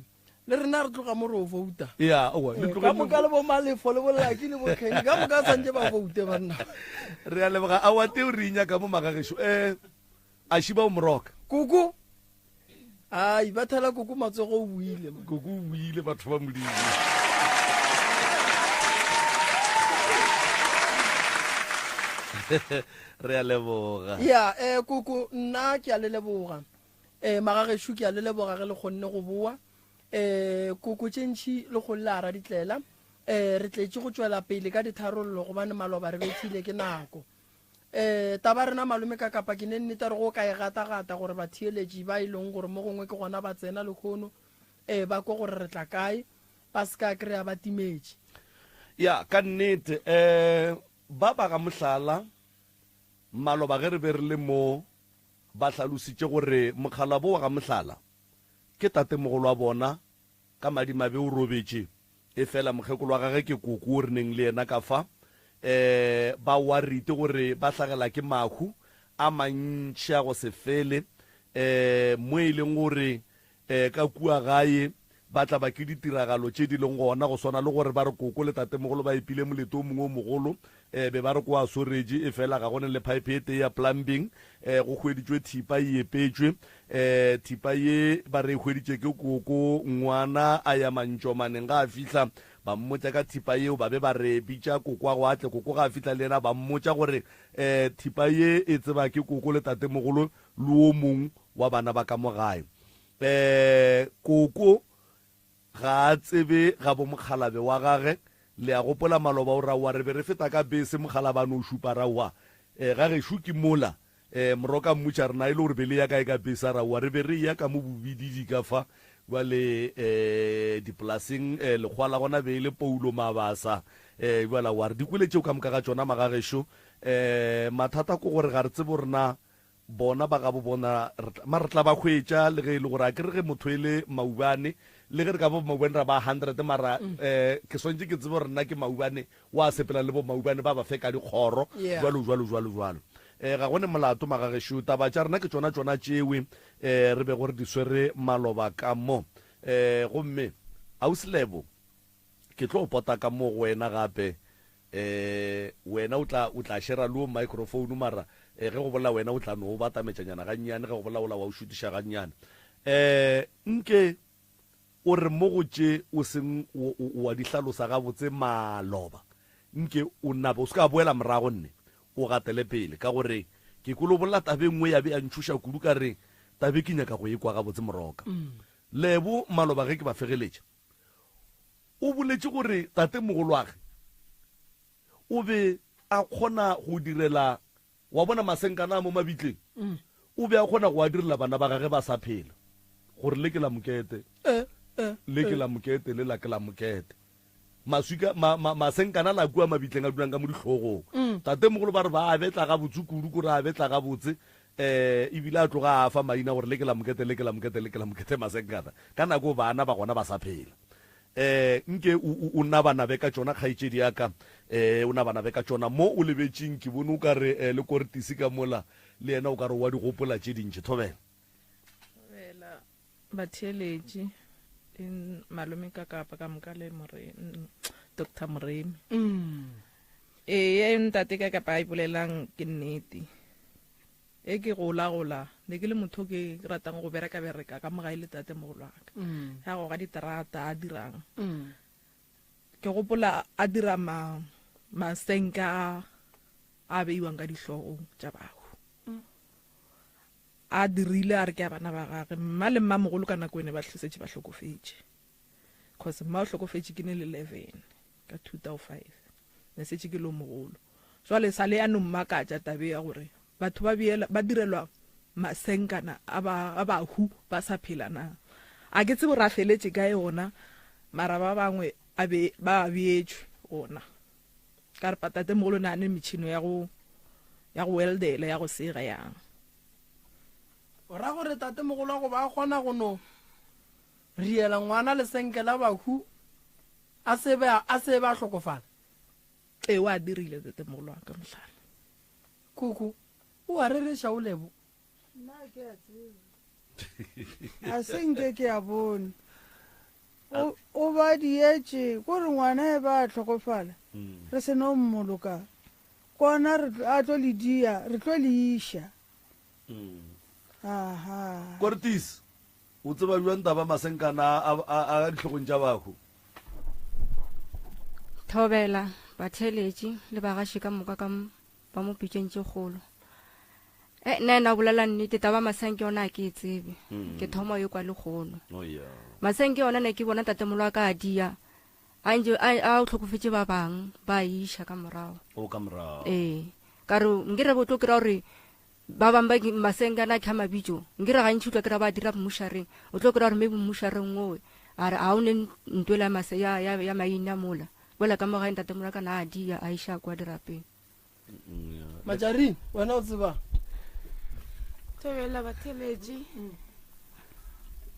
Le rena re tloga mo re o vouta. Ya, aowa, le Eh, tloge ka le moka le bo Malefo le bo Lucky le bo Kenny, ka moka santše ba voute banna. Re a leboga. Aowa, teo re e nyaka mo magagešo. Eh, a šiba o moroka. Koko. Ai, ba thela koko matsogo o buile. Koko o buile batho ba Modimo. Re a leboga. Ya, eh koko nna ke a le leboga. Eh magageshu ke a le leboga ge le kgonne go boa. Eh koko tše ntši le go lla ra ditlela. Eh re tletše go tšwela pele ka ditharollo gobane maloba re bethile ke nako. Um taba rena malome ka kapa ke ne nnete re go ka e gata-gata gore batheeletši ba e leng gore mo gongwe ke gona ba tsena lehono um ba kwe gore re tla kae, ba se ka kry-a ba timetše. Ya, ka nnete. Um ba ba ga mohlala, maloba ge re be re le mo, ba hlalositše gore mokgalabo wa ga mohlala ke tatemogolo wa bona, Ka madimabe o robetše, efela mokgekolo wa gagwe ke koko wo re neng le yena ka fa. Um ba worried gore ba hlagela ke mahu a mantši a go se fele, um mo e leng gore um ka kua gae ba tla ba ke ditiragalo tše di leng gona, go swana le gore ba re koko le tatemogolo ba epile molete o mongwe o mogolo, um be ba re ko a soretše, efela ga go ne le phaephe e tee ya plumbing, um go hweditšwe thipa e epetšwe. Um thipa ye ba re e hweditše ke koko, ngwana a ya mantšomaneng, ga a fihla ba mmotša ka thipa yeo, ba be ba re bitša kokoago a tle, koko ga a fihla le yena ba mmotša gore um thipa ye e tseba ke koko le tatemogolo le wo mong wa bana ba ka mo gae. Um koko ga a tsebe ga bo mokgalabe wa gage, le a gopola maloba o ra wa re be re feta ka bese mokgalaba a no šupa ra wa um ga gešo ke mola Eh, Moroka mmotša re na e le gore be le ya kae ka bese? A re aowa, re be re eya ka mo Bobididi ka fa. Bjale eh, dipolaseng eh, lekgowa la gona be e le Paulo Mabasa. Eh, bjale aowa, re di kwele tšeo ka moka ga tšona magagešo. Eh, mathata ke gore ga re tsebe gore na bona ba gabo bona re tla, mara re tla ba hwetša le ge e le gore a ke re ge motho e le maubane, le ge re ka ba maubane ra ba 100 mara eh, ke swantše ke tsebe gore nna ke maubane Wa sepela le bomaubane ba ba fe ka dikgoro, Yeah. jwalo, jwalo, jwalo, jwalo. E, ga go ne molato, magagešo. Taba tša rena ke tšona tšona tšewe e, re bego re di swere maloba ka mo. E, gomme, Ausi Lebo, ke tlo pota ka mo go wena gape. E, wena o tla, o tla shera le wo microphone, mara e, ge go bolela wena o tla no o batametšanyana gannyane, ge go bolela wola wa o šutiša gannyane. E, nke. O re mo go tše o seng wa di hlalosa gabotse maloba, nke o nape o se ka boela morago nne o gatele pele, ka gore ke kwele o bolela taba e nngwe ya be ya ntšhoša kudu ka re taba e ke nyaka go e kwa gabotse Moroka. Lebo maloba ge ke ba fegeletša o boletše gore tatemogolwage o be a kgona go direla Wa bona masenkana a mo mabitleng? O be a kgona go a direla bana ba gage ba sa phela, gore le ke la mokete, le ke la mokete, le la ke la mokete. Maswika, ma, ma, masenkana la kua mabitleng a dulang ka mo dihlogong. Tatemogolo ba re ba a betla gabotse kudu, kore a betla gabotse, um ebile a tloga a fa maina gore le ke la mokete, le ke la mokete, le ke la mokete masenkana. Ka nako bana ba gona ba sa phela. Um nke o, o, o nabanabe ka tšona, kgaetšedi ya ka, um o nabanabe ka tšona. Mo o lebetšeng, ke bone o ka re um le Kortisi ka mola, le yena o ka re o a di gopola tše dintši. Thobela. Thobela. Batheeletši le malome ka kapa ka moka le more Doctor Moremi. Mm. Ee, ntate ka kapa a ipolelang ke nnete. E ke gola gola, ne ke le motho ke ratang go bereka bereka ka mogae le tate mogolo wa ka. Mm. Ya goga diterata a dirang. Mm. Ke gopola a dira ma masenka a a beiwang ka dihlogong tša bahu. A dirile a re ke a bana ba gage. Mma le mmamogolo ka nako ene ba šetše ba hlokofetše. Cause mma o hlokofetše ke ne le 11 ka 2005. Ne setše ke le o mogolo. Jwale sa le ya no mmakatša tabe ya gore batho ba beela ba direlwa masenkana a ba a bahu ba sa phela na. A ke tsebe gore a feletše kae ona mara ba bangwe a be ba a beetšwe ona. Ka re patatemogolo ne a ne metšhino ya go ya go weldela ya go sega yang. O ra gore tatemogolo wa go ba a kgona go no riela ngwana lesenke la bahu a se be a se be a hlokofala? Ee, o a dirile tatemogolo wa ka mohlala. Koko, o a rereša o Lebo? Nna ke a tseba. A se nke ke a bone. O, o ba dietše kore ngwana e ba a hlokofala re se no mmoloka kona re a tlo le dia re tlo le iša. Aha. Kortis, o tseba bjang taba masenkana a, a, a dihlogong tša bahu? Thobela, batheeletši le bagaši ka moka ka ba mo pitšeng tše kgolo. E, nna ena bolela nnete taba masenke yona a ke e tsebe. Mm. Ke thoma yo kwa lekgono. Oh, yeah. Masenke yona ne ke bona tatemolo wa ka a dia. A ntše a a o hlokofetše ba bang ba iša ka morago. O ka morago. Ee. Ka re nke re bo tlo kry-a gore ba bang ba masenke ana kha mabitso. Nke re gantši o tlo kry-a ba dira mmušareng. O tlo kry-a gore maybe mmušareng owe. A re a o ne ntwela mase ya ya ya maina mola. Bola ka mo gae ntatemolo wa ka na a dia a iša kwa dirapeng. Majarine, wena o tseba? Thobela batheletši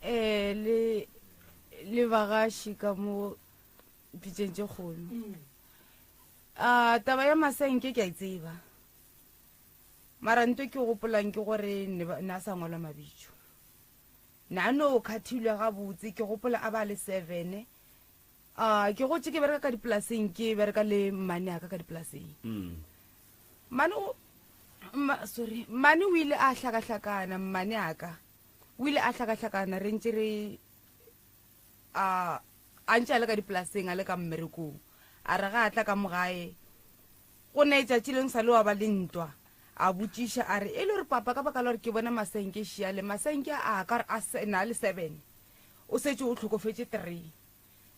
eh le le bagaši ka mo pitšeng tše kgolo. A taba ya masenke ke a e tseba. Mara nto ke gopolang ke gore ne ba- ne a sa ngwalwa mabitso. Ne a no khathilwe gabotse ke gopola a ba le seven A ke gotše ke bereka ka dipolaseng ke bereka le mmane aka ka dipolaseng. Mmane o mma, sorry, mmane o ile a hlakahlakana mmane aka. O ile a hlakahlakana re ntše re a a ntše a le ka dipolaseng a le ka mmerekong. A re ga a tla ka mo gae go ne tšatši leng sa le wa ba le ntwa. A botšiša a re e le gore papa ka baka la gore ke bona masenke šiale masenke a ka re a se na le seven o setše o hlokofetše three.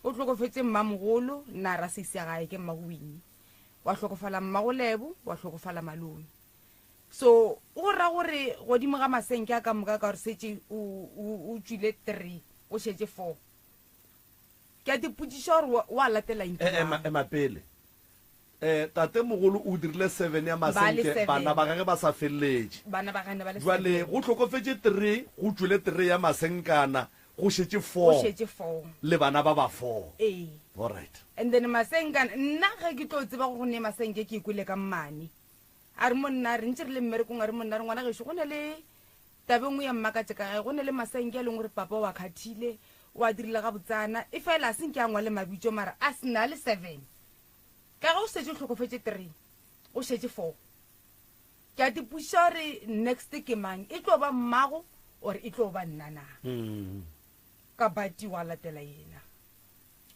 O hlokofetše mmamogolo, nna ra sesi ya gae ke mmagowinyi. Wa hlokofala mmagolebo, wa hlokofala malome. So go ra gore godimo ga masenke a ka moka ka gore setše o, o, o tšwile three, go šetše four. Ke a tipotšiša gore wa, wa latela eng ke E, ema, mang? ema pele. E, tatemogolo o dirile seven ya Ba le masenke, seven. bana ba gage ba sa feleletše. Bana ba gage ne ba le Bjale seven. go hlokofetše three, go tšwele three ya masenkana, Go šetše Go four. šetše four. Le bana ba ba four. Ee. Alright. And then Masenkana, nna ge ke tlo tseba gore go ne Masenke ke kwele ka mmane. A re monna, re ntše re le mmerekong, a re monna, a re ngwana gešo go ne le taba e nngwe ya mmakatše ka gae, go ne le Masenke a leng gore papa o a khathile, o a dirile gabotsana, e fela a se nke a ngwale mabitso mara a se na le seven. Ka ge o šetše o hlokofetše three, go šetše four. Ke a tipotšiša gore next ke mang, e tlo ba mmago or e tlo ba nna na? Ka bati gwa latela yena.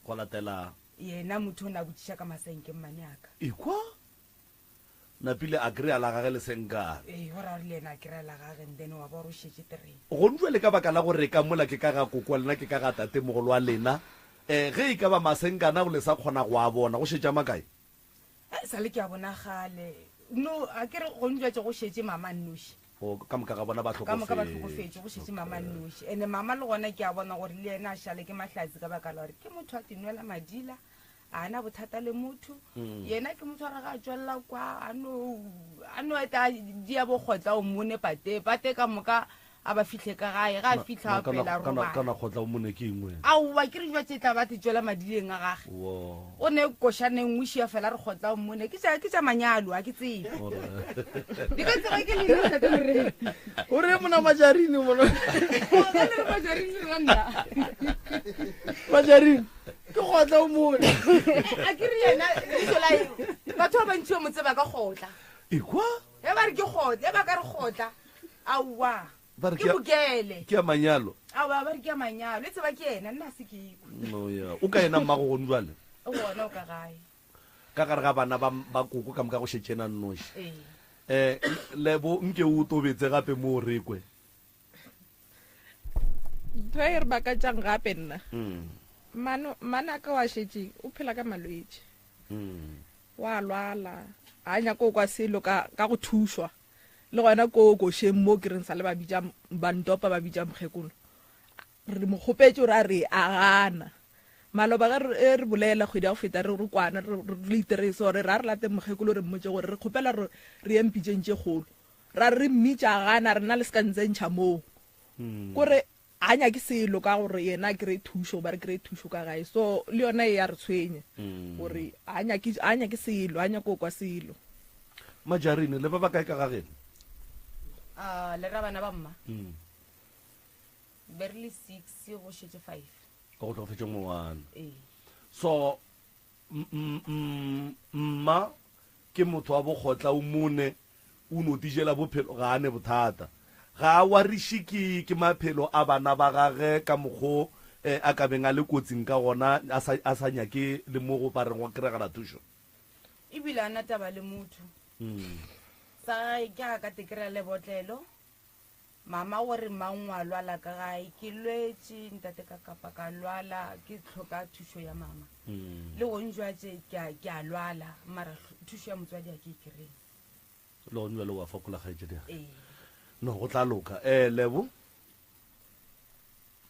Gwa latela. Yena motho o ne a botšiša ka masenke mmane a ka. Ekwa? Napile a kry-a la gage lesenkana. Ee, go ra gore le yena a kry-a la gage and then wa ba gore o šetše three. Gonu bjale ka baka la gore ka mola ke ka ga koko wa lena ke ka ga tatemogolo wa lena, um ge e ka ba masenkana ao le sa kgona go a bona, go šetše a makae? Eh, sa le ke a bona gale. No, a ke re go njwetše go šetše mama nnoši. O, ka moka ga bona ba Ka moka ba hlokofetše. hlokofetše, go šetše mama nnoši. Ene mama le gona ke a bona gore le yena a šale ke mahlatse ka baka la gore ke motho a tinwela madila, A na bothata le motho. Yena ke motho wa re ga a tšwelela kwa a no a no eta dia bokgotla o mmone pate pate ka moka a ba fihle ka gae ga a fihla a pela robala. Kana kgotla o mone ke eng wena? Aowa ke re jwa tše tla ba te tšwela madileng a gage. O ne košana e nngwe šia fela re kgotla o mmone ke tša ke tša manyalo a ke tsebe. Di ka tseba ke leng ntate Morena. O re mona majarine mona. O ka le re majarine re nna. Majarine. Ke kgotla o mone. A ke re yena leiso la batho ba bantši ba mo tseba ka kgotla. Ekwa? Ge ba re ke kgotla, ge ba ka re kgotla, aowa. Ba re Ke bokele. Ke ya manyalo. Aowa, ba re ke ya manyalo. E tseba ke yena, nna ga se ke ikwe. No ya. O ka yena mmago gone jwale? O gona o ka gae. Ka gare ga bana ba ba koko ka moka go šetše yena nnoši. Ee. Eh, Lebo, nke o tobetse gape mo re kwe. Ntho e re makatšang gape nna. Mano, manaka wa šetše o phela ka malwetši. Wa lwala, ga a nyake go kwa selo ka, ka go thušwa. Le gona ko košeng mo ke reng sa le ba bitša, ba ntopa ba bitša mokgekolo. Re mo kgopetše gore a re a gana. Maloba ge re, e re bolela kgwedi ya go feta re re kwana re, re, re iterese gore ra re late mokgekolo re mmotše gore re kgopela re, re ye mpitšeng tše kgolo. Ra re re mmitša a gana, re nna le se ka ntsentšha moo. Kore Ga nyake selo ka gore yena a kry-e thušo goba re kry-e thušo ka gae. So le yona e ya re tshwenya gore ga nyake, ga nyake selo, ga nyake go kwa selo. Majarine, le ba ba kae ka ga geno? Ah, le ra bana ba mma? Be re le six, go šetše five. Go hlokofetše ngwana. Ee. So mma ke motho wa bokgotla o mone O no tijela bophelo, ga a ne bothata. Ga a wariše ke, ke maphelo a bana ba gage ka mokgo a ka beng a le kotsing ka gona, a sa, a sa nyake le mo go ba reng go kregela thušo. Ebile a na taba le motho. Sa gae ke ga ka te kry-a lebotlelo. Mama o re mang wa lwala ka gae? Ke lwetše ntate ka kapa ka lwala ke hloka thušo ya mama. Le gong jwatše ke a, ke a lwala mara thušo ya motswadi a ke e kry-e. Le gong jwale wa fokola kgaetšedi ya ka. Ee. No, go tla loka. Eh, Lebo?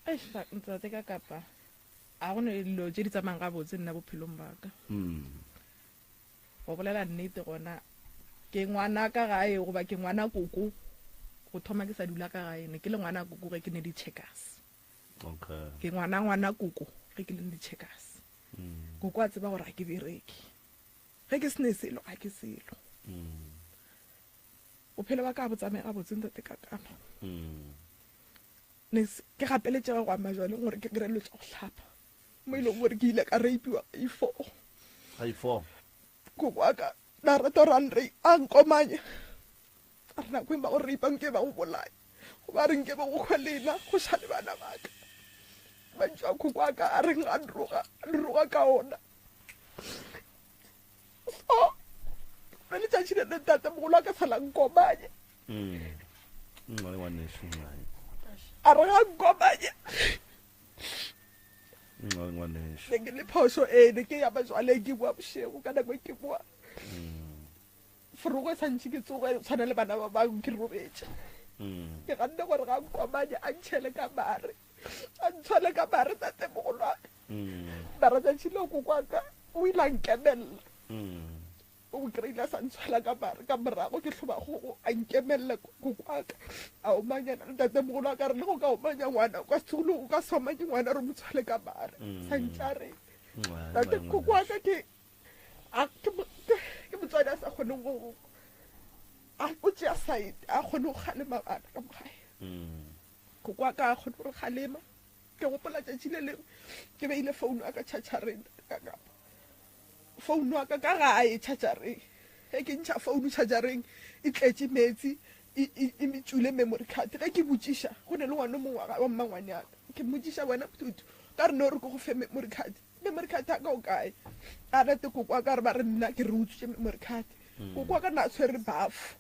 Eish, ntate ka kapa ga go ne dilo tše di tsamayang gabotse nna bophelong ba ka. Go bolela nnete gona ke ngwana ka gae goba ke ngwana koko go thoma ke sa dula ka gae ne ke le ngwana koko ge ke ne di-checkers. Okay. Ke ngwana ngwana koko ge ke le di-checkers. Koko a tseba gore ga ke bereke. Ge ke se ne selo ga ke selo. Bophelo ba ka bo tsamaye gabotse ntate ka kama. Ne ke gapeletšega go ama jwaleng gore ke kry-e dilo tša go hlapa. Mo e leng gore ke ile ka rapiwa ga i-four. Ga i-four. Koko wa ka na rata gore a nre a nkomanye. A re nako e ba go rape nke ba go bolaya. Goba a re nke be go hwa lena go šale bana ba ka. Mantšu a koko wa ka a reng a nroga, a nroga ka ona. So, le letšatši le le ntatemogolo a ka sa la nkomanye. Mm. Ngwanešu, ngwane. A re ga nkomanye. Ngwanešu. Ne ke le phošo ee, ne ke ya majwaleng ke boa bošego ka nako e ke boa. Forogo e sa ntše ke tsoge tshwana le bana ba bangwe ke robetše. Ke ganne gore ga nkomanye a ntšhele ka mare. A ntshwele ka mare tatemogolo wa ka. Mara tšatši leo koko wa ka o ile a nkemelela. O kry-ile a sa ntshwela ka mare ka morago ke hloba kgogo a nkemelela koko wa ka a omanyana le tatemogolo wa ka re le go ka omanya ngwana o ka se tsoge o ka se omanye ngwana re mo tshwele ka mare sa ntša re tate koko wa ka ke ke motswadi a sa kgoneng go a o tšea side a kgone go kgalema bana ka mo gae koko wa ka a kgone go re kgalema ke gopola tšatši le lengwe ke beile founu ya ka tšhatšhareng ka kapa Founu wa ka ka gae tšhatšareng. Ge ke ntšha founu tšhatšareng e tletše meetse e, e, e metšule memory card. Ge ke botšiša, go ne le ngwana o mongwe wa mmangwane ya ka. Ke mmotšiša, wena Mthuthu, ka re no re ke go fe memory card. Memory card ya ka o kae? A rete koko wa ka re ba re nna ke re utswitše memory card. Koko wa ka na tshwere bafo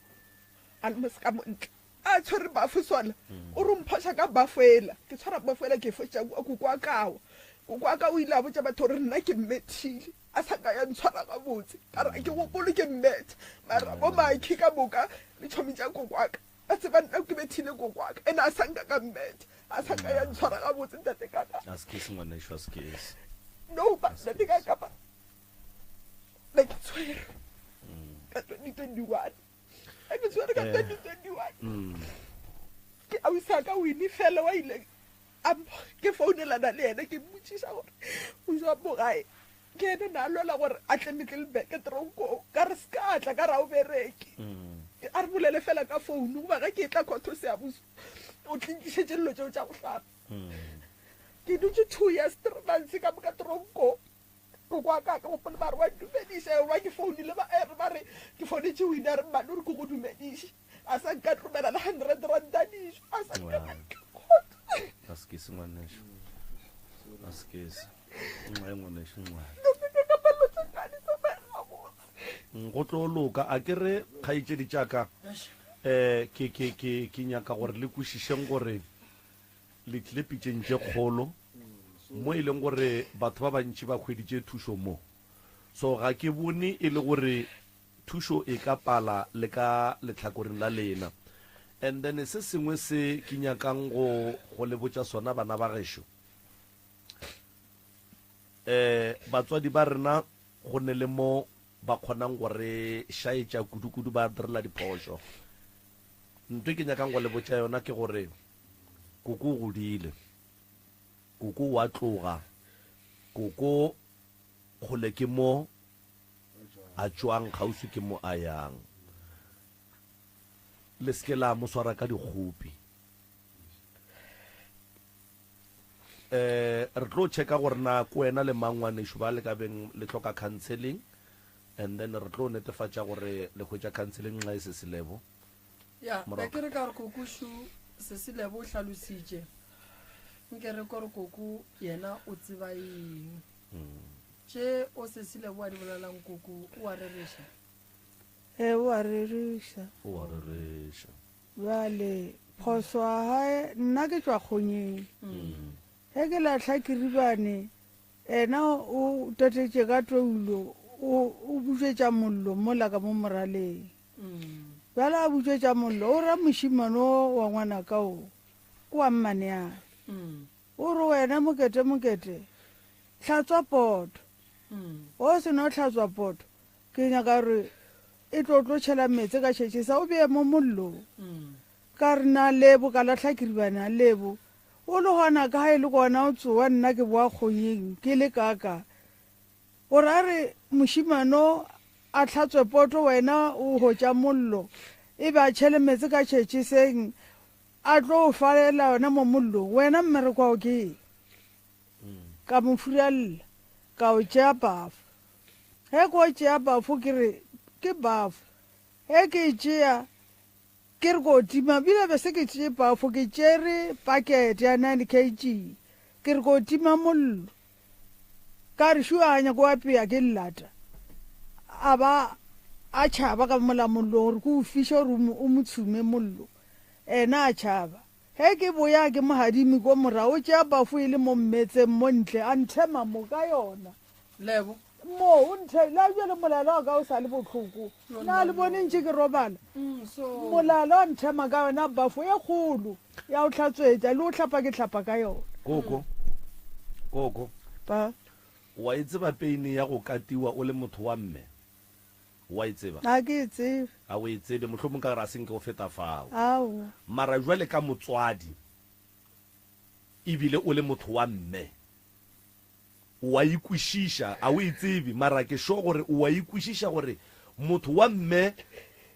a le mo se ka montle. A tshwere bafo sona, o re mphoša ka bafo ela. Ke tshwara bafo ela ke e foša kua, koko wa ka wa. Koko wa ka o ile a botša batho gore nna ke mmethile, a sa ka ya ntshwara gabotse. Ka re ga ke gopole ke mmetha, mara bo Makhi ka moka le tšhomi tša koko wa ka ba tseba nna ke bethile koko wa ka, ene a sa nka ka mmetha, a sa ka ya ntshwara gabotse ntate Kaka. Askies ngwanešu, askies. No, ba ntate Kaka ba. 21 ge ke tshwere ka 2021 eh. ke ausi a ka wine fela wa ile ke founelana le yena ke mmotsiša gore o jwa mo gae ke ene na lwela gore a tle Middelburg tronkong ka re se ka tla ka ra o bereke mm. a re bolele fela ka founu goba ge ke tla khotho seabuso o tlinkišetše dilo tseo tša go hlapa mm. ke dutse two years three months ka moka tronkong koko wa ka ka gopole ba re wa ntumediša wa ke founile ba eh, ba re ke founetše o ile a re mmane o re ke go dumediše a sa nka tlomela le hundred ranta dijo a sa nka a se ke se ngwaneso a se ke se nxa ngwaneso nxa go tlo loka a ke re kgaetšedi tša ka um ke ke ke ke nyaka gore le kwešišeng gore Le tlile pitšeng tše kgolo mo e leng gore batho ba bantši ba hweditše thušo mo. So ga ke bone e le gore thušo e ka pala le ka lehlakoreng la lena. And then se sengwe se ke nyakang go go le botša sona bana ba gešo, eh batswadi ba rena go ne le mo ba kgonang go re šaetša kudu-kudu ba direla diphošo. Ntho e ke nyakang go le botša yona ke gore Koko o godile. Koko o a tloga. Koko kgole ke mo a tšwang, kgauswi ke mo a yang. Le se ke la mo swara ka dikgopi. Um re tlo checka gore na ke wena le mang ngwanešu ba le ka beng le hloka counseling and then re tlo netefatša gore le hwetša counseling nxa e se selebo. Ya, be ke re ka gore koko šu Sesilebo o hlalositše. Nke re kore koko yena o tseba eng. Tše o Sesilebo a di bolelang koko o a rereša? Ee, o a rereša. O a rereša. Bjale phoso a gae nna ke tšwa kgonyeng. Ge ke lahla kiribane Ena o tatetše ka toulo, o, o butšwetša mollo mola ka mo moraleng. Bjale a butšwetša mollo, o ra mošemane o wa ngwanaka o, ke wa mmaneage. O re wena mokete mokete, hlatswa poto. O se no hlatswa poto, ke nyaka gore e tlo tlo tšhela meetse ka šetšesa o bee mo mollong. Ka re na Lebo, ka lahla kiribane a Lebo. O le gona ka e le gona o tsowa nna ke boa kgonyeng ke le kaka. O ra re mošimano a hlatswe poto wena o hotša mollo e be a tšhele meetse ka tšhetšeseng a tlo o falela yona mo mollong wena mmereko wa ke eng? Ka mo furalela ka o tšea bafo. Ge ke o tšea bafo ke re ke bafo ge ke e tšea Ke re ko tima, bile be se ke tšee pafo, ke tšere pakete ya 9 kg. Ke re ko tima mollo. Ka re šuanya ko apea ke llata. A ba a tšhaba ka mola mollong gore ke o fiše gore o mo tshume mollo. Ena a tšhaba. Ge ke boya ke mo gadime ko morago, o tšea pafo e le mo mmetseng mo ntle, a nthema mo ka yona. Lebo. Mo, o nthe, la bjale molala wa ka o sa le bohloko. Na le bone ntše ke robala? Molala wa nthema ka yona bafo e kgolo ya go hlatswetša, le go hlapa ke hlapa ka yona. Koko, koko. Pa. Wa e tseba peine ya go katiwa o le motho wa mme? Wa e tseba? Ga ke e tsebe. Ga o e tsebe, mohlomong ka gore a se nke o feta fao. Aowa. Mara jwale ka motswadi, ebile o le motho wa mme, O a e kwešiša, a o e tsebe, mara ke sure gore o a e kwešiša gore motho wa mme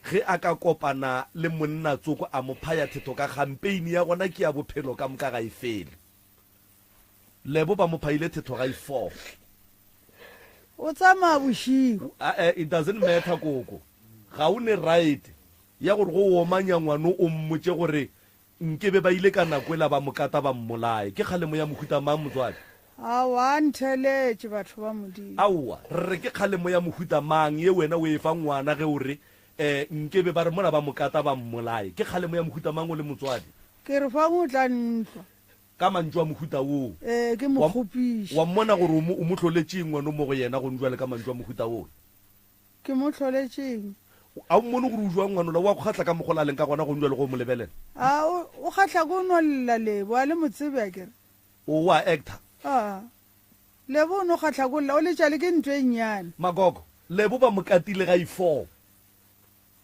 ge a ka kopana le monna tsoko a mo phaya thetho ka kgang, pain ya gona ke ya bophelo ka moka ga e fele. Lebo ba mo phayile thetho ga e fo. O tsamaya bošego. Ae, it doesn't matter koko. Ga o ne right ya gore go omanya ngwano o mmotše gore Nke be ba ile ka nako ela ba mo kata ba mmolaye. Ke kgalemo ya mohuta mang, motswadi? Aowa, a ntheeletše, batho ba Modimo. Aowa, re re ke kgalemo ya mohuta mang ye wena o e fang ngwana ge o re, Eh, nke be ba re mola ba mo kata ba mmolaye? Ke kgalemo ya mohuta mang o le motswadi? Ke re fang o tla ntlwa. Ka mantšu a mohuta woo. Ee, ke mo kgopiše. Wa mmona gore o mo, o mo hloletše eng ngwano mo go yena gong jwale ka mantšu a mohuta woo? Ke mo hloletšeng? A o mmone gore o jwang ngwanola? O a go kgahla ka mokgwa o la leng ka gona gong jwale ge o mo lebelela? A o, o kgahla ke o no lla, Lebo, a le mo tsebe akere? O, o a actor? A, Lebo o no kgahla ke o lla, o letša le ke ntho e nnyane. Magogo, Lebo ba mo katile ga i-four.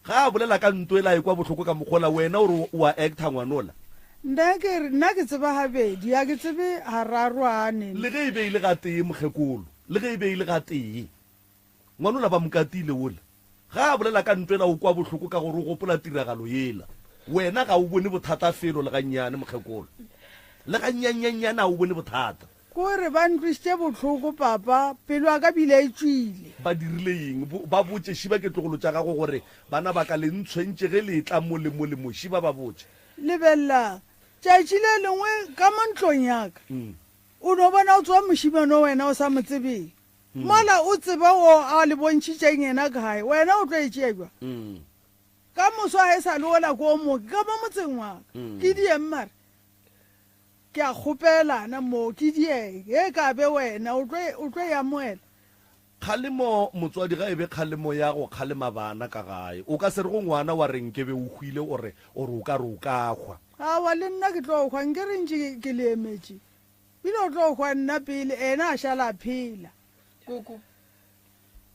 Ga a bolela ka nto ela a ekwa bohloko ka mokgola, wena o re o a actor ngwanola. Nna ke re, nna ke tseba gabedi, ga ke tsebe gararo ane. Le ge e be e le gatee, mokgekolo, le ge e be e le gatee. Ngwanola ba mo katile wola. Ga a bolela ka nto ela o kwa bohloko ka gore o gopola tiragalo yela. Wena ga o bone bothata felo le gannyane, mokgekolo. Le gannyannyanyane ga o bone bothata. Kore ba ntlwišitše bohloko papa, pelo ya ka bile e tšwile. Ba dirile eng? Bo, ba botše, šiba ke tlogolo tša gago gore bana ba ka le ntshwentše ge le etla mo le mo le mo. Šiba ba botše. Lebelelang, tšatši le lengwe ka mo ntlong ya ka, o no bona o tsoga mošemane o wena o sa mo tsebeng. Mola o tseba wo a le bontšhitšeng yena kae, wena o tlo e tšea bjang? Ka moso ga e sa le wola ko mo, ke ka mo motseng wa ka. Ke dieng mare? Ke a kgopelana mo, ke dieng? Ge e ka be wena, o tlo, o tlo e amoela? Kgalemo, Motswadi ga e be kgalemo ya go kgalema bana ka gae. O ka se re go ngwana wa re nkebe o hwile o re, o re o ka re o ka hwa. Aowa, le nna ke tlo hwa, nke re ntše ke le emetše. Bile o tlo hwa nna pele, ena a šala a phela. Koko,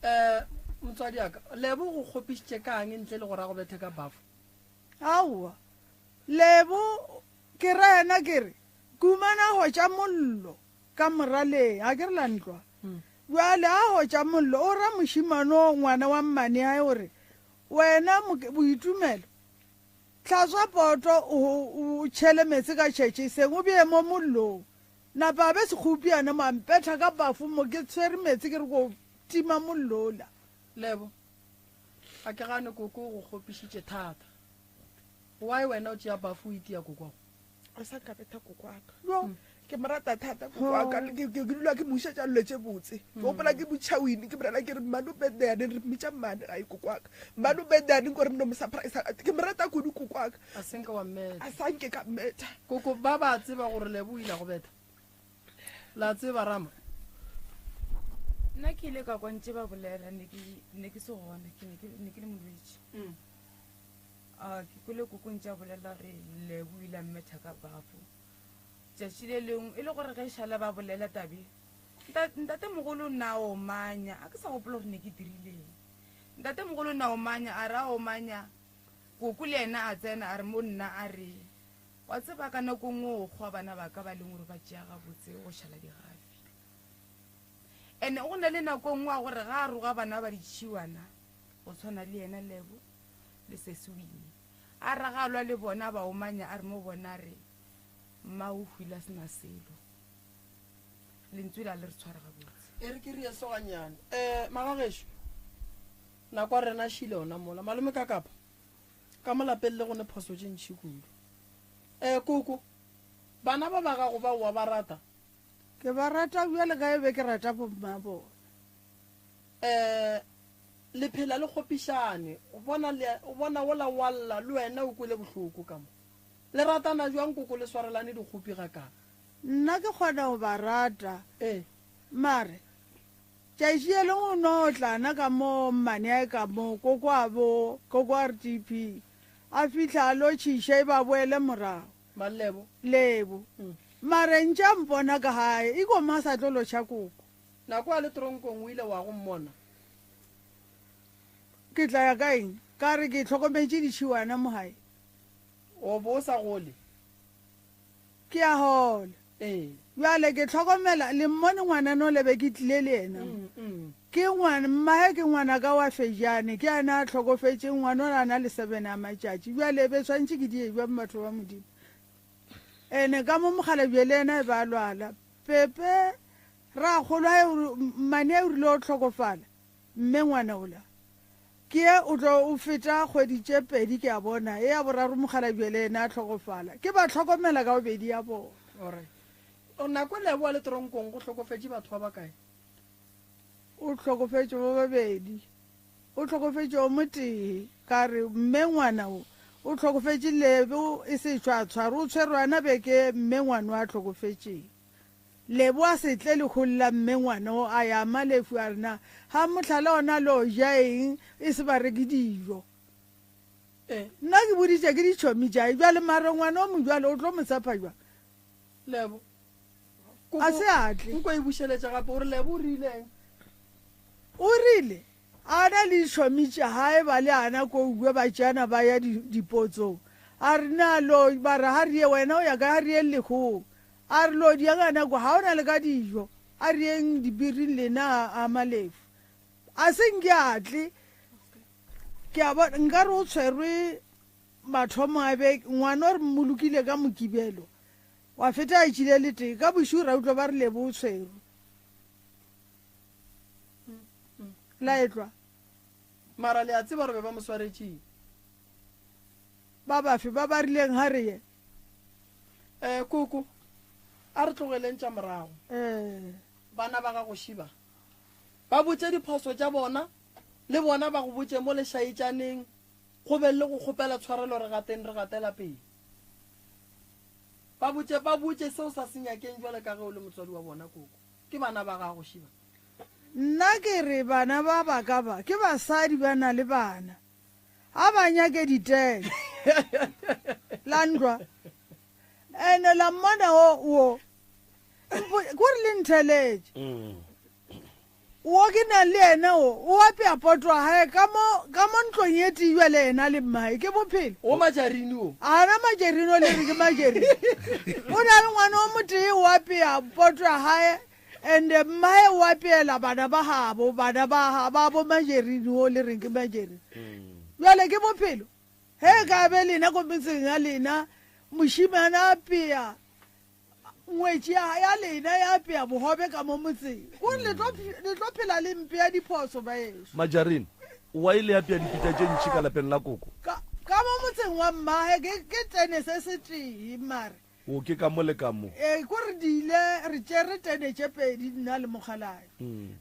Eh, motswadi wa ka, Lebo o go kgopišitše ka'ng ntle le gore a go bethe ka bafo? Aowa, Lebo ke ra yena ke re, Kumana a hotša mollo ka moraleng, ga ke re la ntlwa. Bjale a hotša mollo, o ra mošemane o ngwana wa mmaneae o re, Wena Boitumelo, hlatswa poto o o tšhele meetse ka tšhetšeseng o bee mo mollong. Napa a be sekgopiana mo a mpetha ka bafo mo ke tshwere meetse ke re ko tima mollo ola. Lebo, Ga ke gane koko o go kgopišitše thata. Why wena o tšea bafo o itia kokwago? A sa nka betha kokwaka. Yo, ke mo rata thata kokwaka. Ke ke dula ke mo išetša dilo tše botse. Ke gopola ke botšha Winnie ke mo rela ke re mmane o birthday yaneng re mmitša mmane gae kokwaka. Mmane o birthday yaneng ko re no mo surprise. Ke mo rata kudu kokwaka. A se nka wa mmetha. A sa nke ka mmetha. Koko ba ba tseba gore Lebo o ile a go betha. La tseba Rama? Nna ke ile ka kwa ntše ba bolela ne ke ne ke se gona ke ne ke ne ke le molwetši. A ke kwele koko ntše a bolela gore Lebo o ile a mmetha ka bafo tšatši le lengwe e le gore ge šala ba bolela tabe ntatemogolo o nna a omanya a ke sa gopola gore ne ke dirileng ntatemogolo o nna a omanya a re a omanya koko le yena a tsena a re mo nna a re wa tseba ka nako nngwe o kgwa bana ba ka ba leng gore ba tšea gabotse go šala digafi ene go na le nako nngwe a gore ga a roga bana ba ditšhiwana go tshwana le yena Lebo le sesi Winnie. A raga a lwa le bona a ba omanya a re mo bona a re, Mma o hwile a se na selo. Lentswe la le re tshware gabotse. E re ke rie so gannyane. Eh, magagešo, nako ya rena šile ona mola. Malome Kakapa, ka mo lapeng le go ne phoso tše ntši kudu. Eh, koko, bana ba ba gago ba oa ba rata? Ke ba rata bjale ka e be ke rata bomma bona. Eh, le phela le kgopišane, o bona le, o bona wola wa lla, le wena o kwele bohloko ka mo. Le ratana bjang koko le swarelane dikgopi gakana? Nna ke kgona go ba rata. Ee. Mare, tšatši ye lengwe o no tlana ka mo mmaneae ka mo, koko a bo, koko RTP, a fihla a lotšhiša e ba boele morago. Mang Lebo? Lebo. Mare ntše a mpona ka gae, iko mo a sa tlo lotšha koko. Nako a le tronkong o ile wa go mmona? Ke tla ya ka eng? Ka re ke hlokometše ditšhiwana mo gae. O bo o sa gole? Ke a gola. Ee. Bjale ke hlokomela, le mmone ngwaneno le be ke tlile le yena mo. Ke ngwana, mmage ke ngwanaka wa Fejane, ke yena a hlokofetšeng, ngwanola a na le sebene a matšatši. Bjale e be swanetše ke die bjang batho ba Modimo? Ene ka mo mokgalabje le yena e be a lwala. Pepe Rakgolo a mmane o rile o hlokofala, mme ngwana ola ke ye o tlo o feta kgwedi tše pedi ke a bona, e ya boraro mokgalabje le yena a hlokofala. Ke ba hlokomela ka bobedi ya bona. Alright. Nako e leboa le tronkong go hlokofetše batho ba bakae? O hlokofetše ba babedi. O hlokofetše o motee. Ka re mme ngwana o o hlokofetše lebo e se tšwa tshware o tshwerwe ana beke mme ngwana o a hlokofetšeng. Lebo a se tle lehung la mme ngwana o a ya Malefu a re na ga mohlala ona lo ja eng e se ba reke dijo. Nna ke boditše ke ditšhomi tšae bjale mare ngwana o mojwalo o tlo mo tshepa jwang? Lebo. A se a tle. Nko e bušeletša gape o re Lebo o rileng? O rile. A na le ditšhomi tša gae ba le ana ko uwe ba tšeana ba ya dipotsong. A re na lo ba re ha re ye wena o ya kae ha re yeng lehong. A re lo diang ana kwa ha o na le ka dijo a re yeng dibiring lena a malefu. A se nke a tle ke a bona nka re o tshwerwe mathomo a beke ngwana o re mmolokile ka mokibelo wa feta a tšile le tee ka bošego ra utlwa ba re lebo o tshwerwe. La etlwa. Mara le a tseba gore be ba mo swaretšeng? Ba bafe ba ba rileng ga re ye? Eh, koko, a re tlogeleng tša morago. Eh. Bana ba gago šiba. Ba botše diphoso tša bona, le bona ba go botše mo lešaetšaneng, go be le go kgopela tshwarelo re gateng re gatela pele. Ba botše, ba botše se o sa se nyakeng bjale ka ge o le motswadi wa bona, koko. Ke bana ba gago, Shiba. Nna ke re bana ba ba ka ba ke basadi ba na le bana. A ba nyake ditene. La ndlwa. Ene la mmona wo wo. Kore le ntheletše. Wo ke nang le yena wo, o apea poto ya gae ka mo, ka mo ntlong ye tee bjale yena le mmae. Ke bophelo. Wo majarine wo. A na majerine o le re ke majerine. O na le ngwana o motee o apea poto ya gae and mmae o apeela bana ba gabo, bana ba, ba bo majerine o le reng ke majerine. Bjale ke bophelo. Ge e ka be lena ko metseng ya lena mošemane a apea Ngwetši ya, ya lena ya apea bogobe ka mo motseng. Gore le tlo, le tlo phela le mpea diphoso, baeso. Majarine, Why le apea dipitša tše ntši ka lapeng la koko? Ka, ka mo motseng wa mmage ke, ke tene se setee, mare. O, ke ka mo le ka mo. Ee, kore di ile, re tšere tene tše pedi nna le mokgalabje.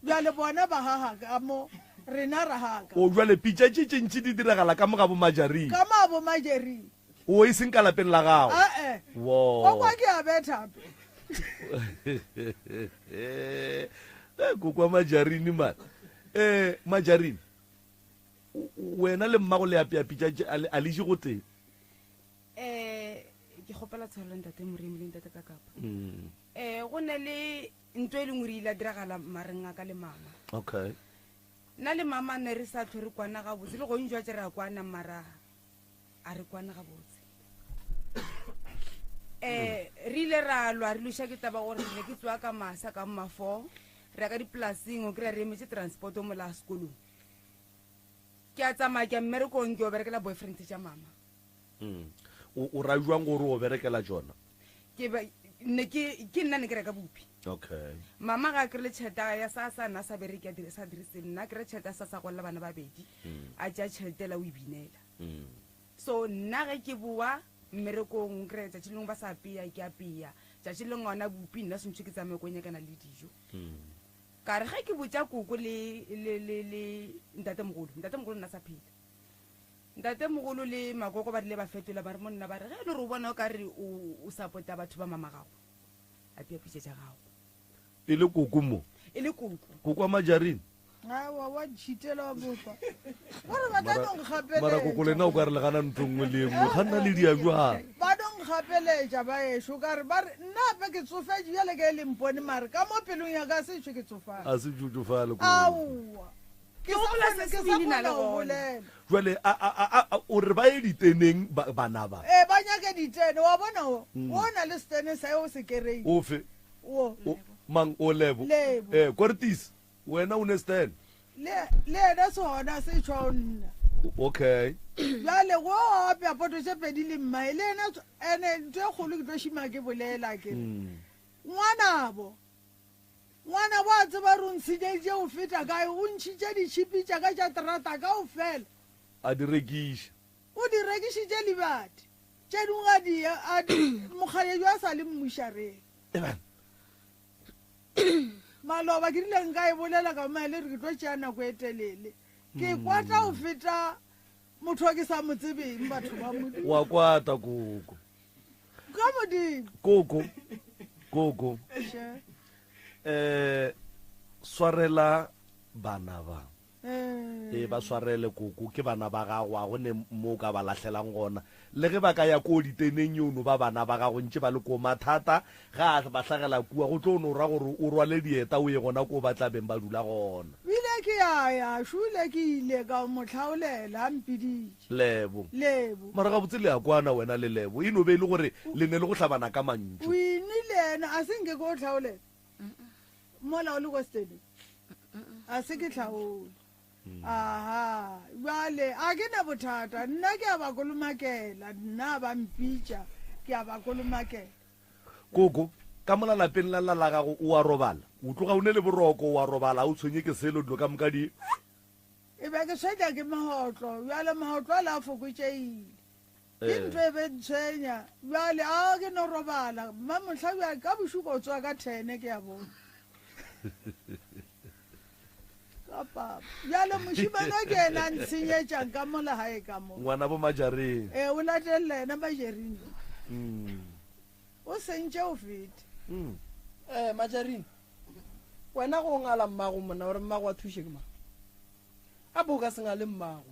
Bjale bona ba gaga ka mo, rena ra gaga ka. O, bjale pitša tše tše ntši di diragala ka mo ga bo Majarine. Ka mo ga bo Majarine. O e seng ka lapeng la gago. Ae. Wo. Wa kwa ke a betha. Eh, koko wa majarini man. Eh, majarini. Wena le mmago le apea pitša a le je go tee. Eh, ke kgopela tshwarelo ntate Moremi le ntate Kakapa. Mm. Eh, go ne le ntho e lengwe re ile diragala mareng a ka le mama. Okay. Nna le mama ne re sa tlhwe re kwana gabotse le gong jwa tse re a kwana mara a re kwane gabotse um re ile ra lwa re loša ke taba gore ne ke tsoa ka masa ka mmafo re ya ka dipolaseng o kry-a re emetse transport o mola sekolong ke a tsamaya ke a mmerekong ke o berekela boyfriend tša mama mm. o ra jwang gore o berekela tsona ke ne ke ke nna ne ke reka bupi okay mama ga a kry-le tšhelete ya sa sa nna sa bereke sa dirise nna kry tšhelete ya sa sa golela bana babedi mm. a tšea tšhelete la o e binela So nna ge ke boa mmerekong o kry-a tšatši lengwe ba sa apea ke apea tšatši lengwe gona bupi nna swantšhe ke tsamaye ko nyakana le dijo ka re ge ke botša koko le le le le ntatemogolo ntatemogolo nna sa phela ntatemogolo le makoko ba rile ba fetola ba re monna ba re ge e le gore o bona o ka re o support-a batho ba mama gago apea pitša tša gago E le koko mo? E le koko. Koko wa majarine? Aowa, wa ntšhitela wa bopa. Gore ba tla no nkgapeletša. Mara koko lena o ka re le gana ntho nngwe le e nngwe. Ga nna le dia jwang? Ba no nkgapeletša baešo ka re ba re nna gape ke tsofetše bjale ka e le mpone mare ka mo pelong ya ka se tšwe ke tsofale. A se tšo tšofale koko. Aowa. Ke sa gopola kgone se ke sa se bile kgona le go gona. bolela. Jwale a a a a o re ba ye diteneng ba bana ba. Ee ba nyake ditene wa bona wo. Wo o na le setene sa o se kereile. Ofe? Wo. O, mang o Lebo? Lebo. Eh, Kwartisi, wena o ne stand. Le le yena sona se tšwa go nna. Okay. Bjale go apea poto tše pedi le mmae le yena ene ntho e kgolo ke tlo šima ke bolela ke re Mm. ngwanabo ngwanabo a tseba re o ntsheditše o feta kae o ntšhitše ditšhipi tša ka tša terata kaofela. A di rekiša. O di rekišitše Liberty. Tše dingwe a di a di mokgalebje a sa le mmušareng. Maloba ke rile nka e bolela ka mo le re ke tlo tšea nako e telele. Ke kwata go feta motho o ke sa mo tsebeng batho ba Modimo. Wa kwata koko. Ka Modimo. Koko. Koko. Še. Eh swarela bana ba. Ee, ba swarele, koko. Ke bana ba gago, a go ne mo o ka ba lahlelang gona. Le ge ba ka ya koo diteneng, yo no ba bana ba gago ntše ba le koo. Mathata ge a ba hlagela kua, go tlo no ra gore o rwale dieta o ye gona koo ba tla beng ba dula gona. Bile ke. ya ya šule ke ile ka mo hlaolela a mpiditše. Lebo. Lebo. Mara gabotse le a kwana wena le Lebo, e no be e le gore le ne le go hlabana ka mantšu. O inile yena, a se nke ke o hlaolela mola o le ko Stanley? A se ke hlaole. Aha, bjale a ke na bothata, nna ke a ba kolomakela, nna ba mpitša ke a ba kolomakela. Koko, ka mola lapeng la la la gago o a robala? O tloga o ne le boroko, o a robala, ga o tshwenye ke selo, dilo ka moka di. E be ke tshwenya ke mahotlo, bjale mahotlo ale a fokotšegile. Ke ntho e be ntshwenya, bjale a ke no robala. Mma mohla bjale ka bošego o tsoga ka thene ke ya bona. Ka papa. Bjale mošemane o ke yena a ntshenyetšang ka mola gae ka mo. Ngwana bo Majareng. Ee, o latelela yena Majerine. O sentše o fete. Eh, Majarine, wena go ngala mmago monna gore mmago a thuše ke mang? A bo ka se ngale mmago.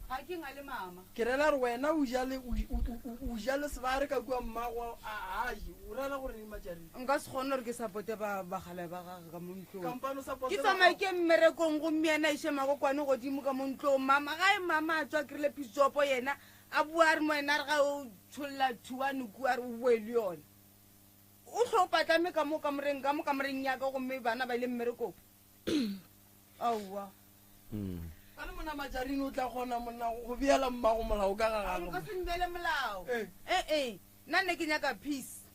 Ga ke ngale mama. Ke rela gore wena o ja le, o, o, o, o ja le sebare ka kua mmago a, a je. O rela gore eng Majarine? Nka se kgone gore ke supporte ba, bagala ba gage ka mo ntlong. Kampane o supporte Ke ba tsamaye gago. ke ye mmerekong gomme yena a iše makokwane godimo ka mo ntlong. Mama, gae mama a tšwa krile pisopo yena a bua a re mo yena a re ga o tšholla thuane kua a re o boe le yona. O hlo o patlame ka mo kamoreng, ka mo kamoreng ya ka gomme bana ba ile mmerekong. Aowa. Gane monna Majarine o tla kgona monna go beela mmago molao ka ga gagwe. Nka se mbeele molao. Eh. Eh eh. Nna ne ke nyaka peace.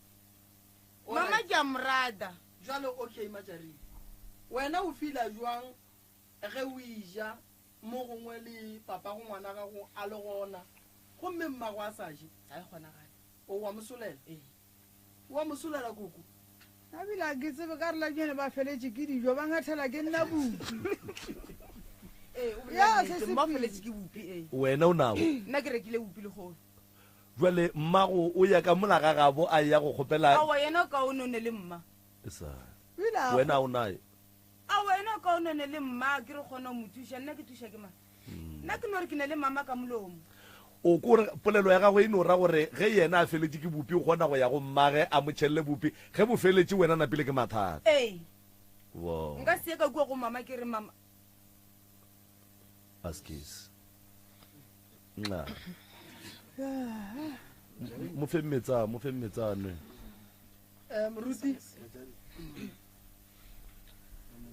Mama ke a mo rata. Jwale okay Majarine. Wena o feela jwang ge o eja mo gongwe le papago ngwana gago a le gona gomme mmago a sa je? Ga e kgonagale. O wa mo solela? Ee. Wa mo solela koko. Nna bile ga ke tsebe ka re la bjale ba feletše ke dijo ba ngathela ke nna bupi. Ee, o bolela Ya, se nnete, se mma o pele. feletše ke bupi ee. Wena o nabo. Nna ke rekile bupi lehono. Jwale mmago o ya ka mola ga gabo a ya go kgopela. Aowa yena o kaone o ne le mma. E sa. O ile a Wena o naye. Aowa yena o kaone o ne le mma ke re kgona go mo thuša nna ke thuša ke mang? Nna ke no re ke na le mama ka molomo. O ko re polelo ya gagwe e no ra gore ge yena a feletše ke bupi o kgona go ya go mmage a mo tšhelle bupi, ge bo feletše wena napile ke mathata. Ee. Wo. Nka se ye ka kua go mama ke re mama. Askies. Nxa. Mo fe metsa, mo fe metsa a nwe. Eh, moruti.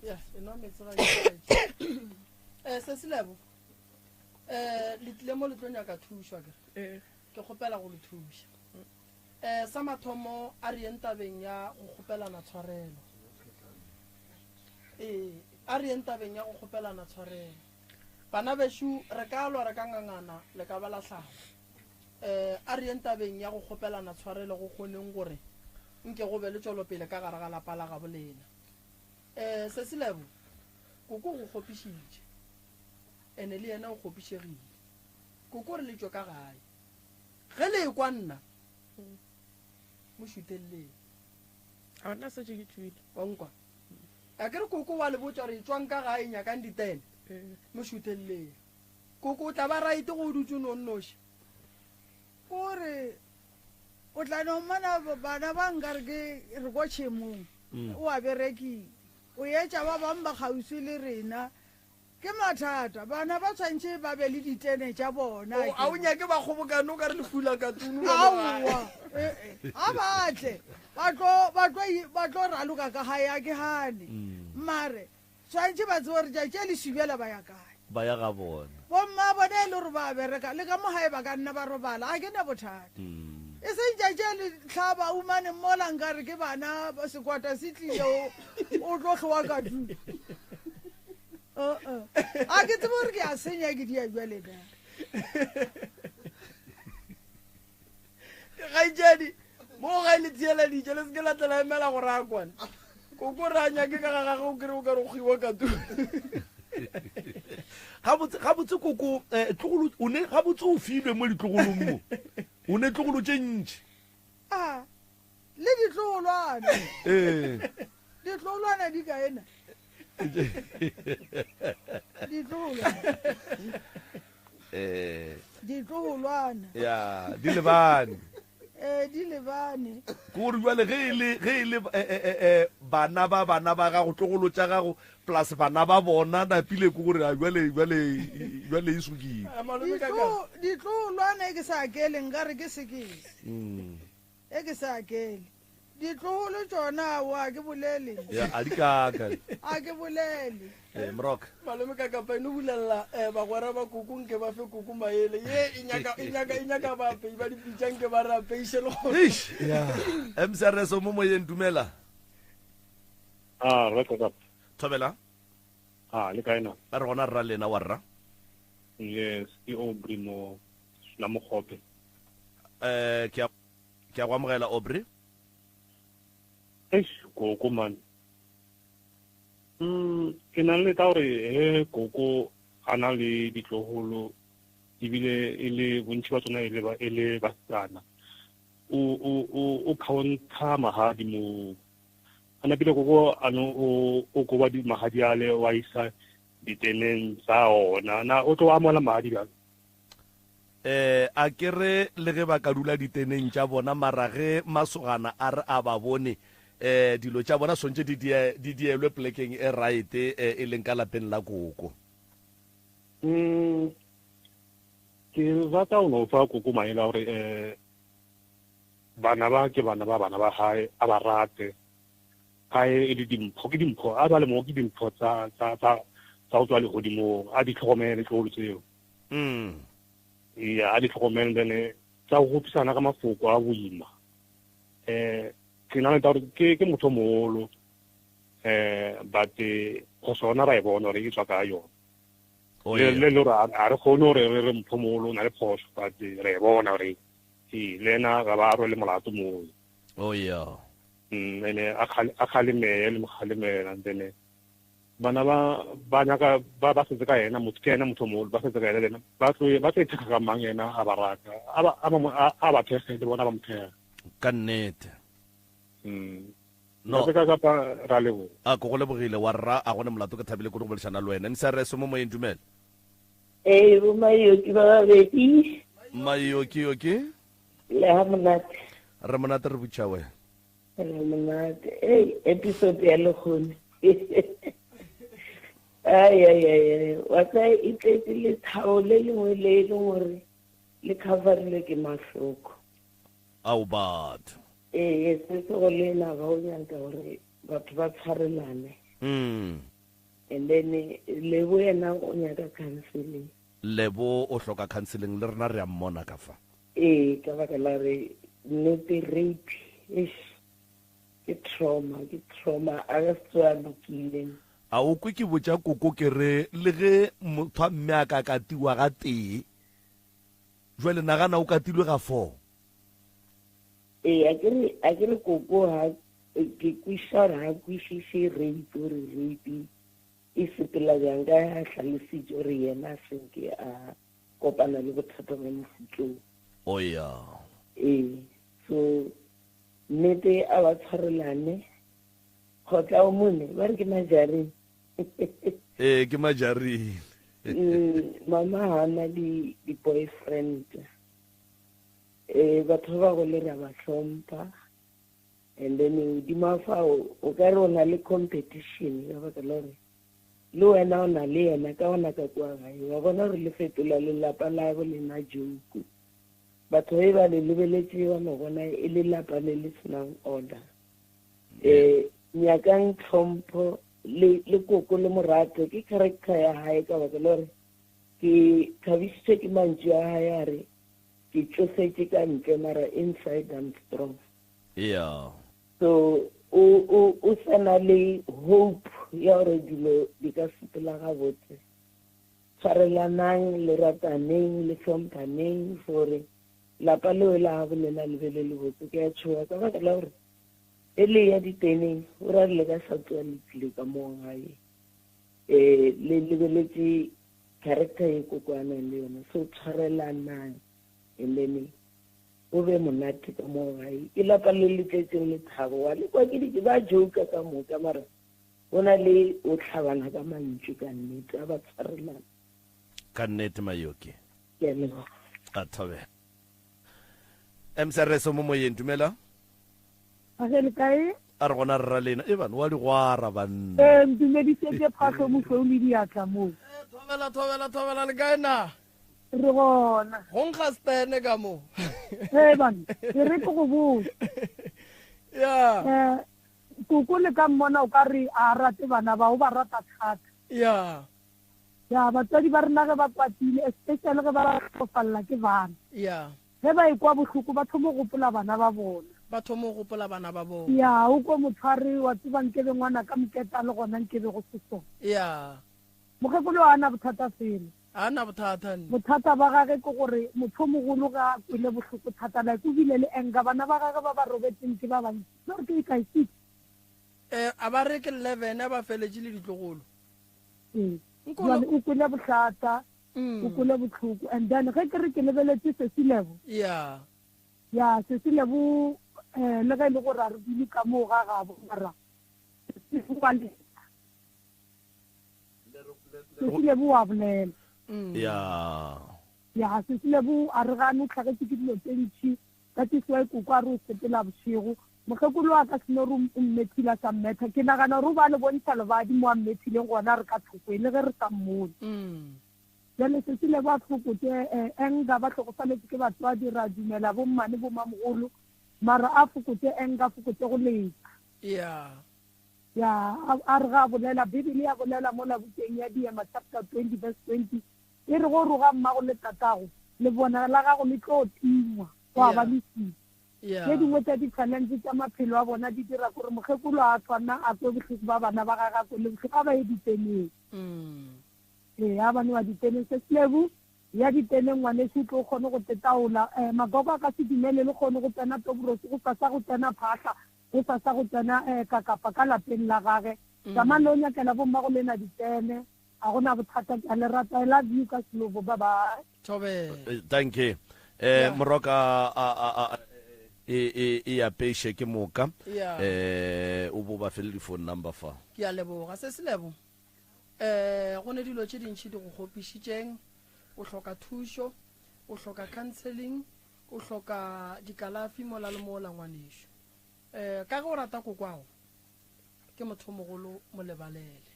Ya, enwa metsi ga ke. Eh, Sesilebo. Eh, le tlile mo le tlo nyaka thušo akere? Ee. Ke kgopela go le thuša. Eh, sa mathomo a re yeng tabeng ya go kgopelana tshwarelo. Ee, a re yeng tabeng ya go kgopelana tshwarelo. Bana bešo, re ka lwa re ka ngangana, le ka ba la hlaba. Eh, a re yeng tabeng ya go kgopelana tshwarelo go kgoneng gore nke go be le tšwelopele ka gare ga lapa la gabo lena. Eh, Sesilebo, koko o go kgopišitše. Ene le yena o kgopišegile. Koko re le tšwe ka gae. Ge le ekwa nna, mo šutelleng. A nna setse ke tšwile. Wa nkwa? A ke re koko wa le botša gore etšwang ka gae nyakang ditene. Mo šutelleng. Koko o tla ba right go o dutše o no nnoši. Kore o tla no mmona bana ba nkare ke re ko tšhemong o a berekile. O etša ba bangwe ba kgauswi le rena. Ke mathata. Bana ba tshwanetše ba be le ditene tša bona. O, a o nyake ba kgobokane o ka re le fula katunu? Aowa. Eh, eh. A ba tle. Ba tlo, ba tlo, ba tlo raloka ka gae, a ke gane. Mare, tshwanetše ba tsebe gore tšatši le šibela ba ya kae. Ba ya ga bona. Bomma bona e le gore ba bereka, le ka mo gae ba ka nna ba robala, a ke na bothata. E seng tšatši le hlaba umane mola nkare ke bana, sekwata se tlile, o, o tlo hlowa ka tlung. Uh-uh. A ke tsebe gore ke a senya ke dia bjale na. Kgaetšedi, mo gae le theeleditše, le se ke la tla la emela gore a kwane. Koko re a nyake ka ga gagwe o kry o ka re o kgiwa ka tu. Gabotse, gabotse koko, eh, tlogolo, o ne, gabotse o filwe mo ditlogolong mo. O ne tlogolo tše ntši. A, le ditlogolwana. Ee. Ditlogolwana di kae na? Ditlogolwana. Eh. Ditlogolwana. Ya, di lebane. Eh, di lebane. Ke gore bjale ge e le ge e le eh, eh, eh, eh, bana ba bana ba gago tlogolo tša gago plus bana ba bona napile ke gore a bjale bjale bjale e sokile. Ditlo ditlogolwane e ke sa akele nkare ke sekese. E ke sa akele. Ditlogolo tšona aowa a ke bolele. Ya a di kaka. A ke bolele. Eh, Mrock. Malome ka kapa eno bulelela eh, bagwera ba koko nke ba fe koko maele ye e nyaka e nyaka e nyaka baapei ba dipitša nke ba re apeiše le gona. Eish, ya. MCRS o mo moyeng dumela. Ah, re ka kapa. Thobela. Ah, le kae na? A re gona rra lena wa rra. Yes, ke Aubrey mo la Mogope. Eh, ke a Ke a go amogela, Aubrey. Eish, koko man. Mm, ke na le ka gore he koko a na le ditlogolo ebile e le bontši ba tsona e le ba e le basetsana. O o o o counter magadi mo. A napile koko a no o o koba di magadi ale wa isa diteneng tsa ona. Na o tlo amogela magadi bjang? Eh, a ke re le ge ba ka dula diteneng tša bona, mara ge masogana a re a ba bone, eh, dilo tša bona swantše di die, di dielwe plekeng e right, eh, e leng ka lapeng la koko. Mm, ke rata go no fa koko maele a gore eh, bana ba ke bana ba bana ba gae, a ba rate. Gae e le dimpho, ke dimpho, a ba le mo ke dimpho tsa, tsa, tsa, tsa go tswa legodimong, a di tlhokomele tlogolo tseo. Mm. Eya, a di tlhokomele then tsa go gopisana ka mafoko a boima. Eh, ke na le taba gore ke ke motho o mogolo eh but phoso yona ra e bona gore e tswa ka yona. Oh, Le yeah. le le gore a re kgone gore re re motho mogolo o na le phoso but re e bona gore ee le ena ga ba rwele molato moo. Oh yeah. Ene a kgalemele le mo kgalemela then Bana ba ba nyaka ba ba setse ka yena motho ke yena motho o mogolo ba setse ka yena le yena ba tlo ba tlo ithekga ka mang yena a ba rata a ba a ba a ba thekge le bona ba mo thekge. Ka nnete. Mm. No. Ka kapa ra leboga. A ko go lebogile wa rra a gone molato ke thabile kudu go boledišana le wena. MCRS mo moyeng dumela. Ee, bo Mayoki ba babedi. Mayoki yoki. Le ha monate. Re monate re butša wena. Re monate. Ei, episode ya lekgone. Ai ai ai, wa tsa e tletse lethabo le lengwe le e leng gore le coverile ke mahloko. Ao batho. Ee, se se go le na ba o nyaka gore batho ba tshwarelane. Mm. And then Lebo yena o nyaka counseling. Lebo o hloka counseling le rena re a mmona ka fa. Ee, ka baka la re nnete rape eish ke trauma, ke trauma a ka se tsoge a lokile. A o kwe ke botša koko ke re le ge motho a mme a ka katiwa ga tee, jwale nagana o katilwe ga four. Ee, a ke re, a ke re koko ha ke kwešiša gore ha kwešiše rape gore rape e sepela bjang ka ge a hlalositše gore yena a senke a kopana le bothata bja mofutlong. Oh ya. Ee, so nnete a ba tshwarelane. Kgotla o mone, ba re ke majareng. Ee, ke majareng. Mm, mama ha na di di boyfriend. Eh, batho ba bagolo re a ba hlompha. And then hodima fao o ka re o na le competition ka baka la gore Le wena o na le yena ka gona ka kua gae. Wa bona gore le fetola lelapa la bo lena joke. Batho ge ba le lebeletše ba no bona e le lapa le le senang order. Eh, nyakang tlhompho le le koko le morato ke character ya hae ka baka la gore ke thabisitswe ke mantšu a hae a re ke tšofetše ka ntle mara inside I'm strong. Yeah. So o o o sa na le hope ya gore dilo di ka sepela gabotse. Tshwarelanang, le rataneng, le hlomphaneng gore lapa leo la gabo lena le be le lebotse. Ke a tšhoga ka baka la gore e le ya diteneng o ra re le ka sa tsoa le tlile ka mo gae. Eh le lebeletše character ye koko a nang le yona. So tshwarelanang and then Go be monate ka mo gae. Ke lapa le le tletšeng lethabo. Wa le kwa ke di ba joker ka moka mara go na le o hlabana ka mantšu ka nnete a ba tshwarelana. Ka nnete Mayoki. Ke a leboga. A thobela. MCRS o mo moyeng, dumela. A ge le kae? A re gona rra lena. E bana wa digwara banna. Ee, ntumedišetše phahlo mošweu le diatla moo. Thobela, thobela, thobela, le kae na? Re gona. Go nkga stene ka mo. Ee bana, e re ke go botse. Ya. Eh, koko le ka mmona o ka re a rate bana ba, o ba rata thata. Ya. Ya, batswadi ba rena ge ba kwatile, especially ge ba hlokofalla ke bana. Ya. Ge ba ekwa bohloko ba thoma go gopola bana ba bona. Ba thoma go gopola bana ba bona. Ya, o kwe motho a re, wa tseba nkebe ngwanaka Moketa a le gona nkebe go se so. Ya. Mokgekolo ga a na bothata felo. Ga a na bothata nne. Bothata ba gage ke gore motho o mogolo ge a kwele bohloko thata like o bile le anger, bana ba gage ba ba robetseng ke ba bantši. Ba re ke kae six? Eh, a ba re ke 11 a ba feletše le ditlogolo. Ee. Jwale o kwele bohlata. O kwele bohloko and then ge ke re ke lebeletše Sesi Lebo. Yeah. Ya, Sesi Lebo eh le ge e le gore a re dule ka moo ga gabo mara Sesi Lebo wa lela. Sesi Lebo wa bolela. Ya. Ya, Sesi Lebo a re gane o hlagetše ke dilo tše ntši. That is why koko a re o sepela bošego. Mokgekolo wa ka seno re o mmethile a sa mmetha. Ke nagana gore o ba le bontšha lebadi mo a mmethileng gona re ka thoko le ge re sa mmone. Bjale Sesi Lebo a fokotše anger, ba hlokofaletše ke batswadi, ra dumela bo mmane bo mamogolo, mara a fokotše anger, a fokotše go letša. Yeah. Ya, a re ga a bolela, Bibele ya bolela mola bukeng ya Diema chapter 20 verse 20, E re go roga mmago le tatago, lebona la gago le tlo tingwa, gwa ba leswiswi. Tše dingwe tša di-challenge tša maphelo a bona di dira gore mokgekolo a tshwana a kwe bohloko ba bana ba gage a kwele bohloko a ba ye diteneng. Ee, a ba no ya diteneng. Sesilebu, ya diteneng ngwanešu o tlo kgone go tetaola. Um Magogo a ka se dumele le kgone go tsena Tobrosi, go sasa go tsena Phahla, go sasa go tsena um Kakapa ka lapeng la gage. Tsamang le yo nyakela bommago lena ditene. A go na bothata ke a le rata I love you ka selobo bye bye. Thobela. Eh, thank you. Eh, moroka a a a e e e apeše ke moka. Yeah. Eh, o bo ba fele di phone number fa. Ke a leboga se selebo. Eh, go ne dilo tše dintši di go kgopišitšeng. O hloka thušo, o hloka counseling, o hloka dikalafi mola le mola ngwanešu. Eh, ka ge o rata kokwago, ke motho mogolo mo lebalele.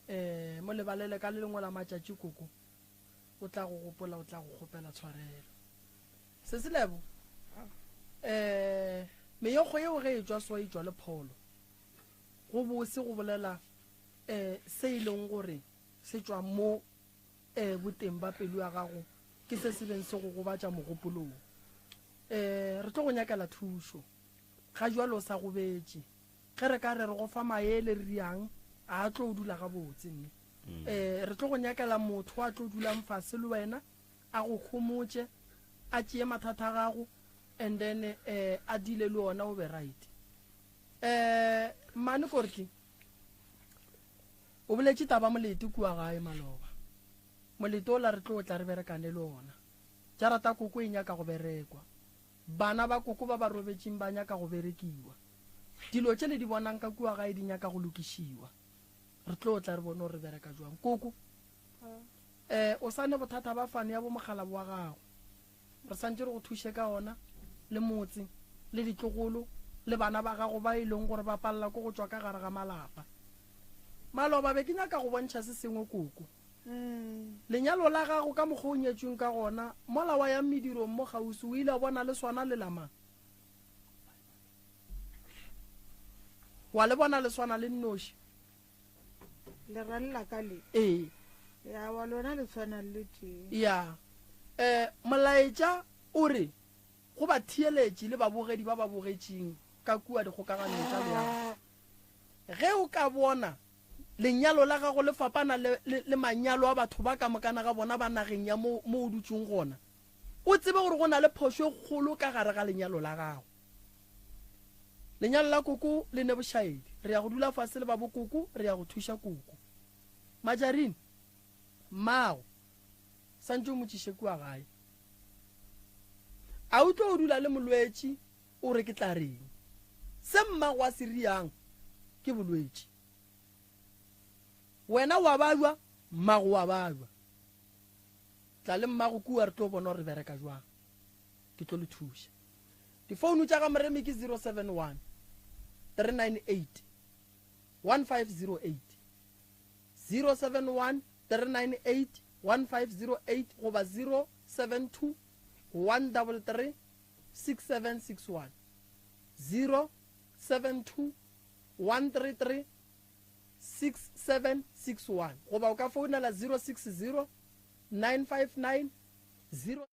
Ee, mo lebalele ka le lengwe la matšatši koko o tla go gopola, o tla go kgopela tshwarelo. Sesi Lebo, ee, meyokgo yeo ge e tšwa so e tšwa le pholo. Go bose go bolela ee se e leng gore se tšwa mo ee boteng ba pelo ya gago ke se se beng se go gobatša mogopolong. Ee, re tlo go nyakela thušo. Ga jwale o sa gobetše. Ge re ka re re go fa maele re riang, a a tlo dula gabotse mme. Eh, re tlo go nyakela motho a tlo dulang fase le wena, a go homotše, a tšee mathata a gago, and then eh, a deale le ona o be right. Eh, mmane Kortli, o boletše taba molete kua gae maloba. Molete ola re tlo tla re berekane le ona. Jarata koko e nyaka go berekwa. Bana ba koko ba ba robetšeng ba nyaka go berekiwa. Dilo tše le di bonang ka kua gae di nyaka go lokišiwa. Re tlo tla re bone gore re bereka jwang. Koko, eh, o sa ne bothata ba fane ya bo mokgalabo wa gago. Re santše re go thuše ka ona, le motse, le ditlogolo, le bana ba gago ba e leng gore ba palela ke go tšwa ka gare ga malapa. Maloba be ke nyaka go bontšha se sengwe koko. Lenyalo la gago ka mokgwa o nyetšweng ka gona, mola wa yang medirong mo kgauswi, o ile wa bona le swana le la mang? Wa le bona le swana le nnoši? Le ra le la ka le? Ee. Ya, wa lona le tshwana le tee. Ya. Eh, molaetša o re go batheeletši le babogedi ba ba bogetšeng ka kua dikgokaganong tša leago, ge o ka bona Lenyalo la gago le fapana le, le, le manyalo a batho ba ka mokana ga bona ba nageng ya mo, mo o dutšeng gona. O tsebe gore go na le phošo e kgolo ka gare ga lenyalo la gago. Lenyalo la koko le ne bošaedi. Re ya go dula fase le ba bokoko, re ya go thuša koko. Majarine, mmago, santše o mo tšiše kua gae. A o tlo dula le molwetši o re ke tla reng? Se mmago a se riang ke bolwetši. Wena wa babja, mmago wa babja. Tla le mmago kua re tlo bona gore re bereka jwang. Ke tlo le thuša. Difounu tša ga Moremi ke 071. 398 1508. 071 398 1508 goba 072 133 6761. 072 133 6761 goba o ka founela 060 959 0.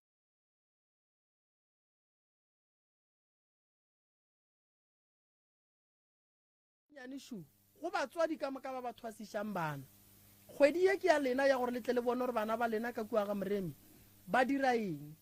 Nnyane šu go batswadi ka moka ba ba thwasišang bana. Kgwedi ye ke ya lena ya gore le tle le bone gore bana ba lena ka kua ga Moremi ba dira eng.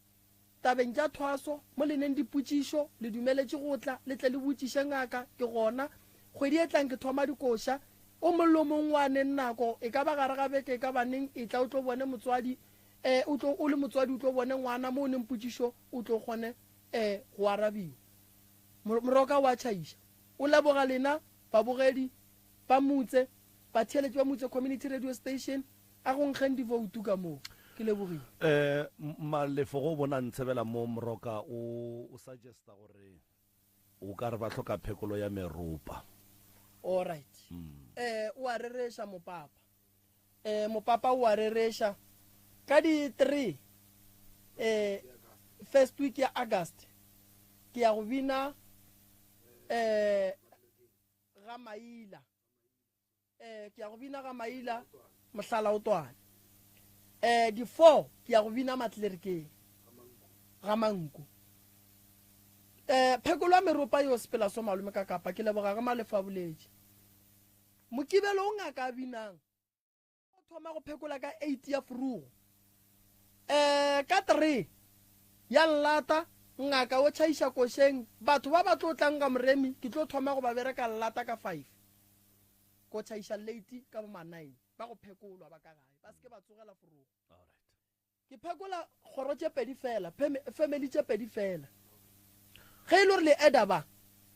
Tabeng tša thwaso, mo le neng dipotšišo, le dumeletše go tla, le tle le botšiše ngaka. Ke gona. Kgwedi e tlang ke thoma dikoša. O mong le o mong wa neng nako, e ka ba gare ga beke, e ka ba neng, etla o tlo bone motswadi. E, o tlo, o le motswadi o tlo bone ngwana, mo o neng potšišo, o tlo kgone, e, go arabiwa. Moroka o a tšhaiša. O leboga lena babogedi ba Mutse, batheeletši ba Mutse Community Radio Station, a go nkgeng divoutu ka moo. Ke lebogile. Eh, Malefo go bona ntshebela mo Moroka o o suggesta gore o ka re ba hloka phekolo ya meropa. Alright. Eh, o a rereša mopapa. Eh, mopapa o a rereša. Ka di 3 eh first week ya August ke ya go bina eh ga Maila. Eh ke ya go bina ga Maila mohlala o twane. Eh di 4 ke ya go bina Matlerikeng ga Manku. Eh phekolo ya meropa yo sepela so malome ka kapa ke leboga ga Malefa boletše. Mokibelo o ngaka a binang. O thoma go phekola ka 8 ya frugo. Eh ka 3 ya llata ngaka o tšhaiša košeng batho ba ba tlo tlang ga Moremi ke tlo thoma go ba bereka llata ka 5. Ko tšhaiša late ka bo ma 9 ba go phekolwa ba ka gae ba se ke ba tsogela frugo. Ke phekola kgoro tše pedi fela, family tše pedi fela. Ge e le gore le eda ba,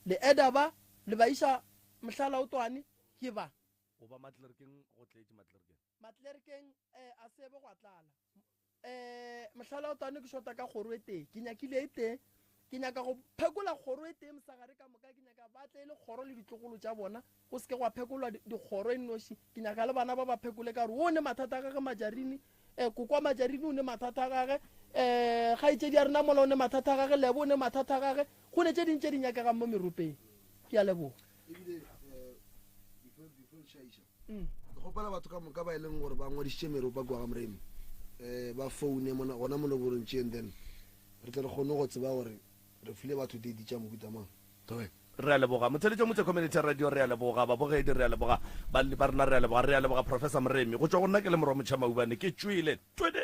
le eda ba, le ba iša Mohlalaotwane, ke ba. O ba Matlerkeng go tletše Matlerkeng. Matlerkeng eh, a sebe gwa tlala. Eh, Mohlalaotwane ke shota ka kgoro e tee, ke nyakile e tee. Ke nyaka go phekola kgoro e tee mosegare ka moka, ke nyaka ba tle e le kgoro le ditlogolo tša bona, go se ke gwa phekolwa dikgoro e nnoši. Ke nyaka le bana ba ba phekole ka gore o ne mathata a gage Majarini, eh, kokwa Majarini o ne mathata a gage, eh, kgaetšedi ya rena mola o ne mathata a gage, Lebo o ne mathata a gage, go ne tše ding tše di nyakegang mo meropeng. Ke a leboga. Ebile eh, before before tšhaiša mm. ke kgopela batho ka moka ba e leng gore ba ngwadišitše meropa kua ga Moremi um ba foune gona mo loborong tše and then Re tle re kgone go tseba gore re file batho date tša mohuta mang. Thobela. Re a leboga. Motheletši wa Motse Community Radio, re a leboga. Babogedi, re a leboga. Balli ba rena, re a leboga. Re a leboga Professor Moremi. Go tšwa go nna ke le Morwa Motšha Maubane, ke tšwele. Twede!